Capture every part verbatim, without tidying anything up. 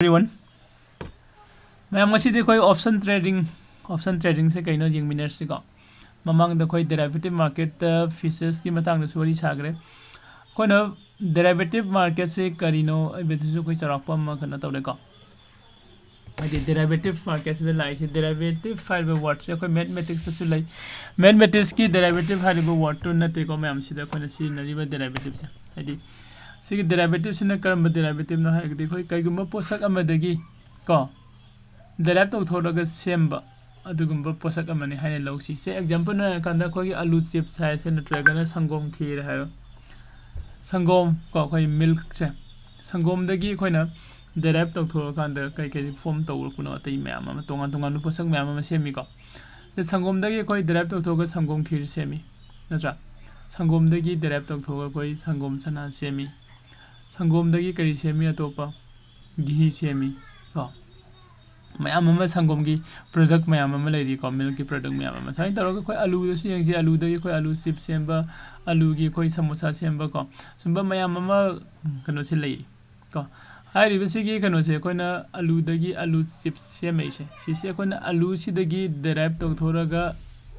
Everyone, ꯃꯌꯥꯝ, ꯉꯁꯤꯗꯤ ꯑꯩꯈꯣꯏ option trading, option trading ꯁꯦ ꯀꯩꯅꯣ ꯌꯦꯡꯃꯤꯟꯅꯔꯁꯤꯀꯣ꯫ ꯃꯃꯥꯡꯗ ꯑꯩꯈꯣꯏ derivative market ꯇ futures ꯀꯤ ꯃꯇꯥꯡꯗꯁꯨ ꯋꯥꯔꯤ ꯁꯥꯈ꯭ꯔꯦ꯫ ꯑꯩꯈꯣꯏꯅ derivative market ꯁꯦ ꯀꯔꯤꯅꯣ ꯍꯥꯏꯕꯗꯨꯁꯨ ꯑꯩꯈꯣꯏ ꯆꯥꯎꯔꯥꯛꯄ ꯑꯃ ꯀꯩꯅꯣ ꯇꯧꯔꯦꯀꯣ꯫ ꯍꯥꯏꯗꯤ derivative market ꯁꯤꯗ ꯂꯥꯛꯏꯁꯦ, derivative ꯍꯥꯏꯔꯤꯕ word ꯁꯦ ꯑꯩꯈꯣꯏ mathematics ꯇꯁꯨ ꯂꯩ꯫ Mathematics ꯀꯤ derivative ꯍꯥꯏꯔꯤꯕ word ꯇꯨ ꯅꯠꯇꯦꯀꯣ ꯃꯌꯥꯝ, ꯁꯤꯗ ꯑꯩꯈꯣꯏꯅ ꯁꯤꯖꯤꯟꯅꯔꯤꯕ derivative ꯁꯦ꯫ ꯍꯥꯏꯗꯤ ꯁꯤꯒꯤ derivative ꯁꯤꯅ ꯀꯔꯝꯕ derivative ꯅꯣ ꯍꯥꯏꯔꯒꯗꯤ, ꯑꯩꯈꯣꯏ ꯀꯩꯒꯨꯝꯕ ꯄꯣꯠꯁꯛ ꯑꯃꯗꯒꯤ ꯀꯣ derive ꯇꯧꯊꯣꯛꯂꯒ ꯁꯦꯝꯕ ꯑꯗꯨꯒꯨꯝꯕ ꯄꯣꯠꯁꯛ ꯑꯃꯅꯤ ꯍꯥꯏꯅ ꯂꯧꯁꯤ꯫ ꯁꯦ, example ꯑꯣꯏꯅ ꯍꯥꯏꯔꯀꯥꯟꯗ ꯑꯩꯈꯣꯏꯒꯤ ꯑꯂꯨ chips ꯍꯥꯏꯔꯁꯦ, ꯅꯠꯇ꯭ꯔꯒꯅ ꯁꯪꯒꯣꯝ ꯈꯤꯔ ꯍꯥꯏꯔꯣ, ꯁꯪꯒꯣꯝ ꯀꯣ, ꯑꯩꯈꯣꯏ milk ꯁꯦ, ꯁꯪꯒꯣꯝꯗꯒꯤ ꯑꯩꯈꯣꯏꯅ derive ꯇꯧꯊꯣꯛꯑꯀꯥꯟꯗ ꯀꯩ ꯀꯩ form ꯇꯧꯔꯛꯄꯅꯣ, ꯑꯇꯩ ꯃꯌꯥꯝ ꯑꯃ, ꯇꯣꯉꯥꯟ ꯇꯣꯉꯥꯟꯕ ꯄꯣꯠꯁꯛ ꯃꯌꯥꯝ ꯑꯃ ꯁꯦꯝꯃꯤꯀꯣ꯫ ꯁꯦ, ꯁꯪꯒꯣꯝꯗꯒꯤ ꯑꯩꯈꯣꯏ derive ꯇꯧꯊꯣꯛꯑꯒ ꯁꯪꯒꯣꯝ ꯈꯤꯔ ꯁꯦꯝꯃꯤ, ꯅꯠꯇ꯭ꯔꯥ? ꯁꯪꯒꯣꯝꯗꯒꯤ derive ꯇꯧꯊꯣꯛꯑꯒ ꯑꯩꯈꯣꯏ ꯁꯪꯒꯣꯝ ꯁꯅꯥ ꯁꯦꯝꯃꯤ꯫ ꯁꯪꯒꯣꯝꯗꯒꯤ ꯀꯔꯤ ꯁꯦꯝꯃꯤ? ꯑꯇꯣꯞꯄ ꯘꯤ ꯁꯦꯝꯃꯤ ꯀꯣ꯫ ꯃꯌꯥꯝ ꯑꯃ, ꯁꯪꯒꯣꯝꯒꯤ product ꯃꯌꯥꯝ ꯑꯃ ꯂꯩꯔꯤꯀꯣ, milk ꯀꯤ product ꯃꯌꯥꯝ ꯑꯃ꯫ ꯁꯨꯃꯥꯏꯅ ꯇꯧꯔꯒ ꯑꯩꯈꯣꯏ ꯑꯂꯨꯗꯁꯨ ꯌꯦꯡꯁꯤ, ꯑꯂꯨꯗꯒꯤ ꯑꯩꯈꯣꯏ ꯑꯂꯨ chips ꯁꯦꯝꯕ, ꯑꯂꯨꯒꯤ ꯑꯩꯈꯣꯏ ꯁꯃꯣꯁꯥ ꯁꯦꯝꯕ ꯀꯣ, ꯁꯨꯝꯕ ꯃꯌꯥꯝ ꯑꯃ, ꯎꯝ, ꯀꯩꯅꯣꯁꯦ ꯂꯩ ꯀꯣ꯫ ꯍꯥꯏꯔꯤꯕꯁꯤꯒꯤ ꯀꯩꯅꯣꯁꯦ, ꯑꯩꯈꯣꯏꯅ ꯑꯂꯨꯗꯒꯤ ꯑꯂꯨ chips ꯁꯦꯝꯃꯛꯏꯁꯦ, ꯁꯤꯁꯦ ꯑꯩꯈꯣꯏꯅ ꯑꯂꯨꯁꯤꯗꯒꯤ derive ꯇꯧꯊꯣꯔꯒ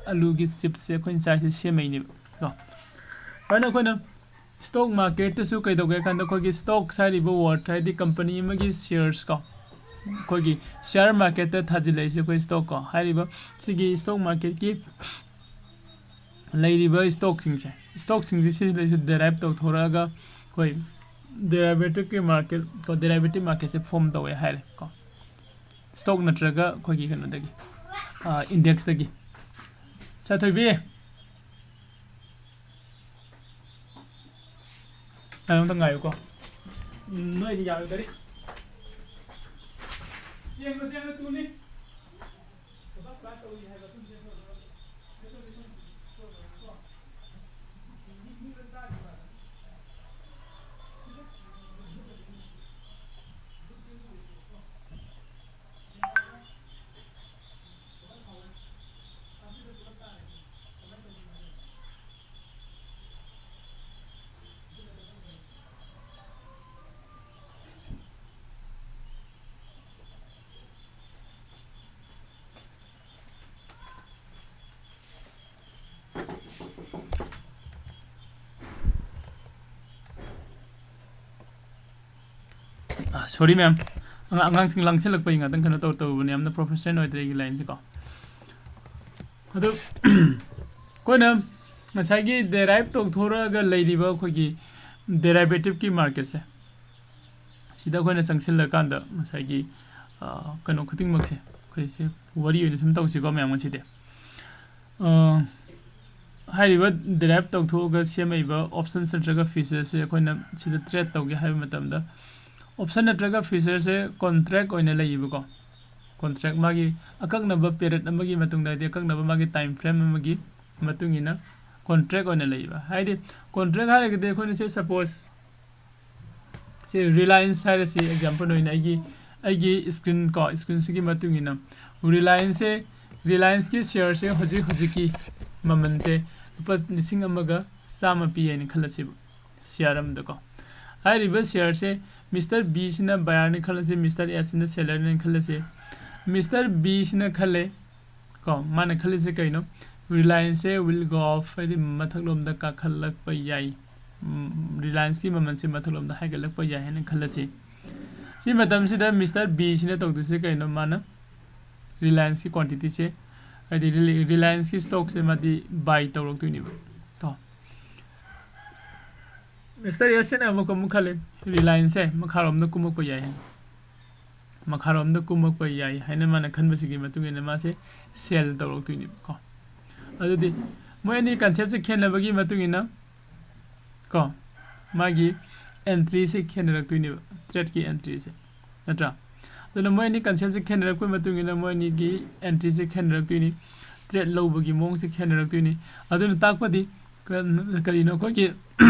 ꯑꯂꯨꯒꯤ chips ꯁꯦ ꯑꯩꯈꯣꯏꯅ ꯆꯥꯏꯁꯦ ꯁꯦꯝꯃꯛꯏꯅꯦꯕ ꯀꯣ꯫ ꯑꯗꯨꯅ ꯑꯩꯈꯣꯏꯅ stock market ꯇꯁꯨ ꯀꯩꯗꯧꯒꯦ ꯍꯥꯏ ꯀꯥꯟꯗ, ꯑꯩꯈꯣꯏꯒꯤ stocks ꯍꯥꯏꯔꯤꯕ word, ꯍꯥꯏꯗꯤ company ꯑꯃꯒꯤ shares ꯀꯣ, ꯑꯩꯈꯣꯏꯒꯤ share market ꯇ ꯊꯥꯖꯤꯜꯂꯛꯏꯁꯦ ꯑꯩꯈꯣꯏ stock ꯀꯣ꯫ ꯍꯥꯏꯔꯤꯕ ꯁꯤꯒꯤ stock market ꯀꯤ ꯂꯩꯔꯤꯕ stock ꯁꯤꯡꯁꯦ, stock ꯁꯤꯡꯁꯦ ꯁꯤꯗꯩꯁꯤꯗ derive ꯇꯧꯊꯣꯔꯛꯑꯒ ꯑꯩꯈꯣꯏ derivative ꯀꯤ market ꯀꯣ, derivative market ꯁꯦ form ꯇꯧꯋꯦ ꯍꯥꯏꯔꯦ ꯀꯣ, stock ꯅꯠꯇ꯭ꯔꯒ ꯑꯩꯈꯣꯏꯒꯤ ꯀꯩꯅꯣꯗꯒꯤ, ꯑ, index ꯇꯒꯤ꯫ ꯆꯥꯊꯣꯏꯕꯤ, ꯉꯥꯏꯌꯣ, ꯑꯝꯇ ꯉꯥꯏꯌꯨꯀꯣ꯫ ꯎꯝ, ꯅꯣꯏꯗꯤ ꯌꯥꯔꯣꯏꯗꯧꯔꯤ꯫ ꯆꯦꯟꯕ, ꯆꯦꯟꯕ ꯇꯨꯅꯤ꯫ ꯊꯕꯛ ꯀꯃꯥꯏꯅ ꯇꯧꯔꯤ ꯍꯥꯏꯕ ꯑꯗꯨꯝ ꯆꯦꯟꯊꯣꯛꯑꯒ꯫ ꯁꯣꯔꯤ ꯃꯌꯥꯝ, ꯑꯉꯥꯡꯁꯤꯡ ꯂꯥꯡꯁꯤꯜꯂꯛꯄꯒꯤ ꯉꯥꯛꯇꯪ ꯀꯩꯅꯣ ꯇꯧꯔ ꯇꯧꯔꯨꯕꯅꯦ꯫ ꯌꯥꯝꯅ ꯄ꯭ꯔꯣꯐꯦꯁꯅꯦꯜ ꯑꯣꯏꯗ꯭ꯔꯦ ꯑꯩꯒꯤ ꯂꯥꯏꯟꯁꯦꯀꯣ꯫ ꯑꯗꯨ ꯑꯩꯈꯣꯏꯅ ꯉꯁꯥꯏꯒꯤ ꯗꯦꯔꯥꯏꯞ ꯇꯧꯊꯣꯔꯛꯑꯒ ꯂꯩꯔꯤꯕ ꯑꯩꯈꯣꯏꯒꯤ ꯗꯦꯔꯥꯏꯕꯦꯇꯤꯞꯀꯤ ꯃꯥꯔꯀꯦꯠꯁꯦ, ꯁꯤꯗ ꯑꯩꯈꯣꯏꯅ ꯆꯪꯁꯤꯜꯂꯀꯥꯟꯗ ꯉꯁꯥꯏꯒꯤ ꯀꯩꯅꯣ ꯈꯨꯗꯤꯡꯃꯛꯁꯦ ꯑꯩꯈꯣꯏꯁꯦ ꯋꯥꯔꯤ ꯑꯣꯏꯅ ꯁꯨꯝ ꯇꯧꯁꯤꯀꯣ ꯃꯌꯥꯝ꯫ ꯉꯁꯤꯗꯤ ꯍꯥꯏꯔꯤꯕ ꯗꯦꯔꯥꯏꯞ ꯇꯧꯊꯣꯛꯑꯒ ꯁꯦꯝꯃꯛꯏꯕ ꯑꯣꯞꯁꯟꯁ ꯅꯠꯇ꯭ꯔꯒ ꯐꯤꯆꯔꯁꯦ ꯑꯩꯈꯣꯏꯅ ꯁꯤꯗ ꯇ꯭ꯔꯦꯠ ꯇꯧꯒꯦ ꯍꯥꯏꯕ ꯃꯇꯝꯗ, ꯑꯣꯞꯁꯟ ꯅꯠꯇ꯭ꯔꯒ ꯐꯤꯆꯔꯁꯦ ꯀꯣꯟꯇ꯭ꯔꯦꯛ ꯑꯣꯏꯅ ꯂꯩꯌꯦꯕꯀꯣ꯫ ꯀꯣꯟꯇ꯭ꯔꯦꯛ, ꯃꯥꯒꯤ ꯑꯀꯛꯅꯕ ꯄꯦꯔꯦꯠ ꯑꯃꯒꯤ ꯃꯇꯨꯡꯗ, ꯍꯥꯏꯗꯤ ꯑꯀꯛꯅꯕ ꯃꯥꯒꯤ ꯇꯥꯏꯝ ꯐ꯭ꯔꯦꯝ ꯑꯃꯒꯤ ꯃꯇꯨꯡ ꯏꯟꯅ ꯀꯣꯟꯇ꯭ꯔꯦꯛ ꯑꯣꯏꯅ ꯂꯩꯌꯦꯕ꯫ ꯍꯥꯏꯗꯤ ꯀꯣꯟꯇ꯭ꯔꯦꯛ ꯍꯥꯏꯔꯒꯗꯤ ꯑꯩꯈꯣꯏꯅ ꯁꯦ ꯁꯄꯣꯁ ꯁꯤ ꯔꯤꯂꯥꯌꯟꯁ ꯍꯥꯏꯔꯁꯤ, ꯑꯦꯛꯖꯥꯝꯄꯜ ꯑꯣꯏꯅ ꯑꯩꯒꯤ, ꯑꯩꯒꯤ ꯁ꯭ꯀ꯭ꯔꯤꯟ ꯀꯣ, ꯁ꯭ꯀ꯭ꯔꯤꯟꯁꯤꯒꯤ ꯃꯇꯨꯡ ꯏꯟꯅ ꯔꯤꯂꯥꯌꯟꯁꯁꯦ, ꯔꯤꯂꯥꯌꯟꯁꯀꯤ ꯁꯤꯌꯔꯁꯦ ꯍꯧꯖꯤꯛ ꯍꯧꯖꯤꯛꯀꯤ ꯃꯃꯜꯁꯦ ꯂꯨꯄꯥ ꯂꯤꯁꯤꯡ ꯑꯃꯒ ꯆꯥꯝꯃ ꯄꯤ ꯍꯥꯏꯅ ꯈꯜꯂꯁꯦꯕ, ꯁꯤꯌꯥꯔ ꯑꯃꯗꯀꯣ꯫ ꯍꯥꯏꯔꯤꯕ ꯁꯤꯌꯥꯔꯁꯦ ꯃꯤꯁꯇꯔ ꯕꯤꯁꯤꯅ ꯕꯥꯌꯔꯅꯤ ꯈꯜꯂꯁꯦ, ꯃꯤꯁꯇꯔ ꯑꯦꯁꯁꯤꯅ ꯁꯦꯂꯔꯅꯤ ꯈꯜꯂꯁꯦ꯫ ꯃꯤꯁꯇꯔ ꯕꯤꯁꯤꯅ ꯈꯜꯂꯦ ꯀꯣ, ꯃꯥꯅ ꯈꯜꯂꯤꯁꯦ ꯀꯩꯅꯣ? ꯔꯤꯂꯥꯌꯟꯁꯁꯦ will go up, ꯍꯥꯏꯗꯤ ꯃꯊꯛꯂꯣꯝꯗ ꯀꯥꯈꯠꯂꯛꯄ ꯌꯥꯏ, ꯔꯤꯂꯥꯌꯟꯁꯀꯤ ꯃꯃꯜꯁꯦ ꯃꯊꯛꯂꯣꯝꯗ ꯍꯥꯏꯒꯠꯂꯛꯄ ꯌꯥꯏ ꯍꯥꯏꯅ ꯈꯜꯂꯁꯤ꯫ ꯁꯤ ꯃꯇꯝꯁꯤꯗ ꯃꯤꯁꯇꯔ ꯕꯤꯁꯤꯅ ꯇꯧꯗꯣꯏꯁꯦ ꯀꯩꯅꯣ? ꯃꯥꯅ ꯔꯤꯂꯥꯌꯟꯁꯀꯤ ꯀ꯭ꯋꯥꯟꯇꯤꯇꯤꯁꯦ, ꯍꯥꯏꯗꯤ ꯔꯤꯂꯥꯌꯟꯁꯀꯤ ꯁ꯭ꯇꯣꯛꯁꯦ ꯃꯥꯗꯤ ꯕꯥꯏ ꯇꯧꯔꯛꯇꯣꯏꯅꯦꯕ ꯀꯣ꯫ ꯃꯤꯁꯇꯔ ꯑꯦꯁꯁꯤꯅ ꯑꯃꯨꯛ ꯑꯃꯨꯛ ꯈꯜꯂꯤ, ꯔꯤꯂꯥꯌꯟꯁꯁꯦ ꯃꯈꯥꯔꯣꯝꯗ ꯀꯨꯝꯃꯛꯄ ꯌꯥꯏ ꯍꯥꯏꯅ, ꯃꯈꯥꯔꯣꯝꯗ ꯀꯨꯝꯃꯛꯄ ꯌꯥꯏ ꯍꯥꯏꯅ ꯃꯥꯅ ꯈꯟꯕꯁꯤꯒꯤ ꯃꯇꯨꯡ ꯏꯟꯅ ꯃꯥꯁꯦ ꯁꯦꯜ ꯇꯧꯔꯛꯇꯣꯏꯅꯦꯕꯀꯣ꯫ ꯑꯗꯨꯗꯤ ꯃꯣꯏ ꯑꯅꯤ ꯀꯟꯁꯦꯞꯁꯦ ꯈꯦꯠꯅꯕꯒꯤ ꯃꯇꯨꯡ ꯏꯟꯅ ꯀꯣ, ꯃꯥꯒꯤ ꯑꯦꯟꯇ꯭ꯔꯤꯁꯦ ꯈꯦꯠꯅꯔꯛꯇꯣꯏꯅꯦꯕ, ꯇ꯭ꯔꯦꯠꯀꯤ ꯑꯦꯟꯇ꯭ꯔꯤꯁꯦ, ꯅꯠꯇ꯭ꯔꯥ? ꯑꯗꯨꯅ ꯃꯣꯏ ꯑꯅꯤ ꯀꯟꯁꯦꯞꯁꯦ ꯈꯦꯠꯅꯔꯛꯄꯒꯤ ꯃꯇꯨꯡ ꯏꯟꯅ ꯃꯣꯏ ꯑꯅꯤꯒꯤ ꯑꯦꯟꯇ꯭ꯔꯤꯁꯦ ꯈꯦꯠꯅꯔꯛꯇꯣꯏꯅꯤ, ꯇ꯭ꯔꯦꯠ ꯂꯧꯕꯒꯤ ꯃꯑꯣꯡꯁꯦ ꯈꯦꯠꯅꯔꯛꯇꯣꯏꯅꯤ꯫ ꯑꯗꯨꯅ ꯇꯥꯛꯄꯗꯤ ꯀ-, ꯀꯔꯤꯅꯣ? ꯑꯩꯈꯣꯏꯒꯤ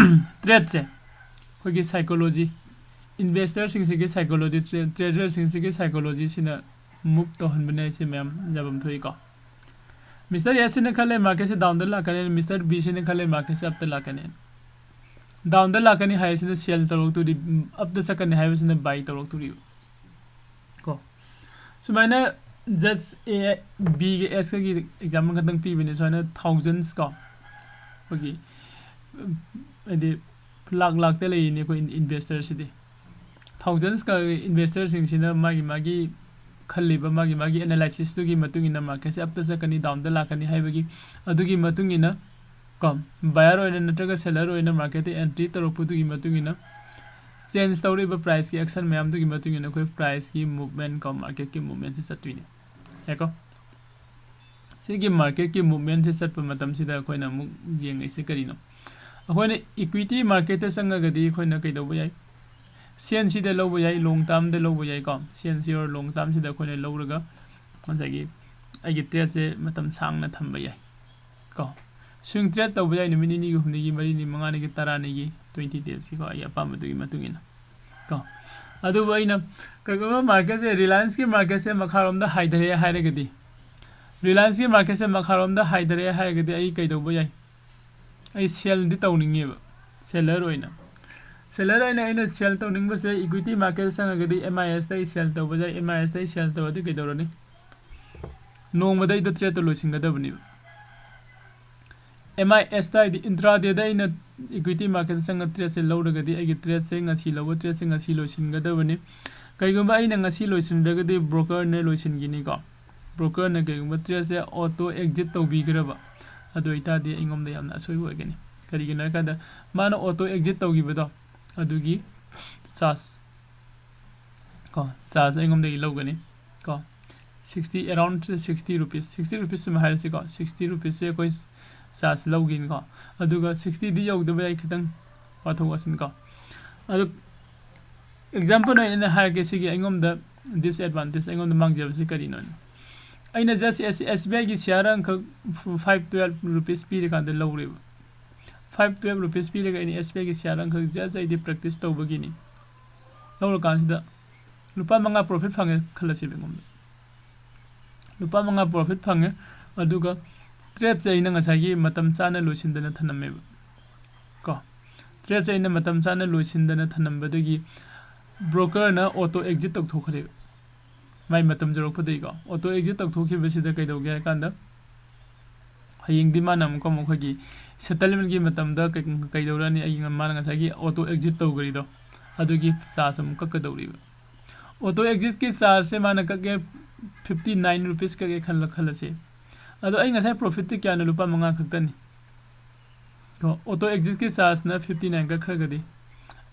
ꯇ꯭ꯔꯦꯠꯁꯦ, ꯑꯩꯈꯣꯏꯒꯤ ꯁꯥꯏꯀꯣꯂꯣꯖꯤ, ꯏꯟꯚꯦꯁꯇꯔꯁꯤꯡꯁꯤꯒꯤ ꯁꯥꯏꯀꯣꯂꯣꯖꯤ, ꯇ꯭ꯔꯦ-, ꯇ꯭ꯔꯦꯗꯔꯁꯤꯡꯁꯤꯒꯤ ꯁꯥꯏꯀꯣꯂꯣꯖꯤꯁꯤꯅ ꯃꯨꯚ ꯇꯧꯍꯟꯕꯅꯦ ꯍꯥꯏꯁꯦ ꯃꯌꯥꯝ ꯌꯥꯐꯝ ꯊꯣꯛꯏꯀꯣ꯫ ꯃꯤꯁꯇꯔ ꯑꯦꯁꯁꯤꯅ ꯈꯜꯂꯦ ꯃꯥꯔꯀꯦꯠꯁꯦ ꯗꯥꯎꯟꯗ ꯂꯥꯛꯀꯅꯤ, ꯃꯤꯁꯇꯔ ꯕꯤꯁꯤꯅ ꯈꯜꯂꯦ ꯃꯥꯔꯀꯦꯠꯁꯦ ꯑꯞꯇ ꯂꯥꯛꯀꯅꯤ꯫ ꯗꯥꯎꯟꯗ ꯂꯥꯛꯀꯅꯤ ꯍꯥꯏꯔꯤꯁꯤꯅ ꯁꯦꯜ ꯇꯧꯔꯛꯇꯣꯔꯤ, ꯑꯞꯇ ꯆꯠꯀꯅꯤ ꯍꯥꯏꯕꯁꯤꯅ ꯕꯥꯏ ꯇꯧꯔꯛꯇꯣꯔꯤꯕ ꯀꯣ꯫ ꯁꯨꯃꯥꯏꯅ ꯖꯁ ꯑꯦ ꯕꯤꯒ ꯑꯦꯁꯀꯒꯤ ꯑꯦꯛꯖꯥꯝꯄꯜ ꯈꯛꯇꯪ ꯄꯤꯕꯅꯦ꯫ ꯁꯨꯃꯥꯏꯅ ꯊꯥꯎꯖꯟꯁ ꯀꯣ, ꯑꯩꯈꯣꯏꯒꯤ, ꯎꯝ, ꯍꯥꯏꯗꯤ ꯂꯥꯛ ꯂꯥꯛꯇ ꯂꯩꯔꯤꯅꯤ ꯑꯩꯈꯣꯏ ꯏꯟ-, ꯏꯟꯚꯦꯁꯇꯔꯁꯤꯗꯤ꯫ ꯊꯥꯎꯖꯟꯁꯀ ꯏꯟꯚꯦꯁꯇꯔꯁꯤꯡꯁꯤꯅ ꯃꯥꯒꯤ ꯃꯥꯒꯤ ꯈꯜꯂꯤꯕ ꯃꯥꯒꯤ ꯃꯥꯒꯤ ꯑꯦꯅꯥꯂꯥꯏꯁꯤꯁꯇꯨꯒꯤ ꯃꯇꯨꯡ ꯏꯟꯅ ꯃꯥꯔꯀꯦꯠꯁꯦ ꯑꯞꯇ ꯆꯠꯀꯅꯤ, ꯗꯥꯎꯟꯗ ꯂꯥꯛꯀꯅꯤ ꯍꯥꯏꯕꯒꯤ, ꯑꯗꯨꯒꯤ ꯃꯇꯨꯡ ꯏꯟꯅ ꯀꯣ, ꯕꯥꯌꯔ ꯑꯣꯏꯅ ꯅꯠꯇ꯭ꯔꯒ ꯁꯦꯂꯔ ꯑꯣꯏꯅ ꯃꯥꯔꯀꯦꯠꯇ ꯑꯦꯟꯇ꯭ꯔꯤ ꯇꯧꯔꯛꯄꯗꯨꯒꯤ ꯃꯇꯨꯡ ꯏꯟꯅ, ꯆꯦꯟꯖ ꯇꯧꯔꯤꯕ ꯄ꯭ꯔꯥꯏꯁꯀꯤ ꯑꯦꯛꯁꯟ ꯃꯌꯥꯝꯗꯨꯒꯤ ꯃꯇꯨꯡ ꯏꯟꯅ ꯑꯩꯈꯣꯏ ꯄ꯭ꯔꯥꯏꯁꯀꯤ ꯃꯨꯞꯃꯦꯟ ꯀꯣ, ꯃꯥꯔꯀꯦꯠꯀꯤ ꯃꯨꯞꯃꯦꯟꯁꯦ ꯆꯠꯇꯣꯏꯅꯦ꯫ ꯌꯥꯏꯀꯣ? ꯁꯤꯒꯤ ꯃꯥꯔꯀꯦꯠꯀꯤ ꯃꯨꯞꯃꯦꯟꯁꯦ ꯆꯠꯄ ꯃꯇꯝꯁꯤꯗ ꯑꯩꯈꯣꯏꯅ ꯑꯃꯨꯛ ꯌꯦꯡꯉꯤꯁꯦ ꯀꯔꯤꯅꯣ? ꯑꯩꯈꯣꯏꯅ ꯏꯀ꯭ꯋꯤꯇꯤ ꯃꯥꯔꯀꯦꯠꯇ ꯆꯪꯉꯒꯗꯤ ꯑꯩꯈꯣꯏꯅ ꯀꯩꯗꯧꯕ ꯌꯥꯏ? ꯁꯤ ꯑꯦꯟ ꯁꯤꯗ ꯂꯧꯕ ꯌꯥꯏ, ꯂꯣꯡ ꯇꯥꯔꯝꯗ ꯂꯧꯕ ꯌꯥꯏꯀꯣ꯫ ꯁꯤ ꯑꯦꯟ ꯁꯤ ꯑꯣꯔ ꯂꯣꯡ ꯇꯥꯔꯝꯁꯤꯗ ꯑꯩꯈꯣꯏꯅ ꯂꯧꯔꯒ ꯉꯁꯥꯏꯒꯤ ꯑꯩꯒꯤ ꯇ꯭ꯔꯦꯠꯁꯦ ꯃꯇꯝ ꯁꯥꯡꯅ ꯊꯝꯕ ꯌꯥꯏ ꯀꯣ꯫ ꯁ꯭ꯋꯤꯡ ꯇ꯭ꯔꯦꯠ ꯇꯧꯕ ꯌꯥꯏ, ꯅꯨꯃꯤꯠ ꯅꯤꯅꯤꯒꯤ, ꯍꯨꯝꯅꯤꯒꯤ, ꯃꯔꯤꯅꯤ, ꯃꯉꯥꯅꯤꯒꯤ, ꯇꯔꯥꯅꯤꯒꯤ, ꯇ꯭ꯋꯦꯟꯇꯤ ꯗꯦꯖꯀꯤꯀꯣ, ꯑꯩꯒꯤ ꯑꯄꯥꯝꯕꯗꯨꯒꯤ ꯃꯇꯨꯡ ꯏꯟꯅ ꯀꯣ꯫ ꯑꯗꯨꯕꯨ ꯑꯩꯅ ꯀꯩꯒꯨꯝꯕ ꯃꯥꯔꯀꯦꯠꯁꯦ, ꯔꯤꯂꯥꯌꯟꯁꯀꯤ ꯃꯥꯔꯀꯦꯠꯁꯦ ꯃꯈꯥꯔꯣꯝꯗ ꯍꯥꯏꯊꯔꯛꯑꯦ ꯍꯥꯏꯔꯒꯗꯤ, ꯔꯤꯂꯥꯌꯟꯁꯀꯤ ꯃꯥꯔꯀꯦꯠꯁꯦ ꯃꯈꯥꯔꯣꯝꯗ ꯍꯥꯏꯊꯔꯛꯑꯦ ꯍꯥꯏꯔꯒꯗꯤ ꯑꯩ ꯀꯩꯗꯧꯕ ꯌꯥꯏ? ꯑꯩ ꯁꯦꯜꯗꯤ ꯇꯧꯅꯤꯡꯉꯦꯕ, ꯁꯦꯂꯔ ꯑꯣꯏꯅ꯫ ꯁꯦꯂꯔ ꯑꯣꯏꯅ ꯑꯩꯅ ꯁꯦꯜ ꯇꯧꯅꯤꯡꯕꯁꯦ, ꯏꯀ꯭ꯋꯤꯇꯤ ꯃꯥꯔꯀꯦꯠ ꯆꯪꯉꯒꯗꯤ ꯑꯦꯝ ꯑꯥꯏ ꯑꯦꯁꯇ ꯑꯩ ꯁꯦꯜ ꯇꯧꯕ ꯌꯥꯏ, ꯑꯦꯝ ꯑꯥꯏ ꯑꯦꯁꯇ ꯑꯩ ꯁꯦꯜ ꯇꯧꯔꯗꯤ ꯀꯩꯗꯧꯔꯅꯤ? ꯅꯣꯡꯃꯗ ꯑꯩꯗꯣ ꯇ꯭ꯔꯦꯠꯇꯣ ꯂꯣꯏꯁꯤꯟꯒꯗꯕꯅꯦꯕ꯫ ꯑꯦꯝ ꯑꯥꯏ ꯑꯦꯁꯇ ꯍꯥꯏꯗꯤ ꯏꯟꯇ꯭ꯔꯥꯗꯦꯗ ꯑꯩꯅ ꯏꯀ꯭ꯋꯤꯇꯤ ꯃꯥꯔꯀꯦꯠꯇ ꯆꯪꯉ ꯇ꯭ꯔꯦꯠꯁꯦ ꯂꯧꯔꯒꯗꯤ ꯑꯩꯒꯤ ꯇ꯭ꯔꯦꯠꯁꯦ ꯉꯁꯤ ꯂꯧꯕ ꯇ꯭ꯔꯦꯠꯁꯦ ꯉꯁꯤ ꯂꯣꯏꯁꯤꯟꯒꯗꯕꯅꯤ꯫ ꯀꯩꯒꯨꯝꯕ ꯑꯩꯅ ꯉꯁꯤ ꯂꯣꯏꯁꯤꯟꯗ꯭ꯔꯒꯗꯤ ꯕ꯭ꯔꯣꯀꯔꯅ ꯂꯣꯏꯁꯤꯟꯈꯤꯅꯤꯀꯣ꯫ ꯕ꯭ꯔꯣꯀꯔꯅ ꯀꯩꯒꯨꯝꯕ ꯇ꯭ꯔꯦꯠꯁꯦ ꯑꯣꯇꯣ ꯑꯦꯛꯖꯤꯠ ꯇꯧꯕꯤꯈ꯭ꯔꯕ, ꯑꯗꯨ ꯑꯣꯏꯇꯥꯔꯗꯤ ꯑꯩꯉꯣꯟꯗ ꯌꯥꯝꯅ ꯑꯁꯣꯏꯕ ꯑꯣꯏꯒꯅꯤ꯫ ꯀꯔꯤꯒꯤꯅꯣ ꯍꯥꯏ ꯀꯥꯟꯗ ꯃꯥꯅ ꯑꯣꯇꯣ ꯑꯦꯛꯖꯤꯠ ꯇꯧꯈꯤꯕꯗꯣ ꯑꯗꯨꯒꯤ ꯆꯥꯔꯖ ꯀꯣ, ꯆꯥꯔꯖ ꯑꯩꯉꯣꯟꯗꯒꯤ ꯂꯧꯒꯅꯤ ꯀꯣ꯫ Sixty, around sixty rupees, sixty rupees ꯑꯃ ꯍꯥꯏꯔꯁꯤꯀꯣ, ꯁꯤꯛꯁꯇꯤ ꯔꯨꯄꯤꯁꯁꯦ ꯑꯩꯈꯣꯏ ꯆꯥꯔꯖ ꯂꯧꯒꯅꯤꯀꯣ꯫ ꯑꯗꯨꯒ ꯁꯤꯛꯁꯇꯤꯗꯤ ꯌꯧꯗꯕ ꯌꯥꯏ, ꯈꯤꯇꯪ ꯋꯥꯊꯣꯛ ꯋꯥꯁꯤꯟ ꯀꯣ꯫ ꯑꯗꯨ ꯑꯦꯛꯖꯥꯝꯄꯜ ꯑꯣꯏꯅ ꯑꯩꯅ ꯍꯥꯏꯔꯒꯦ, ꯁꯤꯒꯤ ꯑꯩꯉꯣꯟꯗ ꯗꯤꯁꯑꯦꯗꯚꯥꯟꯇꯦꯖ, ꯑꯩꯉꯣꯟꯗ ꯃꯥꯡꯖꯕꯁꯤ ꯀꯔꯤꯅꯣ? ꯑꯩꯅ ꯖꯁ ꯑꯦꯁ ꯕꯤ ꯑꯥꯏꯒꯤ ꯁꯤꯌꯥꯔ ꯑꯃꯈꯛ ꯐꯥꯏꯚ ꯇꯨꯌꯦꯜꯞ ꯔꯨꯄꯤꯁ ꯄꯤꯔꯀꯥꯟꯗ ꯂꯧꯔꯦꯕ꯫ ꯐꯥꯏꯚ ꯇꯨꯌꯦꯜꯞ ꯔꯨꯄꯤꯁ ꯄꯤꯔꯒ ꯑꯩꯅ ꯑꯦꯁ ꯕꯤ ꯑꯥꯏꯒꯤ ꯁꯤꯌꯥꯔ ꯑꯃꯈꯛ ꯖꯁ ꯑꯩꯗꯤ ꯄ꯭ꯔꯦꯛꯇꯤꯁ ꯇꯧꯕꯒꯤꯅꯤ꯫ ꯂꯧꯔꯀꯥꯟꯁꯤꯗ ꯂꯨꯄꯥ ꯃꯉꯥ ꯄ꯭ꯔꯣꯐꯤꯠ ꯐꯪꯉꯦ ꯈꯜꯂꯁꯦꯕ ꯑꯩꯉꯣꯟꯗ꯫ ꯂꯨꯄꯥ ꯃꯉꯥ ꯄ꯭ꯔꯣꯐꯤꯠ ꯐꯪꯉꯦ, ꯑꯗꯨꯒ ꯇ꯭ꯔꯦꯠꯁꯦ ꯑꯩꯅ ꯉꯁꯥꯏꯒꯤ ꯃꯇꯝ ꯆꯥꯅ ꯂꯣꯏꯁꯤꯟꯗꯅ ꯊꯅꯝꯃꯦꯕ ꯀꯣ꯫ ꯇ꯭ꯔꯦꯠꯁꯦ ꯑꯩꯅ ꯃꯇꯝ ꯆꯥꯅ ꯂꯣꯏꯁꯤꯟꯗꯅ ꯊꯅꯝꯕꯗꯒꯤ ꯕ꯭ꯔꯣꯀꯔꯅ ꯑꯣꯇꯣ ꯑꯦꯛꯖꯤꯠ ꯇꯧꯊꯣꯛꯈ꯭ꯔꯦꯕ꯫ ꯃꯥꯏ ꯃꯇꯝ ꯌꯧꯔꯛꯄꯗꯒꯤꯀꯣ, ꯑꯣꯇꯣ ꯑꯦꯛꯖꯤꯠ ꯇꯧꯊꯣꯛꯈꯤꯕꯁꯤꯗ ꯀꯩꯗꯧꯒꯦ ꯍꯥꯏ ꯀꯥꯟꯗ, ꯍꯌꯦꯡꯗꯤ ꯃꯥꯅ ꯑꯃꯨꯛꯀ ꯑꯃꯨꯛ ꯑꯩꯈꯣꯏꯒꯤ ꯁꯦꯇꯜꯃꯦꯟꯒꯤ ꯃꯇꯝꯗ ꯀꯩ-, ꯀꯩꯗꯧꯔꯅꯤ? ꯑꯩꯒꯤ ꯃꯥꯅ ꯉꯁꯥꯏꯒꯤ ꯑꯣꯇꯣ ꯑꯦꯛꯖꯤꯠ ꯇꯧꯈ꯭ꯔꯤꯗꯣ, ꯑꯗꯨꯒꯤ ꯆꯥꯔꯖ ꯑꯃꯨꯛ ꯀꯛꯀꯗꯧꯔꯤꯕ꯫ ꯑꯣꯇꯣ ꯑꯦꯛꯖꯤꯠꯀꯤ ꯆꯥꯔꯖꯁꯦ ꯃꯥꯅ ꯀꯛꯑꯦ, ꯐꯤꯐꯇꯤ ꯅꯥꯏꯟ ꯔꯨꯄꯤꯁ ꯀꯛꯑꯦ ꯈꯜꯂ ꯈꯜꯂꯁꯦ꯫ ꯑꯗꯣ ꯑꯩ ꯉꯁꯥꯏ ꯄ꯭ꯔꯣꯐꯤꯠꯇꯤ ꯀꯌꯥꯅꯣ? ꯂꯨꯄꯥ ꯃꯉꯥ ꯈꯛꯇꯅꯤ꯫ ꯀꯣ, ꯑꯣꯇꯣ ꯑꯦꯛꯖꯤꯠꯀꯤ ꯆꯥꯔꯖꯅ ꯐꯤꯐꯇꯤ ꯅꯥꯏꯟ ꯀꯛꯈ꯭ꯔꯒꯗꯤ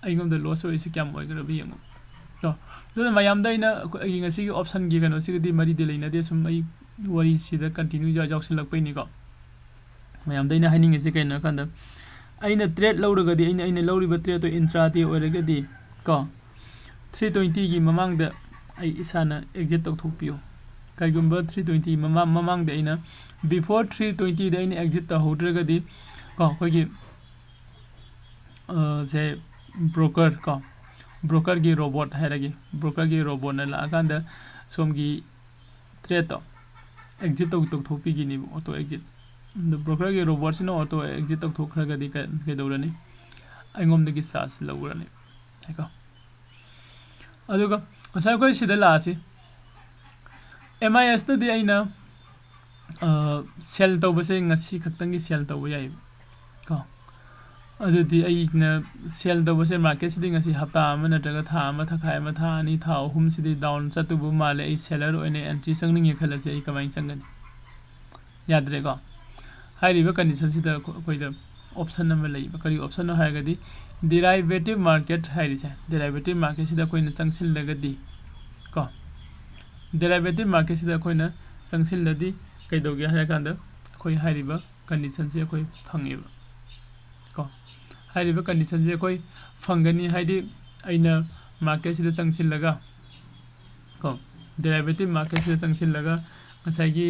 ꯑꯩꯉꯣꯟꯗ ꯂꯣꯁ ꯑꯣꯏꯔꯤꯁꯤ ꯀꯌꯥꯝ ꯑꯣꯏꯒꯗꯕ ꯌꯦꯡꯉꯣ꯫ ꯀꯣ, ꯑꯗꯨꯅ ꯃꯌꯥꯝꯗ ꯑꯩꯅ ꯑꯩꯈꯣꯏ, ꯑꯩꯒꯤ ꯉꯁꯤꯒꯤ ꯑꯣꯞꯁꯟꯒꯤ ꯀꯩꯅꯣꯁꯤꯒꯗꯤ ꯃꯔꯤꯗꯤ ꯂꯩꯅꯗꯦ, ꯁꯨꯝ ꯑꯩ ꯋꯥꯔꯤꯁꯤꯗ ꯀꯟꯇꯤꯅ꯭ꯌꯨ ꯌꯥꯎꯁꯤꯜꯂꯛꯄꯩꯅꯤꯀꯣ꯫ ꯃꯌꯥꯝꯗ ꯑꯩꯅ ꯍꯥꯏꯅꯤꯡꯉꯤꯁꯤ ꯀꯩꯅꯣ ꯍꯥꯏ ꯀꯥꯟꯗ, ꯑꯩꯅ ꯇ꯭ꯔꯦꯠ ꯂꯧꯔꯒꯗꯤ, ꯑꯩꯅ, ꯑꯩꯅ ꯂꯧꯔꯤꯕ ꯇ꯭ꯔꯦꯠꯇꯣ ꯏꯟꯇ꯭ꯔꯥꯗꯦ ꯑꯣꯏꯔꯒꯗꯤ ꯀꯣ, ꯊ꯭ꯔꯤ ꯇ꯭ꯋꯦꯟꯇꯤꯒꯤ ꯃꯃꯥꯡꯗ ꯑꯩ ꯏꯁꯥꯅ ꯑꯦꯛꯖꯤꯠ ꯇꯧꯊꯣꯛꯄꯤꯌꯨ꯫ ꯀꯩꯒꯨꯝꯕ ꯊ꯭ꯔꯤ ꯇ꯭ꯋꯦꯟꯇꯤ ꯃꯃꯥꯡ, ꯃꯃꯥꯡꯗ ꯑꯩꯅ, ꯕꯤꯐꯣꯔ ꯊ꯭ꯔꯤ ꯇ꯭ꯋꯦꯟꯇꯤꯗ ꯑꯩꯅ ꯑꯦꯛꯖꯤꯠ ꯇꯧꯍꯧꯗ꯭ꯔꯒꯗꯤ ꯀꯣ, ꯑꯩꯈꯣꯏꯒꯤ, ꯑ, ꯁꯦ ꯕ꯭ꯔꯣꯀꯔ ꯀꯣ, ꯕ꯭ꯔꯣꯀꯔꯒꯤ ꯔꯣꯕꯣꯠ ꯍꯥꯏꯔꯒꯦ, ꯕ꯭ꯔꯣꯀꯔꯒꯤ ꯔꯣꯕꯣꯠꯅ ꯂꯥꯛꯑꯀꯥꯟꯗ ꯁꯣꯝꯒꯤ ꯇ꯭ꯔꯦꯠꯇꯣ ꯑꯦꯛꯖꯤꯠ ꯇꯧ-, ꯇꯧꯊꯣꯛꯄꯤꯈꯤꯅꯦꯕ, ꯑꯣꯇꯣ ꯑꯦꯛꯖꯤꯠ꯫ ꯑꯗꯣ ꯕ꯭ꯔꯣꯀꯔꯒꯤ ꯔꯣꯕꯣꯠꯁꯤꯅ ꯑꯣꯇꯣ ꯑꯦꯛꯖꯤꯠ ꯇꯧꯊꯣꯛꯈ꯭ꯔꯒꯗꯤ ꯀ-, ꯀꯩꯗꯧꯔꯅꯤ? ꯑꯩꯉꯣꯟꯗꯒꯤ ꯆꯥꯔꯖ ꯂꯧꯔꯅꯤ ꯍꯥꯏꯀꯣ꯫ ꯑꯗꯨꯒ ꯉꯁꯥꯏ ꯑꯩꯈꯣꯏ ꯁꯤꯗ ꯂꯥꯛꯑꯁꯤ, ꯑꯦꯝ ꯑꯥꯏ ꯑꯦꯁꯇꯗꯤ ꯑꯩꯅ, ꯑ, ꯁꯦꯜ ꯇꯧꯕꯁꯦ ꯉꯁꯤ ꯈꯛꯇꯪꯒꯤ ꯁꯦꯜ ꯇꯧꯕ ꯌꯥꯏꯌꯦꯕ ꯀꯣ꯫ ꯑꯗꯨꯗꯤ ꯑꯩꯅ ꯁꯦꯜ ꯇꯧꯕꯁꯦ ꯃꯥꯔꯀꯦꯠꯁꯤꯗꯤ ꯉꯁꯤ ꯍꯞꯇꯥ ꯑꯃ ꯅꯠꯇ꯭ꯔꯒ ꯊꯥ ꯑꯃ, ꯊꯥꯈꯥꯏ ꯑꯃ, ꯊꯥ ꯑꯅꯤ, ꯊꯥ ꯑꯍꯨꯝꯁꯤꯗꯤ ꯗꯥꯎꯟ ꯆꯠꯇꯧꯕ ꯃꯥꯜꯂꯦ, ꯑꯩ ꯁꯦꯂꯔ ꯑꯣꯏꯅ ꯑꯦꯟꯇ꯭ꯔꯤ ꯆꯪꯅꯤꯡꯉꯦ ꯈꯜꯂꯁꯦ, ꯑꯩ ꯀꯃꯥꯏꯅ ꯆꯪꯒꯅꯤ? ꯌꯥꯗ꯭ꯔꯦꯀꯣ꯫ ꯍꯥꯏꯔꯤꯕ ꯀꯟꯗꯤꯁꯟꯁꯤꯗ ꯑꯩꯈꯣ-, ꯑꯩꯈꯣꯏꯗ ꯑꯣꯞꯁꯟ ꯑꯃ ꯂꯩꯕ꯫ ꯀꯔꯤ ꯑꯣꯞꯁꯟꯅꯣ ꯍꯥꯏꯔꯒꯗꯤ, ꯗꯤꯔꯥꯏꯚꯦꯇꯤꯚ ꯃꯥꯔꯀꯦꯠ ꯍꯥꯏꯔꯤꯁꯦ, ꯗꯤꯔꯥꯏꯚꯦꯇꯤꯚ ꯃꯥꯔꯀꯦꯠꯁꯤꯗ ꯑꯩꯈꯣꯏꯅ ꯆꯪꯁꯤꯜꯂꯒꯗꯤ ꯀꯣ, ꯗꯤꯔꯥꯏꯚꯦꯇꯤꯚ ꯃꯥꯔꯀꯦꯠꯁꯤꯗ ꯑꯩꯈꯣꯏꯅ ꯆꯪꯁꯤꯜꯂꯗꯤ ꯀꯩꯗꯧꯒꯦ ꯍꯥꯏꯔ ꯀꯥꯟꯗ, ꯑꯩꯈꯣꯏ ꯍꯥꯏꯔꯤꯕ ꯀꯟꯗꯤꯁꯟꯁꯦ ꯑꯩꯈꯣꯏ ꯐꯪꯉꯦꯕ ꯀꯣ꯫ ꯍꯥꯏꯔꯤꯕ ꯀꯟꯗꯤꯁꯟꯁꯦ ꯑꯩꯈꯣꯏ ꯐꯪꯒꯅꯤ, ꯍꯥꯏꯗꯤ ꯑꯩꯅ ꯃꯥꯔꯀꯦꯠꯁꯤꯗ ꯆꯪꯁꯤꯜꯂꯒ ꯀꯣ, ꯗꯦꯔꯥꯏꯚꯦꯇꯤꯚ ꯃꯥꯔꯀꯦꯠꯁꯤꯗ ꯆꯪꯁꯤꯜꯂꯒ ꯉꯁꯥꯏꯒꯤ,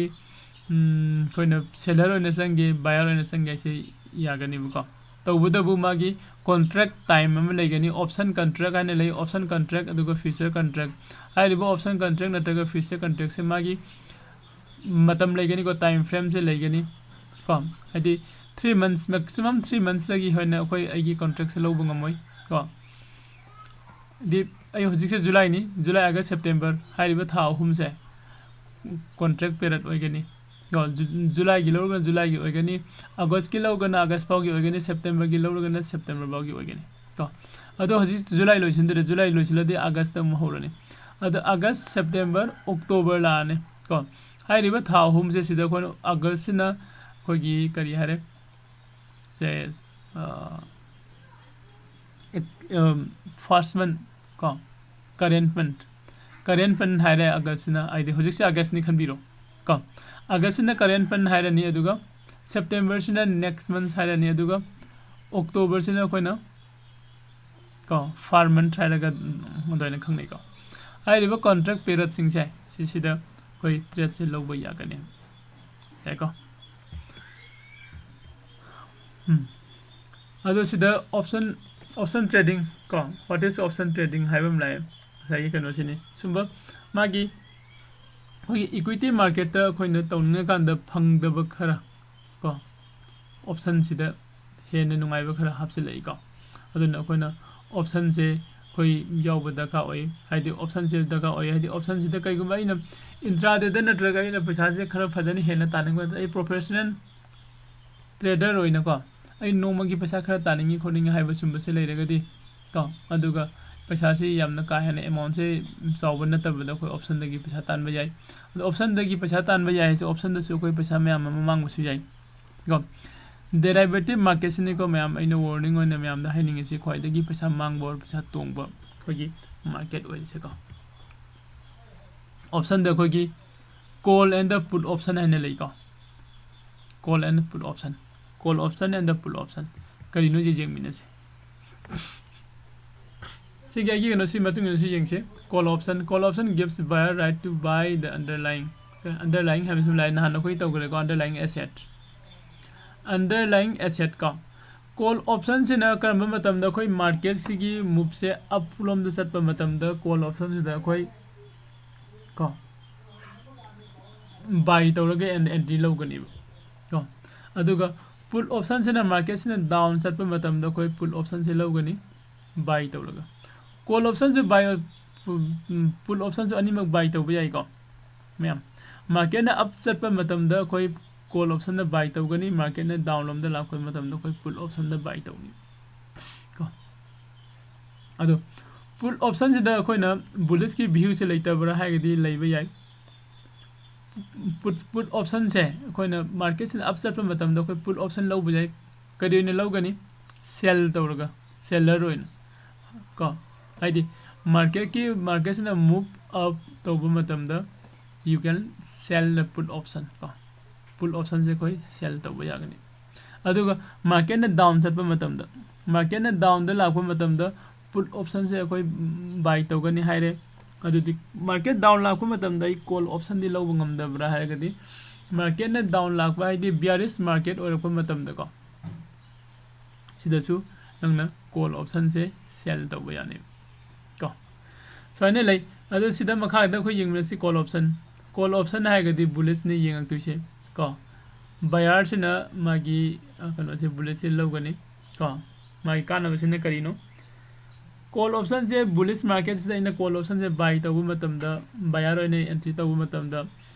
ꯎꯝ, ꯑꯩꯈꯣꯏꯅ ꯁꯦꯂꯔ ꯑꯣꯏꯅ ꯆꯪꯒꯦ, ꯕꯥꯌꯔ ꯑꯣꯏꯅ ꯆꯪꯒꯦ ꯍꯥꯏꯁꯦ ꯌꯥꯒꯅꯦꯕꯀꯣ꯫ ꯇꯧꯕꯇꯕꯨ ꯃꯥꯒꯤ ꯀꯣꯟꯇ꯭ꯔꯦꯛ ꯇꯥꯏꯝ ꯑꯃ ꯂꯩꯒꯅꯤ, ꯑꯣꯞꯁꯟ ꯀꯟꯇ꯭ꯔꯦꯛ ꯍꯥꯏꯅ ꯂꯩ, ꯑꯣꯞꯁꯟ ꯀꯟꯇ꯭ꯔꯦꯛ ꯑꯗꯨꯒ ꯐ꯭ꯌꯨꯆꯔ ꯀꯟꯇ꯭ꯔꯦꯛ꯫ ꯍꯥꯏꯔꯤꯕ ꯑꯣꯞꯁꯟ ꯀꯟꯇ꯭ꯔꯦꯛ ꯅꯠꯇ꯭ꯔꯒ ꯐ꯭ꯌꯨꯆꯔ ꯀꯟꯇ꯭ꯔꯦꯛꯁꯦ ꯃꯥꯒꯤ ꯃꯇꯝ ꯂꯩꯒꯅꯤꯀꯣ, ꯇꯥꯏꯝ ꯐ꯭ꯔꯦꯝꯁꯦ ꯂꯩꯒꯅꯤ ꯀꯣ꯫ ꯍꯥꯏꯗꯤ ꯊ꯭ꯔꯤ ꯃꯟꯁ, ꯃꯦꯛꯁꯤꯃꯝ ꯊ꯭ꯔꯤ ꯃꯟꯁꯇꯒꯤ ꯍꯦꯟꯅ ꯑꯩꯈꯣꯏ ꯑꯩꯒꯤ ꯀꯣꯟꯇ꯭ꯔꯦꯛꯁꯦ ꯂꯧꯕ ꯉꯝꯃꯣꯏ ꯀꯣ꯫ ꯍꯥꯏꯗꯤ ꯑꯩ ꯍꯧꯖꯤꯛꯁꯦ ꯖꯨꯂꯥꯏꯅꯤ, ꯖꯨꯂꯥꯏ, ꯑꯥꯒꯁ, ꯁꯦꯞꯇꯦꯝꯕꯔ ꯍꯥꯏꯔꯤꯕ ꯊꯥ ꯑꯍꯨꯝꯁꯦ ꯀꯣꯟꯇ꯭ꯔꯦꯛ ꯄꯦꯔꯠ ꯑꯣꯏꯒꯅꯤ ꯀꯣ꯫ ꯖꯨ-, ꯖꯨꯂꯥꯏꯒꯤ ꯂꯧꯔꯒꯅ ꯖꯨꯂꯥꯏꯒꯤ ꯑꯣꯏꯒꯅꯤ, ꯑꯥꯒꯁꯀꯤ ꯂꯧꯔꯒꯅ ꯑꯥꯒꯁ ꯐꯥꯎꯒꯤ ꯑꯣꯏꯒꯅꯤ, ꯁꯦꯞꯇꯦꯝꯕꯔꯒꯤ ꯂꯧꯔꯒꯅ ꯁꯦꯞꯇꯦꯝꯕꯔ ꯐꯥꯎꯒꯤ ꯑꯣꯏꯒꯅꯤ ꯀꯣ꯫ ꯑꯗꯣ ꯍꯧꯖꯤꯛ ꯖꯨꯂꯥꯏ ꯂꯣꯏꯁꯤꯟꯗꯣꯔꯦ, ꯖꯨꯂꯥꯏ ꯂꯣꯏꯁꯤꯜꯂꯗꯤ ꯑꯥꯒꯁꯇ ꯑꯃꯨꯛ ꯍꯧꯔꯅꯤ꯫ ꯑꯗꯣ ꯑꯥꯒꯁ, ꯁꯦꯞꯇꯦꯝꯕꯔ, ꯑꯣꯛꯇꯣꯕꯔ ꯂꯥꯛꯑꯅꯤ ꯀꯣ꯫ ꯍꯥꯏꯔꯤꯕ ꯊꯥ ꯑꯍꯨꯝꯁꯦ ꯁꯤꯗ ꯑꯩꯈꯣꯏꯅ ꯑꯥꯒꯁꯁꯤꯅ ꯑꯩꯈꯣꯏꯒꯤ ꯀꯔꯤ ꯍꯥꯏꯔꯦ, ꯁꯦ, first month ꯀꯣ, current month, current month ꯍꯥꯏꯔꯦ ꯑꯥꯒꯁꯁꯤꯅ, ꯍꯥꯏꯗꯤ ꯍꯧꯖꯤꯛꯁꯦ ꯑꯥꯒꯁꯅꯤ ꯈꯟꯕꯤꯔꯣ ꯀꯣ꯫ ꯑꯥꯒꯁꯁꯤꯅ current month ꯍꯥꯏꯔꯅꯤ, ꯑꯗꯨꯒ ꯁꯦꯞꯇꯦꯝꯕꯔꯁꯤꯅ next month ꯍꯥꯏꯔꯅꯤ, ꯑꯗꯨꯒ ꯑꯣꯛꯇꯣꯕꯔꯁꯤꯅ ꯑꯩꯈꯣꯏꯅ ꯀꯣ, first month ꯍꯥꯏꯔꯒ ꯑꯗꯨꯃꯥꯏꯅ ꯈꯪꯅꯩꯀꯣ꯫ ꯍꯥꯏꯔꯤꯕ contract periodꯁꯤꯡꯁꯦ ꯁꯤꯁꯤꯗ ꯑꯩꯈꯣꯏ tradeꯁꯦ ꯂꯧꯕ ꯌꯥꯒꯅꯤ꯫ ꯌꯥꯏꯀꯣ? ꯎꯝ꯫ ꯑꯗꯣ ꯁꯤꯗ option, option trading ꯀꯣ, what is option trading ꯍꯥꯏꯕ ꯑꯃ ꯂꯥꯛꯑꯦ꯫ ꯉꯁꯥꯏꯒꯤ ꯀꯩꯅꯣꯁꯤꯅꯤ꯫ ꯁꯨꯝꯕ ꯃꯥꯒꯤ ꯑꯩꯈꯣꯏꯒꯤ equity marketꯇ ꯑꯩꯈꯣꯏꯅ ꯇꯧꯅꯤꯡꯉꯀꯥꯟꯗ ꯐꯪꯗꯕ ꯈꯔ ꯀꯣ, optionꯁꯤꯗ ꯍꯦꯟꯅ ꯅꯨꯡꯉꯥꯏꯕ ꯈꯔ ꯍꯥꯞꯆꯤꯜꯂꯛꯏꯀꯣ꯫ ꯑꯗꯨꯅ ꯑꯩꯈꯣꯏꯅ optionꯁꯦ ꯑꯩꯈꯣꯏ ꯌꯥꯎꯕ ꯗꯔꯀꯥꯔ ꯑꯣꯏ꯫ ꯍꯥꯏꯗꯤ optionꯁꯦ ꯗꯔꯀꯥꯔ ꯑꯣꯏ꯫ ꯍꯥꯏꯗꯤ optionꯁꯤꯗ ꯀꯩꯒꯨꯝꯕ ꯑꯩꯅ intradayꯗ ꯅꯠꯇ꯭ꯔꯒ ꯑꯩꯅ ꯄꯩꯁꯥꯁꯦ ꯈꯔ ꯐꯖꯅ ꯍꯦꯟꯅ ꯇꯥꯅꯤꯡꯕ, ꯑꯩ professional trader ꯑꯣꯏꯅꯀꯣ, ꯑꯩ ꯅꯣꯡꯃꯒꯤ ꯄꯩꯁꯥ ꯈꯔ ꯇꯥꯅꯤꯡꯉꯤ ꯈꯣꯠꯅꯤꯡꯉꯤ ꯍꯥꯏꯕ ꯁꯨꯝꯕꯁꯦ ꯂꯩꯔꯒꯗꯤ ꯀꯣ, ꯑꯗꯨꯒ ꯄꯩꯁꯥꯁꯤ ꯌꯥꯝꯅ ꯀꯥ ꯍꯦꯟꯅ amountꯁꯦ ꯆꯥꯎꯕ ꯅꯠꯇꯕꯗ ꯑꯩꯈꯣꯏ optionꯗꯒꯤ ꯄꯩꯁꯥ ꯇꯥꯟꯕ ꯌꯥꯏ꯫ ꯑꯗꯣ optionꯗꯒꯤ ꯄꯩꯁꯥ ꯇꯥꯟꯕ ꯌꯥꯏ ꯍꯥꯏꯁꯦ optionꯗꯁꯨ ꯑꯩꯈꯣꯏ ꯄꯩꯁꯥ ꯃꯌꯥꯝ ꯑꯃ ꯃꯥꯡꯕꯁꯨ ꯌꯥꯏ ꯀꯣ꯫ Derivative marketꯁꯤꯅꯤꯀꯣ ꯃꯌꯥꯝ, ꯑꯩꯅ warning ꯑꯣꯏꯅ ꯃꯌꯥꯝꯗ ꯍꯥꯏꯅꯤꯡꯉꯤꯁꯤ, ꯈ꯭ꯋꯥꯏꯗꯒꯤ ꯄꯩꯁꯥ ꯃꯥꯡꯕ or ꯄꯩꯁꯥ ꯇꯣꯡꯕ ꯑꯩꯈꯣꯏꯒꯤ market ꯑꯣꯏꯔꯤꯁꯦꯀꯣ꯫ Optionꯗ ꯑꯩꯈꯣꯏꯒꯤ call and put option ꯍꯥꯏꯅ ꯂꯩꯀꯣ꯫ Call and put option, call option and put option ꯀꯔꯤꯅꯣ ꯌꯦꯡꯃꯤꯟꯅꯁꯦ꯫ ꯁꯤꯒꯤ ꯑꯩꯒꯤ ꯀꯩꯅꯣꯁꯤ ꯃꯇꯨꯡ ꯏꯟꯅꯁꯨ ꯌꯦꯡꯁꯤ꯫ Call option, call option gives buyer right to buy the underlying, underlying ꯍꯥꯏꯕꯁꯤ ꯂꯥꯏ ꯅꯍꯥꯟ ꯑꯩꯈꯣꯏ ꯇꯧꯈ꯭ꯔꯦꯀꯣ, underlying asset꯫ Underlying asset ꯀꯣ, call optionꯁꯤꯅ ꯀꯔꯝꯕ ꯃꯇꯝꯗ ꯑꯩꯈꯣꯏ marketꯁꯤꯒꯤ moveꯁꯦ up ꯂꯣꯝꯗ ꯆꯠꯄ ꯃꯇꯝꯗ call optionꯁꯤꯗ ꯑꯩꯈꯣꯏ ꯀꯣ buy ꯇꯧꯔꯒ entry ꯂꯧꯒꯅꯦꯕ ꯀꯣ꯫ ꯑꯗꯨꯒ put optionꯁꯤꯅ marketꯁꯤꯅ down ꯆꯠꯄ ꯃꯇꯝꯗ ꯑꯩꯈꯣꯏ put optionꯁꯦ ꯂꯧꯒꯅꯤ buy ꯇꯧꯔꯒ꯫ Call optionꯁꯨ buy, put optionꯁꯨ ꯑꯅꯤꯃꯛ buy ꯇꯧꯕ ꯌꯥꯏꯀꯣ ꯃꯌꯥꯝ꯫ Marketꯅ up ꯆꯠꯄ ꯃꯇꯝꯗ ꯑꯩꯈꯣꯏ call optionꯗ buy ꯇꯧꯒꯅꯤ, marketꯅ down ꯂꯣꯝꯗ ꯂꯥꯛꯄ ꯃꯇꯝꯗ ꯑꯩꯈꯣꯏ put optionꯗ buy ꯇꯧꯅꯤ ꯀꯣ꯫ ꯑꯗꯣ put option ꯁꯤꯗ ꯑꯩꯈꯣꯏꯅ bullish ꯀꯤ view ꯁꯦ ꯂꯩꯇꯕ꯭ꯔꯥ ꯍꯥꯏꯔꯒꯗꯤ ꯂꯩꯕ ꯌꯥꯏ꯫ Put, put option ꯁꯦ ꯑꯩꯈꯣꯏꯅ market ꯁꯤꯅ up ꯆꯠꯄ ꯃꯇꯝꯗ ꯑꯩꯈꯣꯏ put option ꯂꯧꯕ ꯌꯥꯏ꯫ ꯀꯔꯤ ꯑꯣꯏꯅ ꯂꯧꯒꯅꯤ? Sell ꯇꯧꯔꯒ, seller ꯑꯣꯏꯅ ꯀꯣ, ꯍꯥꯏꯗꯤ market ꯀꯤ, market ꯁꯤꯅ move up ꯇꯧꯕ ꯃꯇꯝꯗ you can sell the put option ꯀꯣ, put option ꯁꯦ ꯑꯩꯈꯣꯏ sell ꯇꯧꯕ ꯌꯥꯒꯅꯤ꯫ ꯑꯗꯨꯒ market ꯅ down ꯆꯠꯄ ꯃꯇꯝꯗ, market ꯅ down ꯗ ꯂꯥꯛꯄ ꯃꯇꯝꯗ put option ꯁꯦ ꯑꯩꯈꯣꯏ buy ꯇꯧꯒꯅꯤ ꯍꯥꯏꯔꯦ꯫ ꯑꯗꯨꯗꯤ market down ꯂꯥꯛꯄ ꯃꯇꯝꯗ ꯑꯩ call option ꯗꯤ ꯂꯧꯕ ꯉꯝꯗꯕ꯭ꯔꯥ ꯍꯥꯏꯔꯒꯗꯤ, market ꯅ down ꯂꯥꯛꯄ ꯍꯥꯏꯗꯤ bearish market ꯑꯣꯏꯔꯛꯄ ꯃꯇꯝꯗꯀꯣ, ꯁꯤꯗꯁꯨ ꯅꯪꯅ call option ꯁꯦ sell ꯇꯧꯕ ꯌꯥꯅꯦꯕ ꯀꯣ꯫ ꯁꯨꯃꯥꯏꯅ ꯂꯩ꯫ ꯑꯗꯣ ꯁꯤꯗ ꯃꯈꯥꯗ ꯑꯩꯈꯣꯏ ꯌꯦꯡꯃꯤꯟꯅꯁꯤ call option꯫ Call option ꯍꯥꯏꯔꯒꯗꯤ bullish ꯅꯤ ꯌꯦꯡꯉꯛꯇꯣꯏꯁꯦ ꯀꯣ꯫ Buyer ꯁꯤꯅ ꯃꯥꯒꯤ, ꯑ, ꯀꯩꯅꯣꯁꯦ, bullish ꯁꯦ ꯂꯧꯒꯅꯤ ꯀꯣ꯫ ꯃꯥꯒꯤ ꯀꯥꯟꯅꯕꯁꯤꯅ ꯀꯔꯤꯅꯣ? Call option ꯁꯦ bullish market ꯁꯤꯗ ꯑꯩꯅ call option ꯁꯦ buy ꯇꯧꯕ ꯃꯇꯝꯗ, buyer ꯑꯣꯏꯅ entry ꯇꯧꯕ ꯃꯇꯝꯗ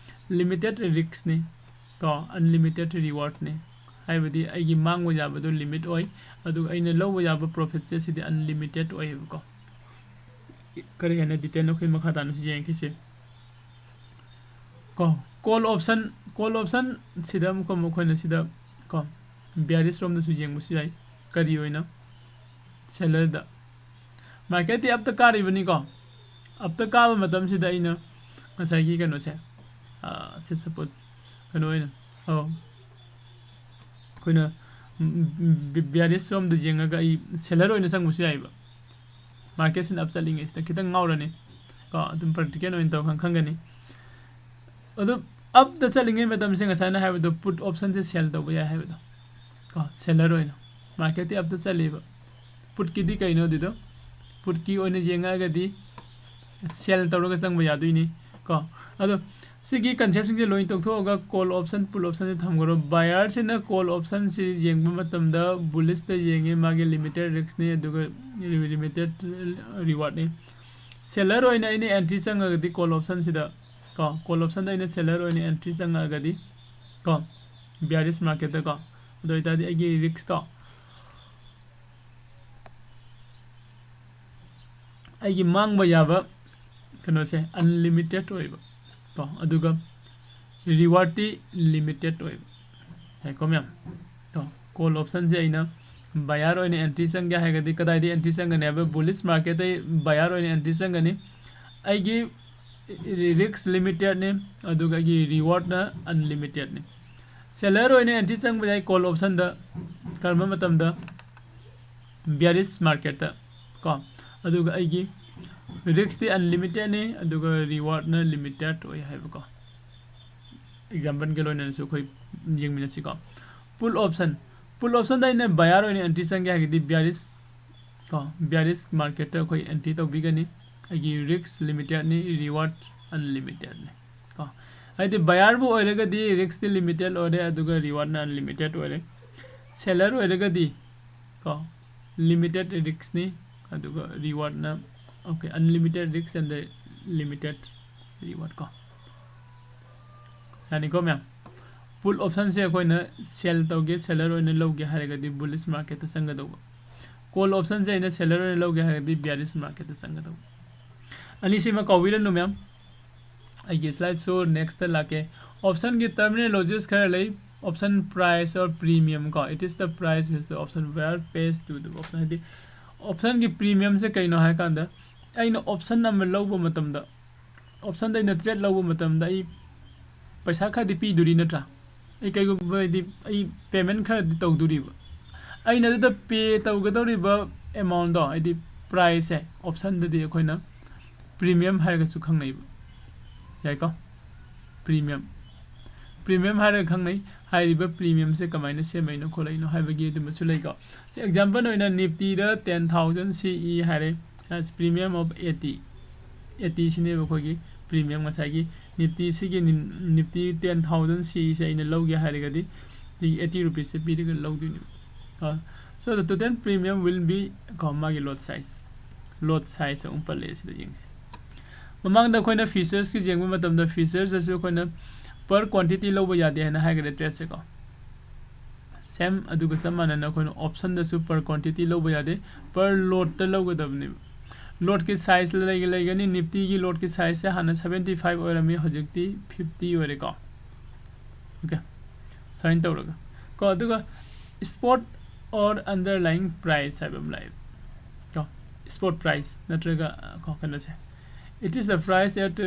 limited risk ꯅꯤ ꯀꯣ, unlimited reward ꯅꯤ꯫ ꯍꯥꯏꯕꯗꯤ ꯑꯩꯒꯤ ꯃꯥꯡꯕ ꯌꯥꯕꯗꯣ limit ꯑꯣꯏ, ꯑꯗꯨꯒ ꯑꯩꯅ ꯂꯧꯕ ꯌꯥꯕ profit ꯁꯦ ꯁꯤꯗꯤ unlimited ꯑꯣꯏꯌꯦꯕꯀꯣ꯫ ꯈꯔ ꯍꯦꯟꯅ detail ꯑꯩꯈꯣꯏ ꯃꯈꯥ ꯇꯥꯅꯁꯨ ꯌꯦꯡꯈꯤꯁꯦ꯫ ꯀꯣ, call option, call option ꯁꯤꯗ ꯑꯃꯨꯛꯀ ꯑꯃꯨꯛ ꯑꯩꯈꯣꯏꯅ ꯁꯤꯗ ꯀꯣ, bearish ꯔꯣꯝꯗꯁꯨ ꯌꯦꯡꯕꯁꯨ ꯌꯥꯏ꯫ ꯀꯔꯤ ꯑꯣꯏꯅ? Seller ꯗ꯫ Market ꯇꯤ up ꯇ ꯀꯥꯔꯤꯕꯅꯤꯀꯣ꯫ Up ꯇ ꯀꯥꯕ ꯃꯇꯝꯁꯤꯗ ꯑꯩꯅ ꯉꯁꯥꯏꯒꯤ ꯀꯩꯅꯣꯁꯦ, ꯑꯥ, ꯁꯦ suppose ꯀꯩꯅꯣ ꯑꯣꯏꯅ, ꯑꯧ, ꯑꯩꯈꯣꯏꯅ, ꯎꯝ, ꯎꯝ, ꯕꯤ-, bearish ꯔꯣꯝꯗ ꯌꯦꯡꯉꯒ ꯑꯩ seller ꯑꯣꯏꯅ ꯆꯪꯕꯁꯨ ꯌꯥꯏꯑꯕ꯫ Market ꯁꯤꯅ up ꯆꯠꯂꯤꯉꯩꯁꯤꯗ ꯈꯤꯇꯪ ꯉꯥꯎꯔꯅꯤ ꯀꯣ, ꯑꯗꯨꯝ practical ꯑꯣꯏꯅ ꯇꯧꯔ ꯈꯪ-, ꯈꯪꯒꯅꯤ꯫ ꯑꯗꯨ up ꯇ ꯆꯠꯂꯤꯉꯩ ꯃꯇꯝꯁꯦ ꯉꯁꯥꯏꯅ ꯍꯥꯏꯕꯗꯣ put option ꯁꯦ sell ꯇꯧꯕ ꯌꯥꯏ ꯍꯥꯏꯕꯗꯣ ꯀꯣ, seller ꯑꯣꯏꯅ꯫ Market ꯇꯤ up ꯇ ꯆꯠꯂꯤꯕ꯫ Put ꯀꯤꯗꯤ ꯀꯩꯅꯣ ꯑꯗꯨꯗꯣ? Put ꯀꯤ ꯑꯣꯏꯅ ꯌꯦꯡꯉꯛꯑꯒꯗꯤ sell ꯇꯧꯔꯒ ꯆꯪꯕ ꯌꯥꯗꯣꯏꯅꯤ ꯀꯣ꯫ ꯑꯗꯣ ꯁꯤꯒꯤ concept ꯁꯤꯡꯁꯦ ꯂꯣꯏ ꯇꯣꯛꯊꯣꯛꯑꯒ call option, put option ꯁꯦ ꯊꯝꯈ꯭ꯔꯣ꯫ Buyer ꯁꯤꯅ call option ꯁꯤ ꯌꯦꯡꯕ ꯃꯇꯝꯗ bullish ꯇ ꯌꯦꯡꯉꯤ, ꯃꯥꯒꯤ limited risk ꯅꯤ, ꯑꯗꯨꯒ limited reward ꯅꯤ꯫ Seller ꯑꯣꯏꯅ ꯑꯩꯅ entry ꯆꯪꯉꯒꯗꯤ call option ꯁꯤꯗ ꯀꯣ, call option ꯗ ꯑꯩꯅ seller ꯑꯣꯏꯅ entry ꯆꯪꯉꯛꯑꯒꯗꯤ ꯀꯣ, bearish market ꯇ ꯀꯣ, ꯑꯗꯨ ꯑꯣꯏꯇꯥꯔꯗꯤ ꯑꯩꯒꯤ risk ꯇꯣ ꯑꯩꯒꯤ ꯃꯥꯡꯕ ꯌꯥꯕ ꯀꯩꯅꯣꯁꯦ unlimited ꯑꯣꯏꯕ ꯀꯣ, ꯑꯗꯨꯒ rewardꯇꯤ limited ꯑꯣꯏꯕ ꯌꯥꯏꯀꯣ ꯃꯌꯥꯝ꯫ ꯀꯣ, call optionꯁꯦ ꯑꯩꯅ buyer ꯑꯣꯏꯅ entry ꯆꯪꯒꯦ ꯍꯥꯏꯔꯒꯗꯤ ꯀꯗꯥꯏꯗ entry ꯆꯪꯒꯅꯤ ꯍꯥꯏꯕ, bullish marketꯇ buyer ꯑꯣꯏꯅ entry ꯆꯪꯒꯅꯤ꯫ ꯑꯩꯒꯤ risk limitedꯅꯤ, ꯑꯗꯨꯒ ꯑꯩꯒꯤ rewardꯅ unlimitedꯅꯤ꯫ Seller ꯑꯣꯏꯅ entry ꯆꯪꯕ ꯌꯥꯏ call optionꯗ ꯀꯔꯝꯕ ꯃꯇꯝꯗ? Bearish marketꯇ ꯀꯣ, ꯑꯗꯨꯒ ꯑꯩꯒꯤ riskꯇꯤ unlimitedꯅꯤ, ꯑꯗꯨꯒ rewardꯅ limited ꯑꯣꯏ ꯍꯥꯏꯕꯀꯣ꯫ Exampleꯒ ꯂꯣꯏꯅꯅꯁꯨ ꯑꯩꯈꯣꯏ ꯌꯦꯡꯃꯤꯟꯅꯁꯤꯀꯣ꯫ Put option, put optionꯗ ꯑꯩꯅ buyer ꯑꯣꯏꯅ entry ꯆꯪꯒꯦ ꯍꯥꯏꯔꯒꯗꯤ bearish ꯀꯣ, bearish marketꯇ ꯑꯩꯈꯣꯏ entry ꯇꯧꯕꯤꯒꯅꯤ꯫ ꯑꯩꯒꯤ risk limitedꯅꯤ, reward unlimitedꯅꯤ ꯀꯣ꯫ ꯍꯥꯏꯗꯤ buyerꯕꯨ ꯑꯣꯏꯔꯒꯗꯤ riskꯇꯤ limited ꯑꯣꯏꯔꯦ, ꯑꯗꯨꯒ rewardꯅ unlimited ꯑꯣꯏꯔꯦ꯫ Seller ꯑꯣꯏꯔꯒꯗꯤ ꯀꯣ, limited riskꯅꯤ, ꯑꯗꯨꯒ rewardꯅ, okay, unlimited risk and the limited reward ꯀꯣ꯫ ꯌꯥꯅꯤꯀꯣ ꯃꯌꯥꯝ? Put optionꯁꯦ ꯑꯩꯈꯣꯏꯅ sell ꯇꯧꯒꯦ, seller ꯑꯣꯏꯅ ꯂꯧꯒꯦ ꯍꯥꯏꯔꯒꯗꯤ bullish marketꯇ ꯆꯪꯒꯗꯧꯕ꯫ Call optionꯁꯦ ꯑꯩꯅ seller ꯑꯣꯏꯅ ꯂꯧꯒꯦ ꯍꯥꯏꯔꯒꯗꯤ bearish marketꯇ ꯆꯪꯒꯗꯧꯕ꯫ ꯑꯅꯤꯁꯤꯃ ꯀꯥꯎꯕꯤꯔꯅꯨ ꯃꯌꯥꯝ꯫ ꯑꯩꯒꯤ slide show nextꯇ ꯂꯥꯛꯀꯦ꯫ Optionꯒꯤ terminologies ꯈꯔ ꯂꯩ꯫ Option price or premium ꯀꯣ, it is the price which the option buyer pays to the option, ꯍꯥꯏꯗꯤ optionꯒꯤ premiumꯁꯦ ꯀꯩꯅꯣ ꯍꯥꯏ ꯀꯥꯟꯗ, ꯑꯩꯅ option ꯑꯃ ꯂꯧꯕ ꯃꯇꯝꯗ, optionꯗ ꯑꯩꯅ trade ꯂꯧꯕ ꯃꯇꯝꯗ ꯑꯩ ꯄꯩꯁꯥ ꯈꯔꯗꯤ ꯄꯤꯗꯣꯔꯤ ꯅꯠꯇ꯭ꯔꯥ? ꯑꯩ ꯀꯩꯒꯨꯝꯕ ꯍꯥꯏꯗꯤ ꯑꯩ payment ꯈꯔꯗꯤ ꯇꯧꯗꯣꯔꯤꯕ꯫ ꯑꯩꯅ ꯑꯗꯨꯗ pay ꯇꯧꯒꯗꯧꯔꯤꯕ amountꯗꯣ, ꯍꯥꯏꯗꯤ priceꯁꯦ, optionꯗꯗꯤ ꯑꯩꯈꯣꯏꯅ premium ꯍꯥꯏꯔꯒꯁꯨ ꯈꯪꯅꯩꯕ꯫ ꯌꯥꯏꯀꯣ? Premium, premium ꯍꯥꯏꯔꯒ ꯈꯪꯅꯩ꯫ ꯍꯥꯏꯔꯤꯕ premiumꯁꯦ ꯀꯃꯥꯏꯅ ꯁꯦꯝꯃꯛꯏꯅꯣ ꯈꯣꯠꯂꯛꯏꯅꯣ ꯍꯥꯏꯕꯒꯤ ꯑꯗꯨꯝꯕꯁꯨ ꯂꯩꯀꯣ꯫ Example ꯑꯣꯏꯅ Niftyꯗ ten thousand CE ꯍꯥꯏꯔꯦ, premium of eighty, eighty ꯁꯤꯅꯦꯕ ꯑꯩꯈꯣꯏꯒꯤ premium꯫ ꯉꯁꯥꯏꯒꯤ Niftyꯁꯤꯒꯤ, Nifty ten thousand CEꯁꯦ ꯑꯩꯅ ꯂꯧꯒꯦ ꯍꯥꯏꯔꯒꯗꯤ ꯁꯤꯒꯤ eighty rupeesꯁꯦ ꯄꯤꯔꯒ ꯂꯧꯗꯣꯏꯅꯦꯕ꯫ So the total premium will be ꯀꯣ, ꯃꯥꯒꯤ lot size, lot size ꯑꯃꯨꯛ ꯄꯜꯂꯛꯑꯦ, ꯁꯤꯗ ꯌꯦꯡꯁꯤ꯫ ꯃꯃꯥꯡꯗ ꯑꯩꯈꯣꯏꯅ featuresꯀꯤ ꯌꯦꯡꯕ ꯃꯇꯝꯗ featuresꯇꯁꯨ ꯑꯩꯈꯣꯏꯅ per quantity ꯂꯧꯕ ꯌꯥꯗꯦ ꯍꯥꯏꯅ ꯍꯥꯏꯈ꯭ꯔꯦ tradeꯁꯦꯀꯣ꯫ Same ꯑꯗꯨꯒ ꯆꯞ ꯃꯥꯟꯅꯅ ꯑꯩꯈꯣꯏꯅ optionꯗꯁꯨ per quantity ꯂꯧꯕ ꯌꯥꯗꯦ, per lotꯇ ꯂꯧꯒꯗꯕꯅꯦꯕ꯫ ꯂꯣꯠꯀꯤ ꯁꯥꯏꯖ ꯂꯩꯒ ꯂꯩꯒꯅꯤ꯫ ꯅꯤꯐꯇꯤꯒꯤ ꯂꯣꯠꯀꯤ ꯁꯥꯏꯖꯁꯦ ꯍꯥꯟꯅ ꯁꯕꯦꯟꯇꯤ ꯐꯥꯏꯚ ꯑꯣꯏꯔꯝꯃꯤ, ꯍꯧꯖꯤꯛꯇꯤ ꯐꯤꯐꯇꯤ ꯑꯣꯏꯔꯦꯀꯣ꯫ ꯑꯣꯀꯦ, ꯁꯨꯃꯥꯏꯅ ꯇꯧꯔꯒ ꯀꯣ, ꯑꯗꯨꯒ spot or underlying price ꯍꯥꯏꯕ ꯑꯃ ꯂꯥꯛꯑꯦ ꯀꯣ꯫ Spot price ꯅꯠꯇ꯭ꯔꯒ ꯀꯣ ꯀꯩꯅꯣꯁꯦ, it is the price at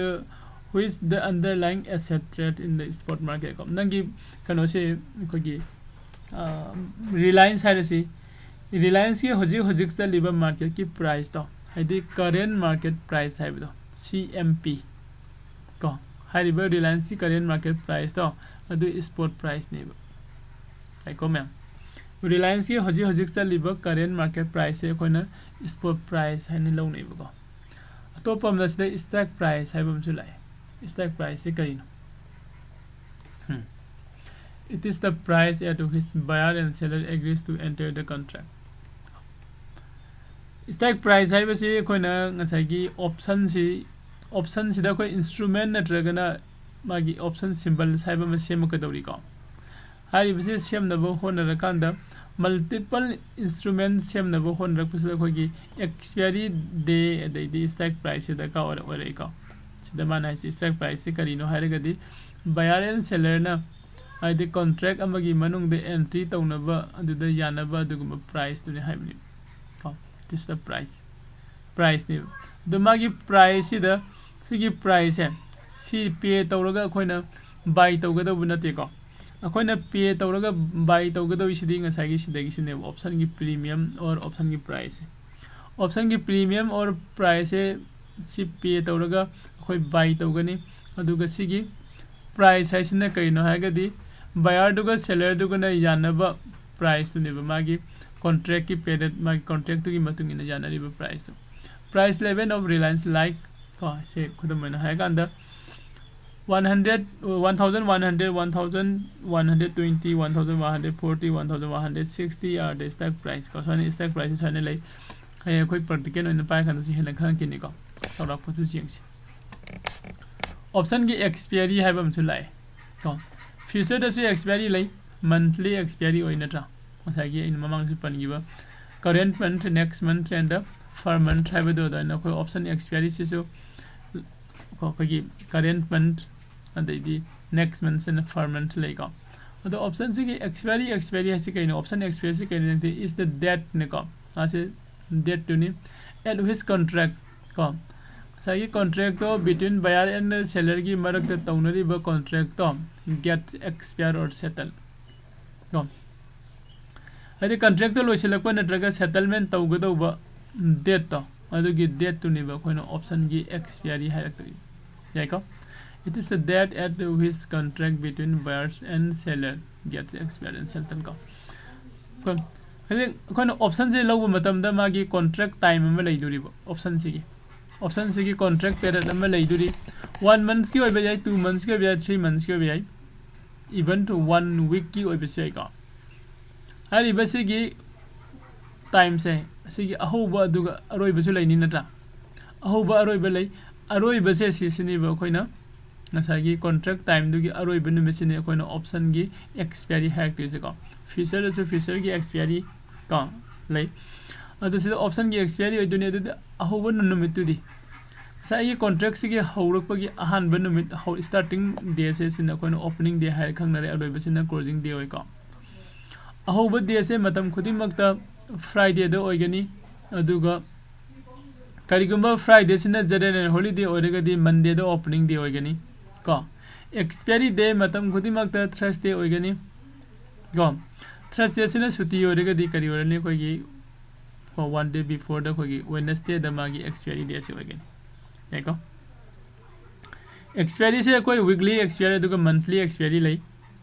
which the underlying asset trade in the spot market ꯀꯣ꯫ ꯅꯪꯒꯤ ꯀꯩꯅꯣꯁꯦ ꯑꯩꯈꯣꯏꯒꯤ ꯔꯤꯂꯥꯏꯟꯁ ꯍꯥꯏꯔꯁꯤ, ꯔꯤꯂꯥꯏꯟꯁꯀꯤ ꯍꯧꯖꯤꯛ ꯍꯧꯖꯤꯛ ꯆꯠꯂꯤꯕ ꯃꯥꯔꯀꯦꯠꯀꯤ ꯄ꯭ꯔꯥꯏꯁꯇꯣ, ꯍꯥꯏꯗꯤ ꯀꯔꯦꯟ ꯃꯥꯔꯀꯦꯠ ꯄ꯭ꯔꯥꯏꯁ ꯍꯥꯏꯕꯗꯣ, ꯁꯤ ꯑꯦꯝ ꯄꯤ ꯀꯣ꯫ ꯍꯥꯏꯔꯤꯕ ꯔꯤꯂꯥꯏꯟꯁꯀꯤ ꯀꯔꯦꯟ ꯃꯥꯔꯀꯦꯠ ꯄ꯭ꯔꯥꯏꯁꯇꯣ, ꯑꯗꯨ ꯁ꯭ꯄꯣꯠ ꯄ꯭ꯔꯥꯏꯁꯅꯦꯕ꯫ ꯍꯥꯏꯀꯣ ꯃꯌꯥꯝ, ꯔꯤꯂꯥꯏꯟꯁꯀꯤ ꯍꯧꯖꯤꯛ ꯍꯧꯖꯤꯛ ꯆꯠꯂꯤꯕ ꯀꯔꯦꯟ ꯃꯥꯔꯀꯦꯠ ꯄ꯭ꯔꯥꯏꯁꯁꯦ ꯑꯩꯈꯣꯏꯅ ꯁ꯭ꯄꯣꯠ ꯄ꯭ꯔꯥꯏꯁ ꯍꯥꯏꯅ ꯂꯧꯅꯩꯕꯀꯣ꯫ ꯑꯇꯣꯞꯄ ꯑꯃꯅ ꯁꯤꯗ ꯁ꯭ꯇ꯭ꯔꯥꯏꯛ ꯄ꯭ꯔꯥꯏꯁ ꯍꯥꯏꯕ ꯑꯃꯁꯨ ꯂꯥꯛꯑꯦ꯫ ꯁ꯭ꯇ꯭ꯔꯥꯏꯛ ꯄ꯭ꯔꯥꯏꯁꯁꯦ ꯀꯔꯤꯅꯣ? It is the price at which buyer and seller agrees to enter the contract. Strike price ꯍꯥꯏꯕꯁꯤ ꯑꯩꯈꯣꯏꯅ ꯉꯁꯥꯏꯒꯤ ꯑꯣꯞꯁꯟꯁꯤ, ꯑꯣꯞꯁꯟꯁꯤꯗ ꯑꯩꯈꯣꯏ ꯏꯟꯁꯇ꯭ꯔꯨꯃꯦꯟ ꯅꯠꯇ꯭ꯔꯒꯅ ꯃꯥꯒꯤ ꯑꯣꯞꯁꯟ ꯁꯤꯝꯕꯜꯁ ꯍꯥꯏꯕ ꯑꯃ ꯁꯦꯝꯃꯛꯀꯗꯧꯔꯤꯀꯣ꯫ ꯍꯥꯏꯔꯤꯕꯁꯤ ꯁꯦꯝꯅꯕ ꯍꯣꯠꯅꯔꯀꯥꯟꯗ, ꯃꯜꯇꯤꯄꯜ ꯏꯟꯁꯇ꯭ꯔꯨꯃꯦꯟ ꯁꯦꯝꯅꯕ ꯍꯣꯠꯅꯔꯛꯄꯁꯤꯗ ꯑꯩꯈꯣꯏꯒꯤ ꯑꯦꯛꯁꯄꯤꯌꯔꯤ ꯗꯦ ꯑꯗꯩꯗꯤ ꯁ꯭ꯇ꯭ꯔꯥꯏꯛ ꯄ꯭ꯔꯥꯏꯁꯁꯤ ꯗꯔꯀꯥꯔ ꯑꯣꯏꯔ-, ꯑꯣꯏꯔꯛꯏꯀꯣ꯫ ꯁꯤꯗ ꯃꯥꯅ ꯍꯥꯏꯁꯤ ꯁ꯭ꯇ꯭ꯔꯥꯏꯛ ꯄ꯭ꯔꯥꯏꯁꯁꯤ ꯀꯔꯤꯅꯣ ꯍꯥꯏꯔꯒꯗꯤ, ꯕꯌꯥꯔ ꯑꯦꯟ ꯁꯦꯂꯔꯅ ꯍꯥꯏꯗꯤ ꯀꯣꯟꯇ꯭ꯔꯦꯛ ꯑꯃꯒꯤ ꯃꯅꯨꯡꯗ ꯑꯦꯟꯇ꯭ꯔꯤ ꯇꯧꯅꯕ, ꯑꯗꯨꯗ ꯌꯥꯅꯕ ꯑꯗꯨꯒꯨꯝꯕ ꯄ꯭ꯔꯥꯏꯁꯇꯨꯅꯤ ꯍꯥꯏꯕꯅꯤ ꯀꯣ꯫ It is the price, ꯄ꯭ꯔꯥꯏꯁꯅꯦꯕ꯫ ꯑꯗꯣ ꯃꯥꯒꯤ ꯄ꯭ꯔꯥꯏꯁꯁꯤꯗ, ꯁꯤꯒꯤ ꯄ꯭ꯔꯥꯏꯁꯁꯦ ꯁꯤ ꯄꯦ ꯇꯧꯔꯒ ꯑꯩꯈꯣꯏꯅ ꯕꯥꯏ ꯇꯧꯒꯗꯧꯕ ꯅꯠꯇꯦꯀꯣ꯫ ꯑꯩꯈꯣꯏꯅ ꯄꯦ ꯇꯧꯔꯒ ꯕꯥꯏ ꯇꯧꯒꯗꯧꯔꯤꯁꯤꯗꯤ ꯉꯁꯥꯏꯒꯤ ꯁꯤꯗꯒꯤꯁꯤꯅꯦꯕ, ꯑꯣꯞꯁꯟꯒꯤ ꯄ꯭ꯔꯤꯃꯤꯌꯝ ꯑꯣꯔ ꯑꯣꯞꯁꯟꯒꯤ ꯄ꯭ꯔꯥꯏꯁꯁꯦ꯫ ꯑꯣꯞꯁꯟꯒꯤ ꯄ꯭ꯔꯤꯃꯤꯌꯝ ꯑꯣꯔ ꯄ꯭ꯔꯥꯏꯁꯁꯦ ꯁꯤ ꯄꯦ ꯇꯧꯔꯒ ꯑꯩꯈꯣꯏ ꯕꯥꯏ ꯇꯧꯒꯅꯤ꯫ ꯑꯗꯨꯒ ꯁꯤꯒꯤ ꯄ꯭ꯔꯥꯏꯁ ꯍꯥꯏꯁꯤꯅ ꯀꯔꯤꯅꯣ ꯍꯥꯏꯔꯒꯗꯤ, ꯕꯌꯥꯔꯗꯨꯒ ꯁꯦꯂꯔꯗꯨꯒꯅ ꯌꯥꯅꯕ ꯄ꯭ꯔꯥꯏꯁꯇꯨꯅꯦꯕ, ꯃꯥꯒꯤ ꯀꯣꯟꯇ꯭ꯔꯦꯛꯀꯤ ꯄꯦꯔꯦꯠ, ꯃꯥꯒꯤ ꯀꯣꯟꯇ꯭ꯔꯦꯛꯇꯨꯒꯤ ꯃꯇꯨꯡ ꯏꯟꯅ ꯌꯥꯅꯔꯤꯕ ꯄ꯭ꯔꯥꯏꯁꯇꯣ꯫ Price level of Reliance like ꯀꯣ, ꯁꯦ ꯈꯨꯗꯝ ꯑꯣꯏꯅ ꯍꯥꯏꯔꯀꯥꯟꯗ, one hundred, one thousand one hundred, one thousand one hundred twenty, one thousand one hundred forty, one thousand one hundred sixty are the stock price ꯀꯣ꯫ ꯁꯨꯃꯥꯏꯅ ꯁ꯭ꯇ꯭ꯔꯥꯏꯛ ꯄ꯭ꯔꯥꯏꯁꯁꯦ ꯁꯨꯃꯥꯏꯅ ꯂꯩ꯫ ꯍꯌꯦꯡ ꯑꯩꯈꯣꯏ ꯄ꯭ꯔꯥꯛꯇꯤꯀꯦꯜ ꯑꯣꯏꯅ ꯄꯥꯏꯔꯀꯥꯟꯗꯁꯨ ꯍꯦꯟꯅ ꯈꯪꯉꯛꯈꯤꯅꯤꯀꯣ꯫ ꯆꯥꯎꯔꯥꯛꯄꯁꯨ ꯌꯦꯡꯁꯤ꯫ ꯑꯣꯞꯁꯟꯒꯤ ꯑꯦꯛꯁꯄꯤꯌꯔꯤ ꯍꯥꯏꯕ ꯑꯃꯁꯨ ꯂꯥꯛꯑꯦ ꯀꯣ꯫ ꯐ꯭ꯌꯨꯆꯔꯗꯁꯨ ꯑꯦꯛꯁꯄꯤꯌꯔꯤ ꯂꯩ, ꯃꯟꯊꯂꯤ ꯑꯦꯛꯁꯄꯤꯌꯔꯤ ꯑꯣꯏ ꯅꯠꯇ꯭ꯔꯥ? ꯉꯁꯥꯏꯒꯤ ꯑꯩꯅ ꯃꯃꯥꯡꯗꯁꯨ ꯄꯟꯈꯤꯕ current month, next month and the per month ꯍꯥꯏꯕꯗꯣ ꯑꯗꯨꯃꯥꯏꯅ ꯑꯩꯈꯣꯏ option expiry ꯁꯤꯁꯨ ꯀꯣ ꯑꯩꯈꯣꯏꯒꯤ current month ꯑꯗꯩꯗꯤ next month ꯁꯤꯅ per month ꯂꯩꯀꯣ꯫ ꯑꯗꯣ option ꯁꯤꯒꯤ expiry expiry ꯍꯥꯏꯁꯤ ꯀꯩꯅꯣ? Option expiry ꯁꯤ ꯀꯩꯅꯣ? Is the date ꯅꯤꯀꯣ꯫ ꯃꯥꯁꯦ date ꯇꯨꯅꯤ꯫ At which contract ꯀꯣ ꯉꯁꯥꯏꯒꯤ contract to between buyer and seller ꯒꯤ ꯃꯔꯛꯇ ꯇꯧꯅꯔꯤꯕ contract to gets expire or settle ꯀꯣ꯫ ꯍꯥꯏꯗꯤ contract ꯇꯣ ꯂꯣꯏꯁꯤꯜꯂꯛꯄ ꯅꯠꯇ꯭ꯔꯒ settlement ꯇꯧꯒꯗꯧꯕ date ꯇꯣ ꯑꯗꯨꯒꯤ date ꯇꯨꯅꯦꯕ ꯑꯩꯈꯣꯏꯅ option ꯒꯤ expiry ꯍꯥꯏꯔꯛꯇꯣꯏꯁꯦ꯫ ꯌꯥꯏꯀꯣ? It is the date at which contract between buyers and seller gets expired and settled ꯀꯣ꯫ ꯑꯩꯈꯣꯏ- ꯍꯧꯖꯤꯛ ꯑꯩꯈꯣꯏꯅ option ꯁꯦ ꯂꯧꯕ ꯃꯇꯝꯗ ꯃꯥꯒꯤ contract time ꯑꯃ ꯂꯩꯗꯣꯔꯤꯕ option ꯁꯤꯒꯤ꯫ Option ꯁꯤꯒꯤ contract period ꯑꯃ ꯂꯩꯗꯣꯔꯤ꯫ One month ꯀꯤ ꯑꯣꯏꯕ ꯌꯥꯏ, two months ꯀꯤ ꯑꯣꯏꯕ ꯌꯥꯏ, three months ꯀꯤ ꯑꯣꯏꯕ ꯌꯥꯏ, even to one week ꯀꯤ ꯑꯣꯏꯕꯁꯨ ꯌꯥꯏꯀꯣ꯫ ꯍꯥꯏꯔꯤꯕ ꯁꯤꯒꯤ time ꯁꯦ ꯑꯁꯤꯒꯤ ꯑꯍꯧꯕ ꯑꯗꯨꯒ ꯑꯔꯣꯏꯕꯁꯨ ꯂꯩꯅꯤ ꯅꯠꯇ꯭ꯔꯥ? ꯑꯍꯧꯕ ꯑꯔꯣꯏꯕ ꯂꯩ꯫ ꯑꯔꯣꯏꯕꯁꯦ ꯁꯤꯁꯤꯅꯦꯕ ꯑꯩꯈꯣꯏꯅ ꯉꯁꯥꯏꯒꯤ contract time ꯗꯨꯒꯤ ꯑꯔꯣꯏꯕ ꯅꯨꯃꯤꯠꯁꯤꯅꯦ ꯑꯩꯈꯣꯏꯅ option ꯒꯤ expiry ꯍꯥꯏꯔꯛꯇꯣꯏꯁꯦꯀꯣ꯫ Future ꯗꯁꯨ future ꯒꯤ expiry ꯀꯣ ꯂꯩ꯫ ꯑꯗꯨ ꯁꯤꯗ option ꯒꯤ expiry ꯑꯣꯏꯗꯣꯏꯅꯦ꯫ ꯑꯗꯨꯗꯤ ꯑꯍꯧꯕ ꯅꯨꯃꯤꯠꯇꯨꯗꯤ ꯉꯁꯥꯏꯒꯤ contract ꯁꯤꯒꯤ ꯍꯧꯔꯛꯄꯒꯤ ꯑꯍꯥꯟꯕ ꯅꯨꯃꯤꯠ ꯍꯧ- starting day ꯁꯦ ꯁꯤꯅ ꯑꯩꯈꯣꯏꯅ opening day ꯍꯥꯏꯔ ꯈꯪꯅꯔꯦ, ꯑꯔꯣꯏꯕꯁꯤꯅ closing day ꯑꯣꯏꯀꯣ꯫ ꯑꯍꯧꯕ day ꯁꯦ ꯃꯇꯝ ꯈꯨꯗꯤꯡꯃꯛꯇ Friday ꯗ ꯑꯣꯏꯒꯅꯤ, ꯑꯗꯨꯒ ꯀꯔꯤꯒꯨꯝꯕ Friday ꯁꯤꯅ general holiday ꯑꯣꯏꯔꯒꯗꯤ Monday ꯗ opening day ꯑꯣꯏꯒꯅꯤ ꯀꯣ꯫ Expiry day ꯃꯇꯝ ꯈꯨꯗꯤꯡꯃꯛꯇ Thursday ꯑꯣꯏꯒꯅꯤ ꯀꯣ꯫ Thursday ꯁꯤꯅ ꯁꯨꯇꯤ ꯑꯣꯏꯔꯒꯗꯤ ꯀꯔꯤ ꯑꯣꯏꯔꯅꯤ? ꯑꯩꯈꯣꯏꯒꯤ ꯀꯣ one day before ꯗ ꯑꯩꯈꯣꯏꯒꯤ Wednesday ꯗ ꯃꯥꯒꯤ expiry day ꯁꯤ ꯑꯣꯏꯒꯅꯤ꯫ ꯌꯥꯏꯀꯣ? Expiry ꯁꯦ ꯑꯩꯈꯣꯏ weekly expiry ꯑꯗꯨꯒ monthly expiry ꯂꯩ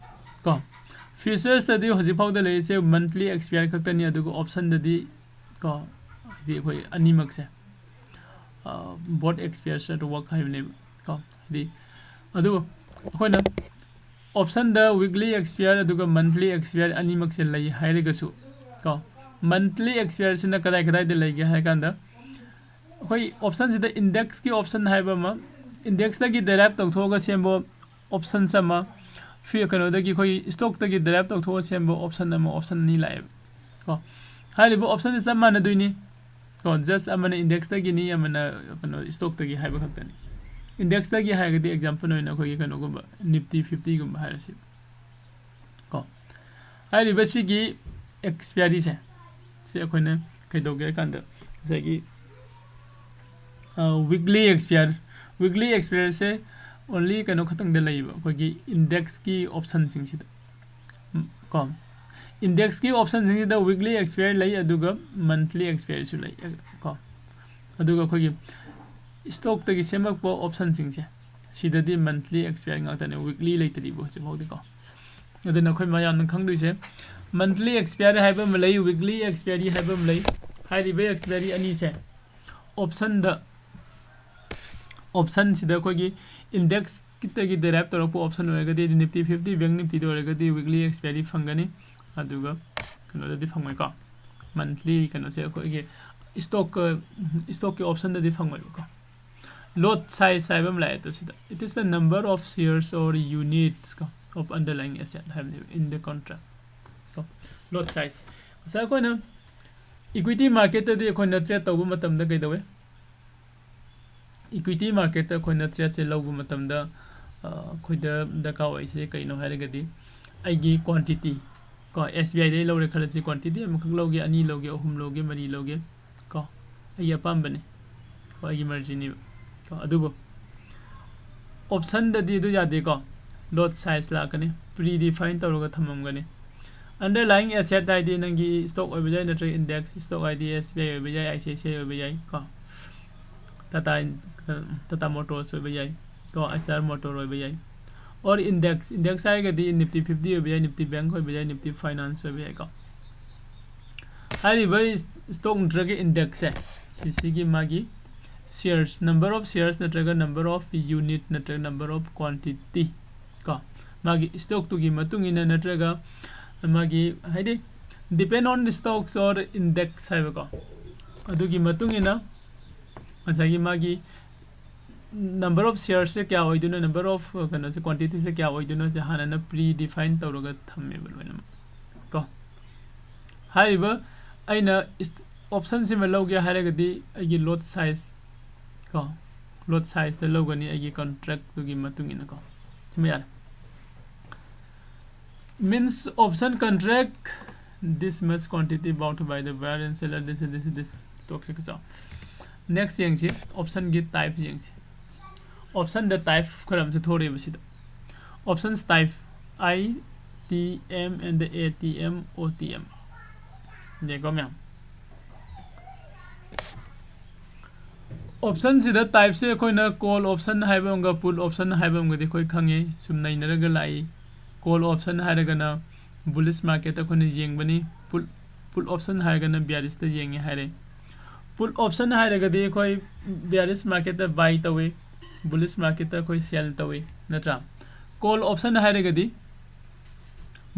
ꯀꯣ꯫ Futures ꯇꯗꯤ ꯍꯧꯖꯤꯛ ꯐꯥꯎꯗ ꯂꯩꯔꯤꯁꯦ monthly expiry ꯈꯛꯇꯅꯤ, ꯑꯗꯨꯒ option ꯗꯗꯤ ꯀꯣ ꯍꯥꯏꯗꯤ ꯑꯩꯈꯣꯏ ꯑꯅꯤꯃꯛꯁꯦ both expires at work ꯍꯥꯏꯕꯅꯦꯕ ꯀꯣ꯫ ꯍꯥꯏꯗꯤ ꯑꯗꯨ ꯑꯩꯈꯣꯏꯅ option ꯗ weekly expire ꯑꯗꯨꯒ monthly expire ꯑꯅꯤꯃꯛꯁꯦ ꯂꯩ ꯍꯥꯏꯔꯒꯁꯨ ꯀꯣ, monthly expire ꯁꯤꯅ ꯀꯗꯥꯏ ꯀꯗꯥꯏꯗ ꯂꯩꯒꯦ ꯍꯥꯏ ꯀꯥꯟꯗ ꯑꯩꯈꯣꯏ option ꯁꯤꯗ index ꯀꯤ option ꯍꯥꯏꯕ ꯑꯃ, index ꯇꯒꯤ derive ꯇꯧꯊꯣꯛꯑꯒ ꯁꯦꯝꯕ options ꯑꯃ, ꯐꯤ- ꯀꯩꯅꯣꯗꯒꯤ ꯑꯩꯈꯣꯏ stock ꯇꯒꯤ derive ꯇꯧꯊꯣꯛꯑ ꯁꯦꯝꯕ option ꯑꯃ, option ꯑꯅꯤ ꯂꯥꯛꯑꯦꯕ ꯀꯣ꯫ ꯍꯥꯏꯔꯤꯕ option ꯁꯦ ꯆꯞ ꯃꯥꯟꯅꯗꯣꯏꯅꯤ꯫ ꯀꯣ, just ꯑꯃꯅ ꯏꯟꯗꯦꯛꯁꯇꯒꯤꯅꯤ, ꯑꯃꯅ ꯀꯩꯅꯣ ꯏꯁꯇꯣꯛꯇꯒꯤ ꯍꯥꯏꯕ ꯈꯛꯇꯅꯤ꯫ ꯏꯟꯗꯦꯛꯁꯇꯒꯤ ꯍꯥꯏꯔꯒꯗꯤ ꯑꯦꯛꯖꯥꯝꯄꯜ ꯑꯣꯏꯅ ꯑꯩꯈꯣꯏꯒꯤ ꯀꯩꯅꯣꯒꯨꯝꯕ ꯅꯤꯐꯇꯤ ꯐꯤꯐꯇꯤꯒꯨꯝꯕ ꯍꯥꯏꯔꯁꯤ꯫ ꯀꯣ, ꯍꯥꯏꯔꯤꯕ ꯁꯤꯒꯤ ꯑꯦꯛꯁꯄꯤꯌꯥꯔꯤꯁꯦ, ꯁꯤ ꯑꯩꯈꯣꯏꯅ ꯀꯩꯗꯧꯒꯦ ꯍꯥꯏ ꯀꯥꯟꯗ ꯉꯁꯥꯏꯒꯤ ꯋꯤꯛꯂꯤ ꯑꯦꯛꯁꯄꯤꯌꯥꯔ, ꯋꯤꯛꯂꯤ ꯑꯦꯛꯁꯄꯤꯌꯥꯔꯁꯦ ꯑꯣꯟꯂꯤ ꯀꯩꯅꯣ ꯈꯛꯇꯪꯗ ꯂꯩꯌꯦꯕ, ꯑꯩꯈꯣꯏꯒꯤ ꯏꯟꯗꯦꯛꯁꯀꯤ ꯑꯣꯞꯁꯟꯁꯤꯡꯁꯤꯗ꯫ ꯎꯝ, ꯀꯣ, ꯏꯟꯗꯦꯛꯁꯀꯤ ꯑꯣꯞꯁꯟꯁꯤꯡꯁꯤꯗ ꯋꯤꯛꯂꯤ ꯑꯦꯛꯁꯄꯤꯌꯥꯔ ꯂꯩ, ꯑꯗꯨꯒ ꯃꯟꯊꯂꯤ ꯑꯦꯛꯁꯄꯤꯌꯥꯔꯁꯨ ꯂꯩ꯫ ꯀꯣ, ꯑꯗꯨꯒ ꯑꯩꯈꯣꯏꯒꯤ ꯏꯁꯇꯣꯛꯇꯒꯤ ꯁꯦꯝꯃꯛꯄ ꯑꯣꯞꯁꯟꯁꯤꯡꯁꯦ, ꯁꯤꯗꯗꯤ ꯃꯟꯊꯂꯤ ꯑꯦꯛꯁꯄꯤꯌꯥꯔ ꯉꯥꯛꯇꯅꯦ, ꯋꯤꯛꯂꯤ ꯂꯩꯇ꯭ꯔꯤꯕ ꯍꯧꯖꯤꯛ ꯐꯥꯎꯗꯤꯀꯣ꯫ ꯑꯗꯨꯅ ꯑꯩꯈꯣꯏ ꯃꯌꯥꯝꯅ ꯈꯪꯗꯣꯏꯁꯦ, ꯃꯟꯊꯂꯤ ꯑꯦꯛꯁꯄꯤꯌꯥꯔꯤ ꯍꯥꯏꯕ ꯑꯃ ꯂꯩ, ꯋꯤꯛꯂꯤ ꯑꯦꯛꯁꯄꯤꯌꯥꯔꯤ ꯍꯥꯏꯕ ꯑꯃ ꯂꯩ꯫ ꯍꯥꯏꯔꯤꯕ ꯑꯦꯛꯁꯄꯤꯌꯥꯔꯤ ꯑꯅꯤꯁꯦ ꯑꯣꯞꯁꯟꯗ, ꯑꯣꯞꯁꯟꯁꯤꯗ ꯑꯩꯈꯣꯏꯒꯤ ꯏꯟꯗꯦꯛꯁꯇꯒꯤ ꯗꯦꯔꯥꯏꯞ ꯇꯧꯔꯛꯄ ꯑꯣꯞꯁꯟ ꯑꯣꯏꯔꯒꯗꯤ, ꯅꯤꯐꯇꯤ ꯐꯤꯐꯇꯤ, ꯕꯦꯡ ꯅꯤꯐꯇꯤꯗ ꯑꯣꯏꯔꯒꯗꯤ ꯋꯤꯛꯂꯤ ꯑꯦꯛꯁꯄꯤꯌꯥꯔꯤ ꯐꯪꯒꯅꯤ, ꯑꯗꯨꯒ ꯀꯩꯅꯣꯗꯗꯤ ꯐꯪꯉꯣꯏꯀꯣ꯫ ꯃꯟꯊꯂꯤ ꯀꯩꯅꯣꯁꯦ ꯑꯩꯈꯣꯏꯒꯤ ꯏꯁꯇꯣꯛ, ꯏꯁꯇꯣꯛꯀꯤ ꯑꯣꯞꯁꯟꯗꯗꯤ ꯐꯪꯉꯣꯏꯕꯀꯣ꯫ ꯂꯣꯠ ꯁꯥꯏꯖ ꯍꯥꯏꯕ ꯑꯃ ꯂꯥꯛꯑꯦ꯫ ꯑꯗꯣ ꯁꯤꯗ, "It is the number of shares or units of underlying asset" ꯍꯥꯏꯕꯅꯦꯕ, "in the contract." ꯀꯣ, ꯂꯣꯠ ꯁꯥꯏꯖ꯫ ꯉꯁꯥꯏ ꯑꯩꯈꯣꯏꯅ ꯏꯀ꯭ꯋꯤꯇꯤ ꯃꯥꯔꯀꯦꯠꯇꯗꯤ ꯑꯩꯈꯣꯏꯅ ꯇ꯭ꯔꯦꯠ ꯇꯧꯕ ꯃꯇꯝꯗ ꯀꯩꯗꯧꯋꯦ? ꯏꯀ꯭ꯋꯤꯇꯤ ꯃꯥꯔꯀꯦꯠꯇ ꯑꯩꯈꯣꯏꯅ ꯇ꯭ꯔꯦꯠꯁꯦ ꯂꯧꯕ ꯃꯇꯝꯗ, ꯑ, ꯑꯩꯈꯣꯏꯗ ꯗꯔꯀꯥꯔ ꯑꯣꯏꯔꯤꯁꯦ ꯀꯩꯅꯣ ꯍꯥꯏꯔꯒꯗꯤ, ꯑꯩꯒꯤ ꯀ꯭ꯋꯥꯟꯇꯤꯇꯤ ꯀꯣ, ꯑꯦꯁ ꯕꯤ ꯑꯥꯏꯗꯒꯤ ꯂꯧꯔꯦ ꯈꯜꯂꯁꯤ, ꯀ꯭ꯋꯥꯟꯇꯤꯇꯤ ꯑꯃꯈꯛ ꯂꯧꯒꯦ, ꯑꯅꯤ ꯂꯧꯒꯦ, ꯑꯍꯨꯝ ꯂꯧꯒꯦ, ꯃꯔꯤ ꯂꯧꯒꯦ ꯀꯣ, ꯑꯩꯒꯤ ꯑꯄꯥꯝꯕꯅꯤ ꯀꯣ, ꯑꯩꯒꯤ ꯃꯔꯖꯤꯅꯤꯕ ꯀꯣ꯫ ꯑꯗꯨꯕꯨ ꯑꯣꯞꯁꯟꯗꯗꯤ ꯑꯗꯨ ꯌꯥꯗꯦꯀꯣ꯫ ꯂꯣꯠ ꯁꯥꯏꯖ ꯂꯥꯛꯀꯅꯤ, ꯄ꯭ꯔꯤ ꯗꯤꯐꯥꯏꯟ ꯇꯧꯔꯒ ꯊꯝꯃꯝꯒꯅꯤ꯫ ꯑꯟꯗꯔꯂꯥꯏꯌꯤꯡ ꯑꯦꯁꯦꯠ ꯍꯥꯏꯗꯤ ꯅꯪꯒꯤ ꯏꯁꯇꯣꯛ ꯑꯣꯏꯕ ꯌꯥꯏ, ꯅꯠꯇ꯭ꯔꯒ ꯏꯟꯗꯦꯛꯁ ꯏꯁꯇꯣꯛ ꯍꯥꯏꯗꯤ ꯑꯦꯁ ꯕꯤ ꯑꯥꯏ ꯑꯣꯏꯕ ꯌꯥꯏ, I C I C I ꯑꯣꯏꯕ ꯌꯥꯏ ꯀꯣ, ꯇꯥꯇꯥ, ꯇꯥꯇꯥ ꯃꯣꯇꯣꯔꯁ ꯑꯣꯏꯕ ꯌꯥꯏ ꯀꯣ, ꯑꯩꯆ ꯑꯥꯔ ꯃꯣꯇꯣꯔ ꯑꯣꯏꯕ ꯌꯥꯏ꯫ ꯑꯣꯔ ꯏꯟꯗꯦꯛꯁ, ꯏꯟꯗꯦꯛꯁ ꯍꯥꯏꯔꯒꯗꯤ ꯅꯤꯐꯇꯤ ꯐꯤꯐꯇꯤ ꯑꯣꯏꯕ ꯌꯥꯏ, ꯅꯤꯐꯇꯤ ꯕꯦꯡꯛ ꯑꯣꯏꯕ ꯌꯥꯏ, ꯅꯤꯐꯇꯤ ꯐꯥꯏꯅꯥꯟꯁ ꯑꯣꯏꯕ ꯌꯥꯏꯀꯣ꯫ ꯍꯥꯏꯔꯤꯕ ꯏꯁꯇꯣꯛ ꯅꯠꯇ꯭ꯔꯒ ꯏꯟꯗꯦꯛꯁꯁꯦ, ꯁꯤꯁꯤꯒꯤ ꯃꯥꯒꯤ ꯁꯤꯌꯔꯁ, number of shares ꯅꯠꯇ꯭ꯔꯒ number of unit ꯅꯠꯇ꯭ꯔꯒ number of quantity ꯀꯣ, ꯃꯥꯒꯤ ꯏꯁꯇꯣꯛꯇꯨꯒꯤ ꯃꯇꯨꯡ ꯏꯟꯅ ꯅꯠꯇ꯭ꯔꯒ ꯃꯥꯒꯤ, ꯍꯥꯏꯗꯤ, depend on the stocks or index ꯍꯥꯏꯕꯀꯣ, ꯑꯗꯨꯒꯤ ꯃꯇꯨꯡ ꯏꯟꯅ ꯉꯁꯥꯏꯒꯤ ꯃꯥꯒꯤ number of sharesꯁꯦ ꯀꯌꯥ ꯑꯣꯏꯗꯣꯏꯅꯣ, number of, ꯑ, ꯀꯩꯅꯣꯁꯦ, quantityꯁꯦ ꯀꯌꯥ ꯑꯣꯏꯗꯣꯏꯅꯣꯁꯦ ꯍꯥꯟꯅꯅ pre define ꯇꯧꯔꯒ ꯊꯝꯃꯦꯕ ꯂꯣꯏꯅꯃꯛ ꯀꯣ꯫ ꯍꯥꯏꯔꯤꯕ ꯑꯩꯅ ꯏꯁ-, option ꯁꯤꯃ ꯂꯧꯒꯦ ꯍꯥꯏꯔꯒꯗꯤ ꯑꯩꯒꯤ lot size ꯀꯣ, lot size ꯇ ꯂꯧꯒꯅꯤ ꯑꯩꯒꯤ contract ꯇꯨꯒꯤ ꯃꯇꯨꯡ ꯏꯟꯅ ꯀꯣ꯫ ꯁꯤꯃ ꯌꯥꯔꯦ꯫ Means option contract, this much quantity bought by the buyer and seller, this, this, this, ꯇꯣꯛꯁꯤ ꯀꯆꯥꯎ꯫ Next ꯌꯦꯡꯁꯤ, option ꯒꯤ type ꯌꯦꯡꯁꯤ꯫ Option ꯗ type ꯈꯔ ꯑꯃꯁꯨ ꯊꯣꯔꯛꯑꯦꯕ ꯁꯤꯗ꯫ Options type, I T M and A T M, O T M꯫ ꯌꯦꯡꯀꯣ ꯃꯌꯥꯝ꯫ Option ꯁꯤꯗ type ꯁꯦ ꯑꯩꯈꯣꯏꯅ call option ꯍꯥꯏꯕ ꯑꯃꯒ put option ꯍꯥꯏꯕ ꯑꯃꯒꯗꯤ ꯑꯩꯈꯣꯏ ꯈꯪꯉꯤ, ꯁꯨꯝ ꯅꯩꯅꯔꯒ ꯂꯥꯛꯏ꯫ Call option ꯍꯥꯏꯔꯒꯅ bullish market ꯇ ꯑꯩꯈꯣꯏꯅ ꯌꯦꯡꯕꯅꯤ, put, put option ꯍꯥꯏꯔꯒꯅ bearish ꯇ ꯌꯦꯡꯉꯤ ꯍꯥꯏꯔꯦ꯫ Put option ꯍꯥꯏꯔꯒꯗꯤ ꯑꯩꯈꯣꯏ bearish market ꯇ buy ꯇꯧꯏ, bullish market ꯇ ꯑꯩꯈꯣꯏ sell ꯇꯧꯏ, ꯅꯠꯇ꯭ꯔꯥ? Call option ꯍꯥꯏꯔꯒꯗꯤ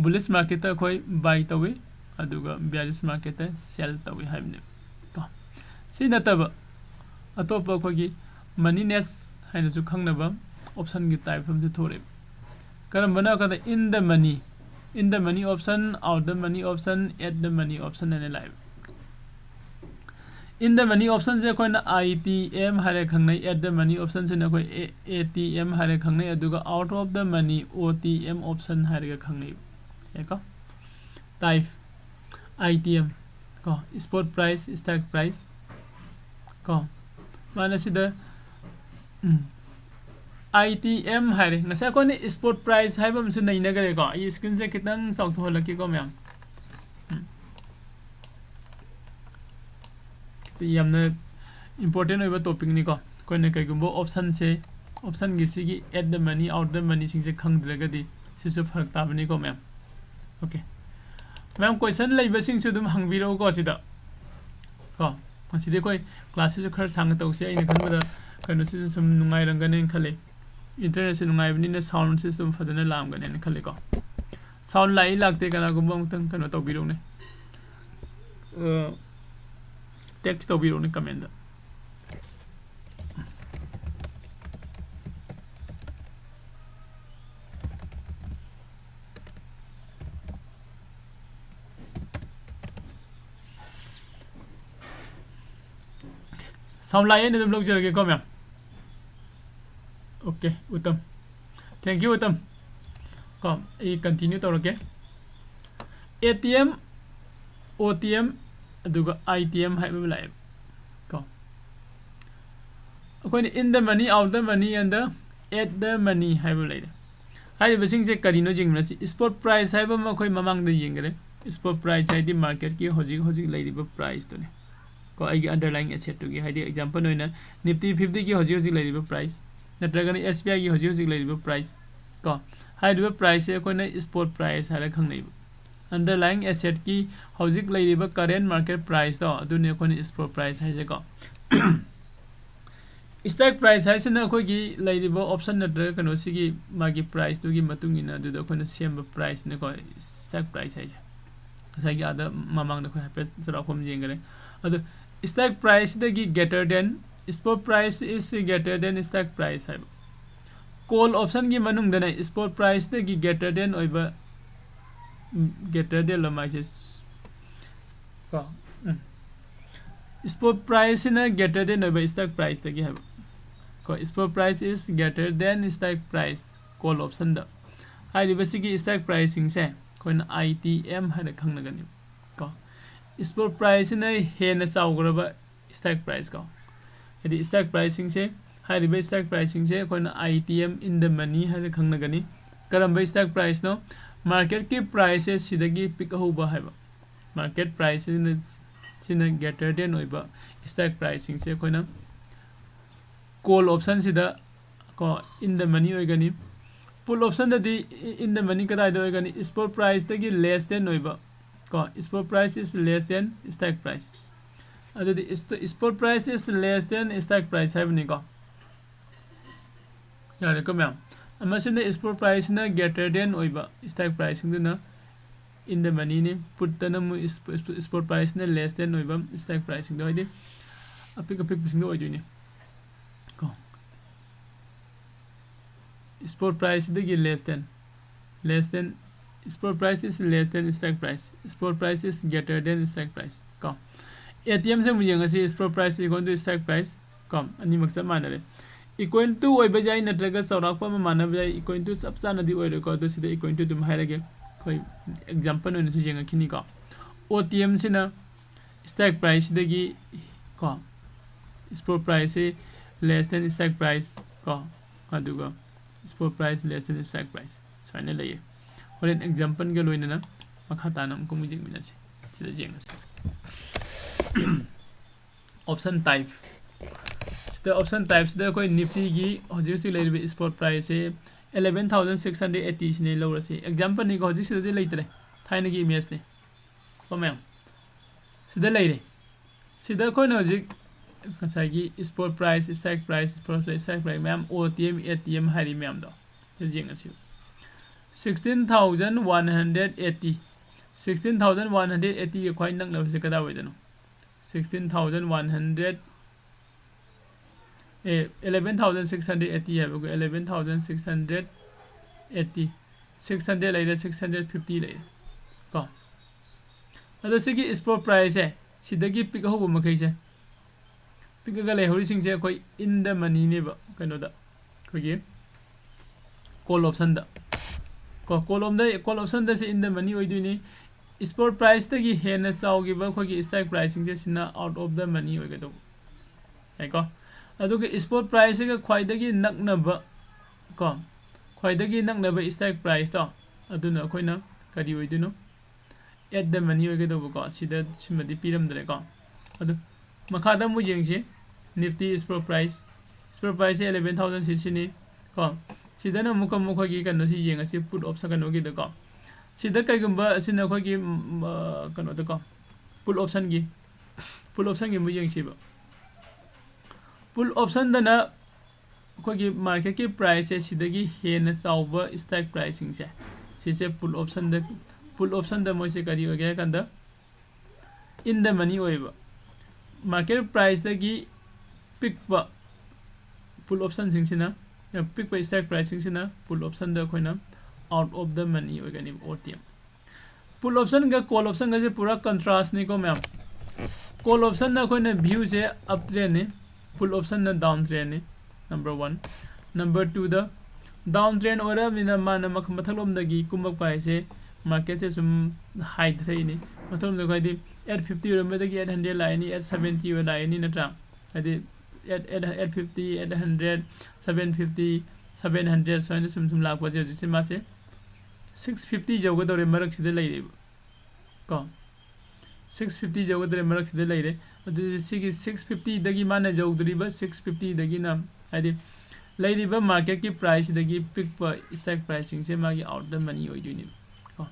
bullish market ꯇ ꯑꯩꯈꯣꯏ buy ꯇꯧꯏ, ꯑꯗꯨꯒ bearish market ꯇ sell ꯇꯧꯏ ꯍꯥꯏꯕꯅꯦꯕ ꯀꯣ꯫ ꯁꯤ ꯅꯠꯇꯕ ꯑꯇꯣꯞꯄ ꯑꯩꯈꯣꯏꯒꯤ money nest ꯍꯥꯏꯅꯁꯨ ꯈꯪꯅꯕ option ꯒꯤ type ꯑꯃꯁꯨ ꯊꯣꯛꯂꯛꯑꯦ꯫ ꯀꯔꯝꯕꯅꯣ ꯍꯥꯏ ꯀꯥꯟꯗ in the money, in the money option, out the money option, at the money option ꯍꯥꯏꯅ ꯂꯥꯛꯑꯦꯕ꯫ In the money option ꯁꯦ ꯑꯩꯈꯣꯏꯅ I T M ꯍꯥꯏꯔꯒ ꯈꯪꯅꯩ, at the money option ꯁꯤꯅ ꯑꯩꯈꯣꯏ A T M ꯍꯥꯏꯔꯒ ꯈꯪꯅꯩ, ꯑꯗꯨꯒ out of the money, O T M option ꯍꯥꯏꯔꯒ ꯈꯪꯅꯩꯕ꯫ ꯌꯥꯏꯀꯣ? Type, I T M ꯀꯣ, spot price, strike price ꯀꯣ, ꯃꯥꯅ ꯁꯤꯗ, ꯎꯝ, I T M ꯍꯥꯏꯔꯦ꯫ ꯉꯁꯥꯏ ꯑꯩꯈꯣꯏꯅ spot price ꯍꯥꯏꯕ ꯑꯃꯁꯨ ꯅꯩꯅꯈ꯭ꯔꯦꯀꯣ꯫ ꯑꯩ screen ꯁꯦ ꯈꯤꯇꯪ ꯆꯥꯎꯊꯣꯛꯍꯜꯂꯛꯀꯦꯀꯣ ꯃꯌꯥꯝ꯫ ꯎꯝ꯫ ꯌꯥꯝꯅ important ꯑꯣꯏꯕ topic ꯅꯤꯀꯣ꯫ ꯑꯩꯈꯣꯏꯅ ꯀꯩꯒꯨꯝꯕ option ꯁꯦ, option ꯒꯤ ꯁꯤꯒꯤ at the money, out the money ꯁꯤꯡꯁꯦ ꯈꯪꯗ꯭ꯔꯒꯗꯤ ꯁꯤꯁꯨ ꯐꯔꯛ ꯇꯥꯕꯅꯤꯀꯣ ꯃꯌꯥꯝ꯫ Okay꯫ ꯃꯌꯥꯝ question ꯂꯩꯕꯁꯤꯡꯁꯨ ꯑꯗꯨꯝ ꯍꯪꯕꯤꯔꯛꯎꯀꯣ ꯁꯤꯗ꯫ ꯀꯣ꯫ ꯉꯁꯤꯗꯤ ꯑꯩꯈꯣꯏ class ꯁꯤꯁꯨ ꯈꯔ ꯁꯥꯡꯅ ꯇꯧꯁꯦ꯫ ꯑꯩꯅ ꯈꯟꯕꯗ ꯀꯩꯅꯣꯁꯤꯁꯨ ꯁꯨꯝ ꯅꯨꯡꯉꯥꯏꯔꯝꯒꯅꯦꯅ ꯈꯜꯂꯤ꯫ Internet ꯁꯦ ꯅꯨꯡꯉꯥꯏꯕꯅꯤꯅ sound ꯁꯤꯁꯨ ꯑꯗꯨꯝ ꯐꯖꯅ ꯂꯥꯛꯑꯝꯒꯅꯦꯅ ꯈꯜꯂꯤꯀꯣ꯫ Sound ꯂꯥꯛꯏ ꯂꯥꯛꯇꯦ ꯀꯅꯥꯒꯨꯝꯕ ꯑꯃꯨꯛꯇꯪ ꯀꯩꯅꯣ ꯇꯧꯕꯤꯔꯛꯎꯅꯦ꯫ ꯑ, text ꯇꯧꯕꯤꯔꯛꯎꯅꯦ comment ꯇ꯫ ꯑꯣꯟꯂꯥꯏꯟ ꯑꯣꯏꯅ ꯑꯗꯨꯝ ꯂꯧꯖꯔꯒꯦꯀꯣ ꯃꯌꯥꯝ꯫ Okay, Uttam. Thank you, Uttam. ꯀꯣ, ꯑꯩ continue ꯇꯧꯔꯛꯀꯦ꯫ A T M, O T M, ꯑꯗꯨꯒ ꯑꯥꯏ ꯇꯤ ꯑꯦꯝ ꯍꯥꯏꯕ ꯑꯃ ꯂꯥꯛꯑꯦꯕ꯫ ꯀꯣ꯫ ꯑꯩꯈꯣꯏꯅ in the money, out the money and the at the money ꯍꯥꯏꯕ ꯂꯩꯔꯦ꯫ ꯍꯥꯏꯔꯤꯕꯁꯤꯡꯁꯦ ꯀꯔꯤꯅꯣ ꯌꯦꯡꯃꯤꯟꯅꯁꯤ꯫ Spot price ꯍꯥꯏꯕ ꯑꯃ ꯑꯩꯈꯣꯏ ꯃꯃꯥꯡꯗ ꯌꯦꯡꯈ꯭ꯔꯦ꯫ Spot price ꯍꯥꯏꯗꯤ marketꯀꯤ ꯍꯧꯖꯤꯛ ꯍꯧꯖꯤꯛ ꯂꯩꯔꯤꯕ priceꯇꯨꯅꯤ꯫ ꯀꯣ, ꯑꯩꯒꯤ underlying assetꯇꯨꯒꯤ, ꯍꯥꯏꯗꯤ example ꯑꯣꯏꯅ Nifty fiftyꯒꯤ ꯍꯧꯖꯤꯛ ꯍꯧꯖꯤꯛ ꯂꯩꯔꯤꯕ price, ꯅꯠꯇ꯭ꯔꯒꯅ S B Iꯒꯤ ꯍꯧꯖꯤꯛ ꯍꯧꯖꯤꯛ ꯂꯩꯔꯤꯕ price꯫ ꯀꯣ, ꯍꯥꯏꯔꯤꯕ priceꯁꯦ ꯑꯩꯈꯣꯏꯅ spot price ꯍꯥꯏꯔ ꯈꯪꯅꯩꯕ꯫ Underlying assetꯀꯤ ꯍꯧꯖꯤꯛ ꯂꯩꯔꯤꯕ current market priceꯇꯣ, ꯑꯗꯨꯅꯤ ꯑꯩꯈꯣꯏꯅ spot price ꯍꯥꯏꯁꯦꯀꯣ꯫ Strike price ꯍꯥꯏꯁꯤꯅ ꯑꯩꯈꯣꯏꯒꯤ ꯂꯩꯔꯤꯕ option ꯅꯠꯇ꯭ꯔꯒ ꯀꯩꯅꯣꯁꯤꯒꯤ ꯃꯥꯒꯤ priceꯇꯨꯒꯤ ꯃꯇꯨꯡ ꯏꯟꯅ ꯑꯗꯨꯗ ꯑꯩꯈꯣꯏꯅ ꯁꯦꯝꯕ priceꯅꯤꯀꯣ, strike price ꯍꯥꯏꯁꯦ꯫ ꯉꯁꯥꯏꯒꯤ ꯑꯥꯗ ꯃꯃꯥꯡꯗ ꯑꯩꯈꯣꯏ ꯍꯥꯏꯐꯦꯠ ꯆꯥꯎꯔꯥꯛꯄ ꯑꯃ ꯌꯦꯡꯈꯔꯦ꯫ ꯑꯗꯣ strike priceꯗꯒꯤ greater than, spot price is greater than strike price ꯍꯥꯏꯕ꯫ Call optionꯒꯤ ꯃꯅꯨꯡꯗꯅ spot priceꯗꯒꯤ greater than ꯑꯣꯏꯕ, ꯎꯝ, greater than ꯂꯣ ꯃꯥꯏꯁꯦ꯫ ꯀꯣ, ꯎꯝ꯫ Spot priceꯁꯤꯅ greater than ꯑꯣꯏꯕ strike priceꯇꯒꯤ ꯍꯥꯏꯕ꯫ ꯀꯣ, spot price is greater than strike price, call optionꯗ꯫ ꯍꯥꯏꯔꯤꯕꯁꯤꯒꯤ strike priceꯁꯤꯡꯁꯦ ꯑꯩꯈꯣꯏꯅ I T M ꯍꯥꯏꯅ ꯈꯪꯅꯒꯅꯤ꯫ ꯀꯣ, spot priceꯁꯤꯅ ꯍꯦꯟꯅ ꯆꯥꯎꯈ꯭ꯔꯕ strike price ꯀꯣ꯫ ꯍꯥꯏꯗꯤ strike priceꯁꯤꯡꯁꯦ, ꯍꯥꯏꯔꯤꯕ strike priceꯁꯤꯡꯁꯦ ꯑꯩꯈꯣꯏꯅ I T M, in the money ꯍꯥꯏꯅ ꯈꯪꯅꯒꯅꯤ꯫ ꯀꯔꯝꯕ strike priceꯅꯣ? Marketꯀꯤ priceꯁꯦ ꯁꯤꯗꯒꯤ ꯄꯤꯛꯍꯧꯕ ꯍꯥꯏꯕ꯫ Market priceꯁꯤꯅ, ꯁꯤꯅ greater than ꯑꯣꯏꯕ strike priceꯁꯤꯡꯁꯦ ꯑꯩꯈꯣꯏꯅ call optionꯁꯤꯗ ꯀꯣ, in the money ꯑꯣꯏꯒꯅꯤ꯫ Put optionꯗꯗꯤ in the money ꯀꯗꯥꯏꯗ ꯑꯣꯏꯒꯅꯤ? Spot priceꯇꯒꯤ less than ꯑꯣꯏꯕ ꯀꯣ, spot price is less than strike price꯫ ꯑꯗꯨꯗꯤ st-, spot price is less than strike price ꯍꯥꯏꯕꯅꯤꯀꯣ꯫ ꯌꯥꯔꯦꯀꯣ ꯃꯌꯥꯝ? ꯑꯃꯁꯤꯅ spot priceꯅ greater than ꯑꯣꯏꯕ strike priceꯁꯤꯡꯗꯨꯅ in the moneyꯅꯤ꯫ Putꯇꯅ ꯑꯃꯨꯛ sp-, sp-, spot priceꯅ less than ꯑꯣꯏꯕ strike priceꯁꯤꯡꯗꯣ, ꯍꯥꯏꯗꯤ ꯑꯄꯤꯛ ꯑꯄꯤꯛꯄꯁꯤꯡꯗꯣ ꯑꯣꯏꯗꯣꯏꯅꯤ ꯀꯣ꯫ Spot priceꯗꯒꯤ less than, less than, spot price is less than strike price, spot price is greater than strike price ꯀꯣ꯫ ATM ꯁꯦ ꯑꯃꯨꯛ ꯌꯦꯡꯉꯁꯤ, spot price equal to strike price ꯀꯣ, ꯑꯅꯤꯃꯛ ꯆꯞ ꯃꯥꯟꯅꯔꯦ꯫ Equal to ꯑꯣꯏꯕ ꯌꯥꯏ, ꯅꯠꯇ꯭ꯔꯒ ꯆꯥꯎꯔꯥꯛꯄ ꯑꯃ ꯃꯥꯟꯅꯕ ꯌꯥꯏ꯫ Equal to ꯆꯞ ꯆꯥꯅꯗꯤ ꯑꯣꯏꯔꯣꯏꯀꯣ, ꯑꯗꯣ ꯁꯤꯗ equal to ꯑꯗꯨꯝ ꯍꯥꯏꯔꯒꯦ, ꯑꯩꯈꯣꯏ example ꯑꯣꯏꯅꯁꯨ ꯌꯦꯡꯉꯛꯈꯤꯅꯤꯀꯣ꯫ OTM ꯁꯤꯅ strike price ꯁꯤꯗꯒꯤ ꯀꯣ, spot price ꯁꯤ less than strike price ꯀꯣ, ꯑꯗꯨꯒ spot price less than strike price ꯁꯨꯃꯥꯏꯅ ꯂꯩꯌꯦ꯫ ꯍꯣꯔꯦꯟ example ꯒ ꯂꯣꯏꯅꯅ ꯃꯈꯥ ꯇꯥꯅ ꯑꯃꯨꯛꯀ ꯑꯃꯨꯛ ꯌꯦꯡꯃꯤꯟꯅꯁꯤ꯫ ꯁꯤꯗ ꯌꯦꯡꯉꯁꯤ꯫ Option type꯫ ꯁꯤꯗ option type ꯁꯤꯗ ꯑꯩꯈꯣꯏ Nifty ꯒꯤ ꯍꯧꯖꯤꯛ ꯍꯧꯖꯤꯛ ꯂꯩꯔꯤꯕ spot price ꯁꯦ eleven thousand six hundred eighty ꯁꯤꯅꯦ ꯂꯧꯔꯁꯤ꯫ Example ꯅꯤꯀꯣ, ꯍꯧꯖꯤꯛ ꯁꯤꯗꯗꯤ ꯂꯩꯇ꯭ꯔꯦ, ꯊꯥꯏꯅꯒꯤ image ꯅꯦ ꯀꯣ ꯃꯌꯥꯝ꯫ ꯁꯤꯗ ꯂꯩꯔꯦ꯫ ꯁꯤꯗ ꯑꯩꯈꯣꯏꯅ ꯍꯧꯖꯤꯛ ꯉꯁꯥꯏꯒꯤ spot price, strike price, spot price, strike price ꯃꯌꯥꯝ, OTM, ATM ꯍꯥꯏꯔꯤ ꯃꯌꯥꯝꯗꯣ꯫ ꯁꯤꯗ ꯌꯦꯡꯉꯁꯤ꯫ Sixteen thousand one hundred eighty, sixteen thousand one hundred eighty ꯒ ꯈ꯭ꯋꯥꯏ ꯅꯛꯅꯕꯁꯦ ꯀꯗꯥꯏ ꯑꯣꯏꯗꯣꯏꯅꯣ? Sixteen thousand one hundred, ꯑꯦ, eleven thousand six hundred eighty ꯍꯥꯏꯕꯀꯣ, eleven thousand six hundred eighty, six hundred ꯂꯩꯔꯦ, six hundred fifty ꯂꯩꯔꯦ ꯀꯣ꯫ ꯑꯗꯣ ꯁꯤꯒꯤ spot price ꯁꯦ ꯁꯤꯗꯒꯤ pick ꯍꯧꯕ ꯃꯈꯩꯁꯦ, pick ꯑꯒ ꯂꯩꯍꯧꯔꯤꯁꯤꯡꯁꯦ ꯑꯩꯈꯣꯏ in the money ꯅꯦꯕ, ꯀꯩꯅꯣꯗ, ꯑꯩꯈꯣꯏꯒꯤ call option ꯗ ꯀꯣ, call option ꯗ, call option ꯗ ꯁꯤ in the money ꯑꯣꯏꯗꯣꯏꯅꯤ꯫ Spot price ꯇꯒꯤ ꯍꯦꯟꯅ ꯆꯥꯎꯈꯤꯕ ꯑꯩꯈꯣꯏꯒꯤ strike price ꯁꯤꯡꯁꯦ ꯁꯤꯅ out of the money ꯑꯣꯏꯒꯗꯧꯕ ꯌꯥꯏꯀꯣ꯫ ꯑꯗꯨꯒ spot price ꯁꯤꯒ ꯈ꯭ꯋꯥꯏꯗꯒꯤ ꯅꯛꯅꯕ ꯀꯣ, ꯈ꯭ꯋꯥꯏꯗꯒꯤ ꯅꯛꯅꯕ strike price ꯇꯣ, ꯑꯗꯨꯅ ꯑꯩꯈꯣꯏꯅ ꯀꯔꯤ ꯑꯣꯏꯗꯣꯏꯅꯣ? At the money ꯑꯣꯏꯒꯗꯧꯕꯀꯣ꯫ ꯁꯤꯗ ꯁꯤꯃꯗꯤ ꯄꯤꯔꯝꯗ꯭ꯔꯦꯀꯣ꯫ ꯑꯗꯨ ꯃꯈꯥꯗ ꯑꯃꯨꯛ ꯌꯦꯡꯁꯤ, Nifty spot price, spot price ꯁꯦ eleven thousand ꯁꯤ ꯁꯤꯅꯤ ꯀꯣ꯫ ꯁꯤꯗꯅ ꯑꯃꯨꯛꯀ ꯑꯃꯨꯛ ꯑꯩꯈꯣꯏꯒꯤ ꯀꯩꯅꯣꯁꯤ ꯌꯦꯡꯉꯁꯤ, put option ꯀꯩꯅꯣꯒꯤꯗꯀꯣ꯫ ꯁꯤꯗ ꯀꯩꯒꯨꯝꯕ ꯑꯁꯤꯅ ꯑꯩꯈꯣꯏꯒꯤ, ꯎꯝ, ꯑ, ꯀꯩꯅꯣꯗꯀꯣ, put option ꯒꯤ, put option ꯒꯤ ꯑꯃꯨꯛ ꯌꯦꯡꯁꯤꯕ꯫ Put option ꯗꯅ ꯑꯩꯈꯣꯏꯒꯤ market ꯀꯤ price ꯁꯦ ꯁꯤꯗꯒꯤ ꯍꯦꯟꯅ ꯆꯥꯎꯕ strike price ꯁꯤꯡꯁꯦ, ꯁꯤꯁꯦ put option ꯗ, put option ꯗ ꯃꯣꯏꯁꯦ ꯀꯔꯤ ꯑꯣꯏꯒꯦ ꯍꯥꯏ ꯀꯥꯟꯗ, in the money ꯑꯣꯏꯕ꯫ Market price ꯇꯒꯤ ꯄꯤꯛꯄ put option ꯁꯤꯡꯁꯤꯅ, ꯄꯤꯛꯄ strike price ꯁꯤꯡꯁꯤꯅ put option ꯗ ꯑꯩꯈꯣꯏꯅ out of the money ꯑꯣꯏꯒꯅꯤ, OTM꯫ Put option ꯒ call option ꯒꯁꯦ ꯄꯨꯔꯥ contrast ꯅꯤꯀꯣ ꯃꯌꯥꯝ꯫ Call optionꯅ ꯑꯩꯈꯣꯏꯅ viewꯁꯦ up trendꯅꯤ, put optionꯅ down trendꯅꯤ꯫ Number one꯫ Number twoꯗ down trend ꯑꯣꯏꯔꯕꯅꯤꯅ ꯃꯥꯅ ꯃꯈ-, ꯃꯊꯛꯂꯣꯝꯗꯒꯤ ꯀꯨꯝꯃꯛꯄ ꯍꯥꯏꯁꯦ marketꯁꯦ ꯁꯨꯝ ꯍꯥꯏꯊꯔꯛꯏꯅꯤ꯫ ꯃꯊꯛꯂꯣꯝꯗ ꯍꯥꯏꯗꯤ eight fifty ꯑꯣꯏꯔꯝꯕꯗꯒꯤ eight hundred ꯂꯥꯛꯏꯅꯤ, eight seventy ꯑꯣꯏ ꯂꯥꯛꯏꯅꯤ ꯅꯠꯇ꯭ꯔꯥ? ꯍꯥꯏꯗꯤ eight, eight, eight fifty, eight hundred, seven fifty, seven hundred ꯁꯨꯃꯥꯏꯅ ꯁꯨꯝ ꯁꯨꯝ ꯂꯥꯛꯄꯁꯦ ꯍꯧꯖꯤꯛꯁꯦ ꯃꯥꯁꯦ six fifty ꯌꯧꯒꯗꯧꯔꯦ ꯃꯔꯛꯁꯤꯗ ꯂꯩꯔꯦꯕ꯫ ꯀꯣ, six fifty ꯌꯧꯒꯗꯧꯔꯦ ꯃꯔꯛꯁꯤꯗ ꯂꯩꯔꯦ꯫ ꯑꯗꯨꯗꯤ ꯁꯤꯒꯤ six fiftyꯗꯒꯤ ꯃꯥꯅ ꯌꯧꯗꯣꯔꯤꯕ six fiftyꯗꯒꯤꯅ ꯍꯥꯏꯗꯤ ꯂꯩꯔꯤꯕ marketꯀꯤ priceꯁꯤꯗꯒꯤ ꯄꯤꯛꯄ strike priceꯁꯤꯡꯁꯦ ꯃꯥꯒꯤ out of the money ꯑꯣꯏꯗꯣꯏꯅꯦꯕ꯫ ꯀꯣ,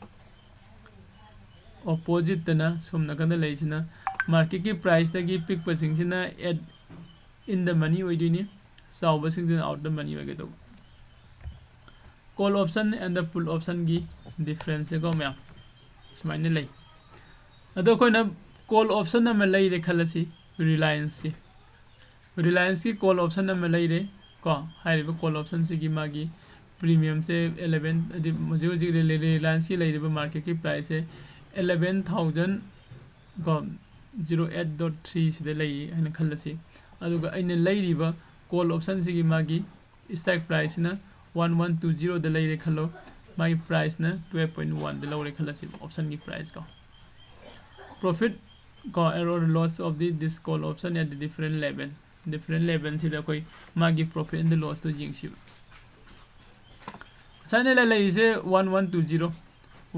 oppositeꯇꯅ ꯁꯣꯝ ꯅꯥꯀꯟꯗ ꯂꯩꯔꯤꯁꯤꯅ marketꯀꯤ priceꯇꯒꯤ ꯄꯤꯛꯄꯁꯤꯡꯁꯤꯅ at in the money ꯑꯣꯏꯗꯣꯏꯅꯤ, ꯆꯥꯎꯕꯁꯤꯡꯗꯨꯅ out of the money ꯑꯣꯏꯒꯗꯧꯕ꯫ Call option and the put optionꯒꯤ differenceꯁꯦꯀꯣ ꯃꯌꯥꯝ ꯁꯨꯃꯥꯏꯅ ꯂꯩ꯫ ꯑꯗꯣ ꯑꯩꯈꯣꯏꯅ call option ꯑꯃ ꯂꯩꯔꯦ ꯈꯜꯂꯁꯤ, Relianceꯀꯤ꯫ Relianceꯀꯤ call option ꯑꯃ ꯂꯩꯔꯦ ꯀꯣ꯫ ꯍꯥꯏꯔꯤꯕ call optionꯁꯤꯒꯤ ꯃꯥꯒꯤ premiumꯁꯦ eleven, ꯍꯥꯏꯗꯤ ꯍꯧꯖꯤꯛ ꯍꯧꯖꯤꯛ Reli-, Relianceꯀꯤ ꯂꯩꯔꯤꯕ marketꯀꯤ priceꯁꯦ eleven thousand ꯀꯣ, zero eight dot three ꯁꯤꯗ ꯂꯩ ꯍꯥꯏꯅ ꯈꯜꯂꯁꯤ꯫ ꯑꯗꯨꯒ ꯑꯩꯅ ꯂꯩꯔꯤꯕ call optionꯁꯤꯒꯤ ꯃꯥꯒꯤ strike priceꯁꯤꯅ one one two zeroꯗ ꯂꯩꯔꯦ ꯈꯜꯂꯣ, ꯃꯥꯒꯤ priceꯅ twelve point oneꯗ ꯂꯧꯔꯦ ꯈꯜꯂꯁꯤ, optionꯒꯤ price ꯀꯣ꯫ Profit ꯀꯣ, or loss of the, this call option at the different level, different levelꯁꯤꯗ ꯑꯩꯈꯣꯏ ꯃꯥꯒꯤ profit and lossꯇꯣ ꯌꯦꯡꯁꯤꯕ꯫ ꯉꯁꯥꯏꯅ ꯂꯩ-, ꯂꯩꯔꯤꯁꯦ one one two zero,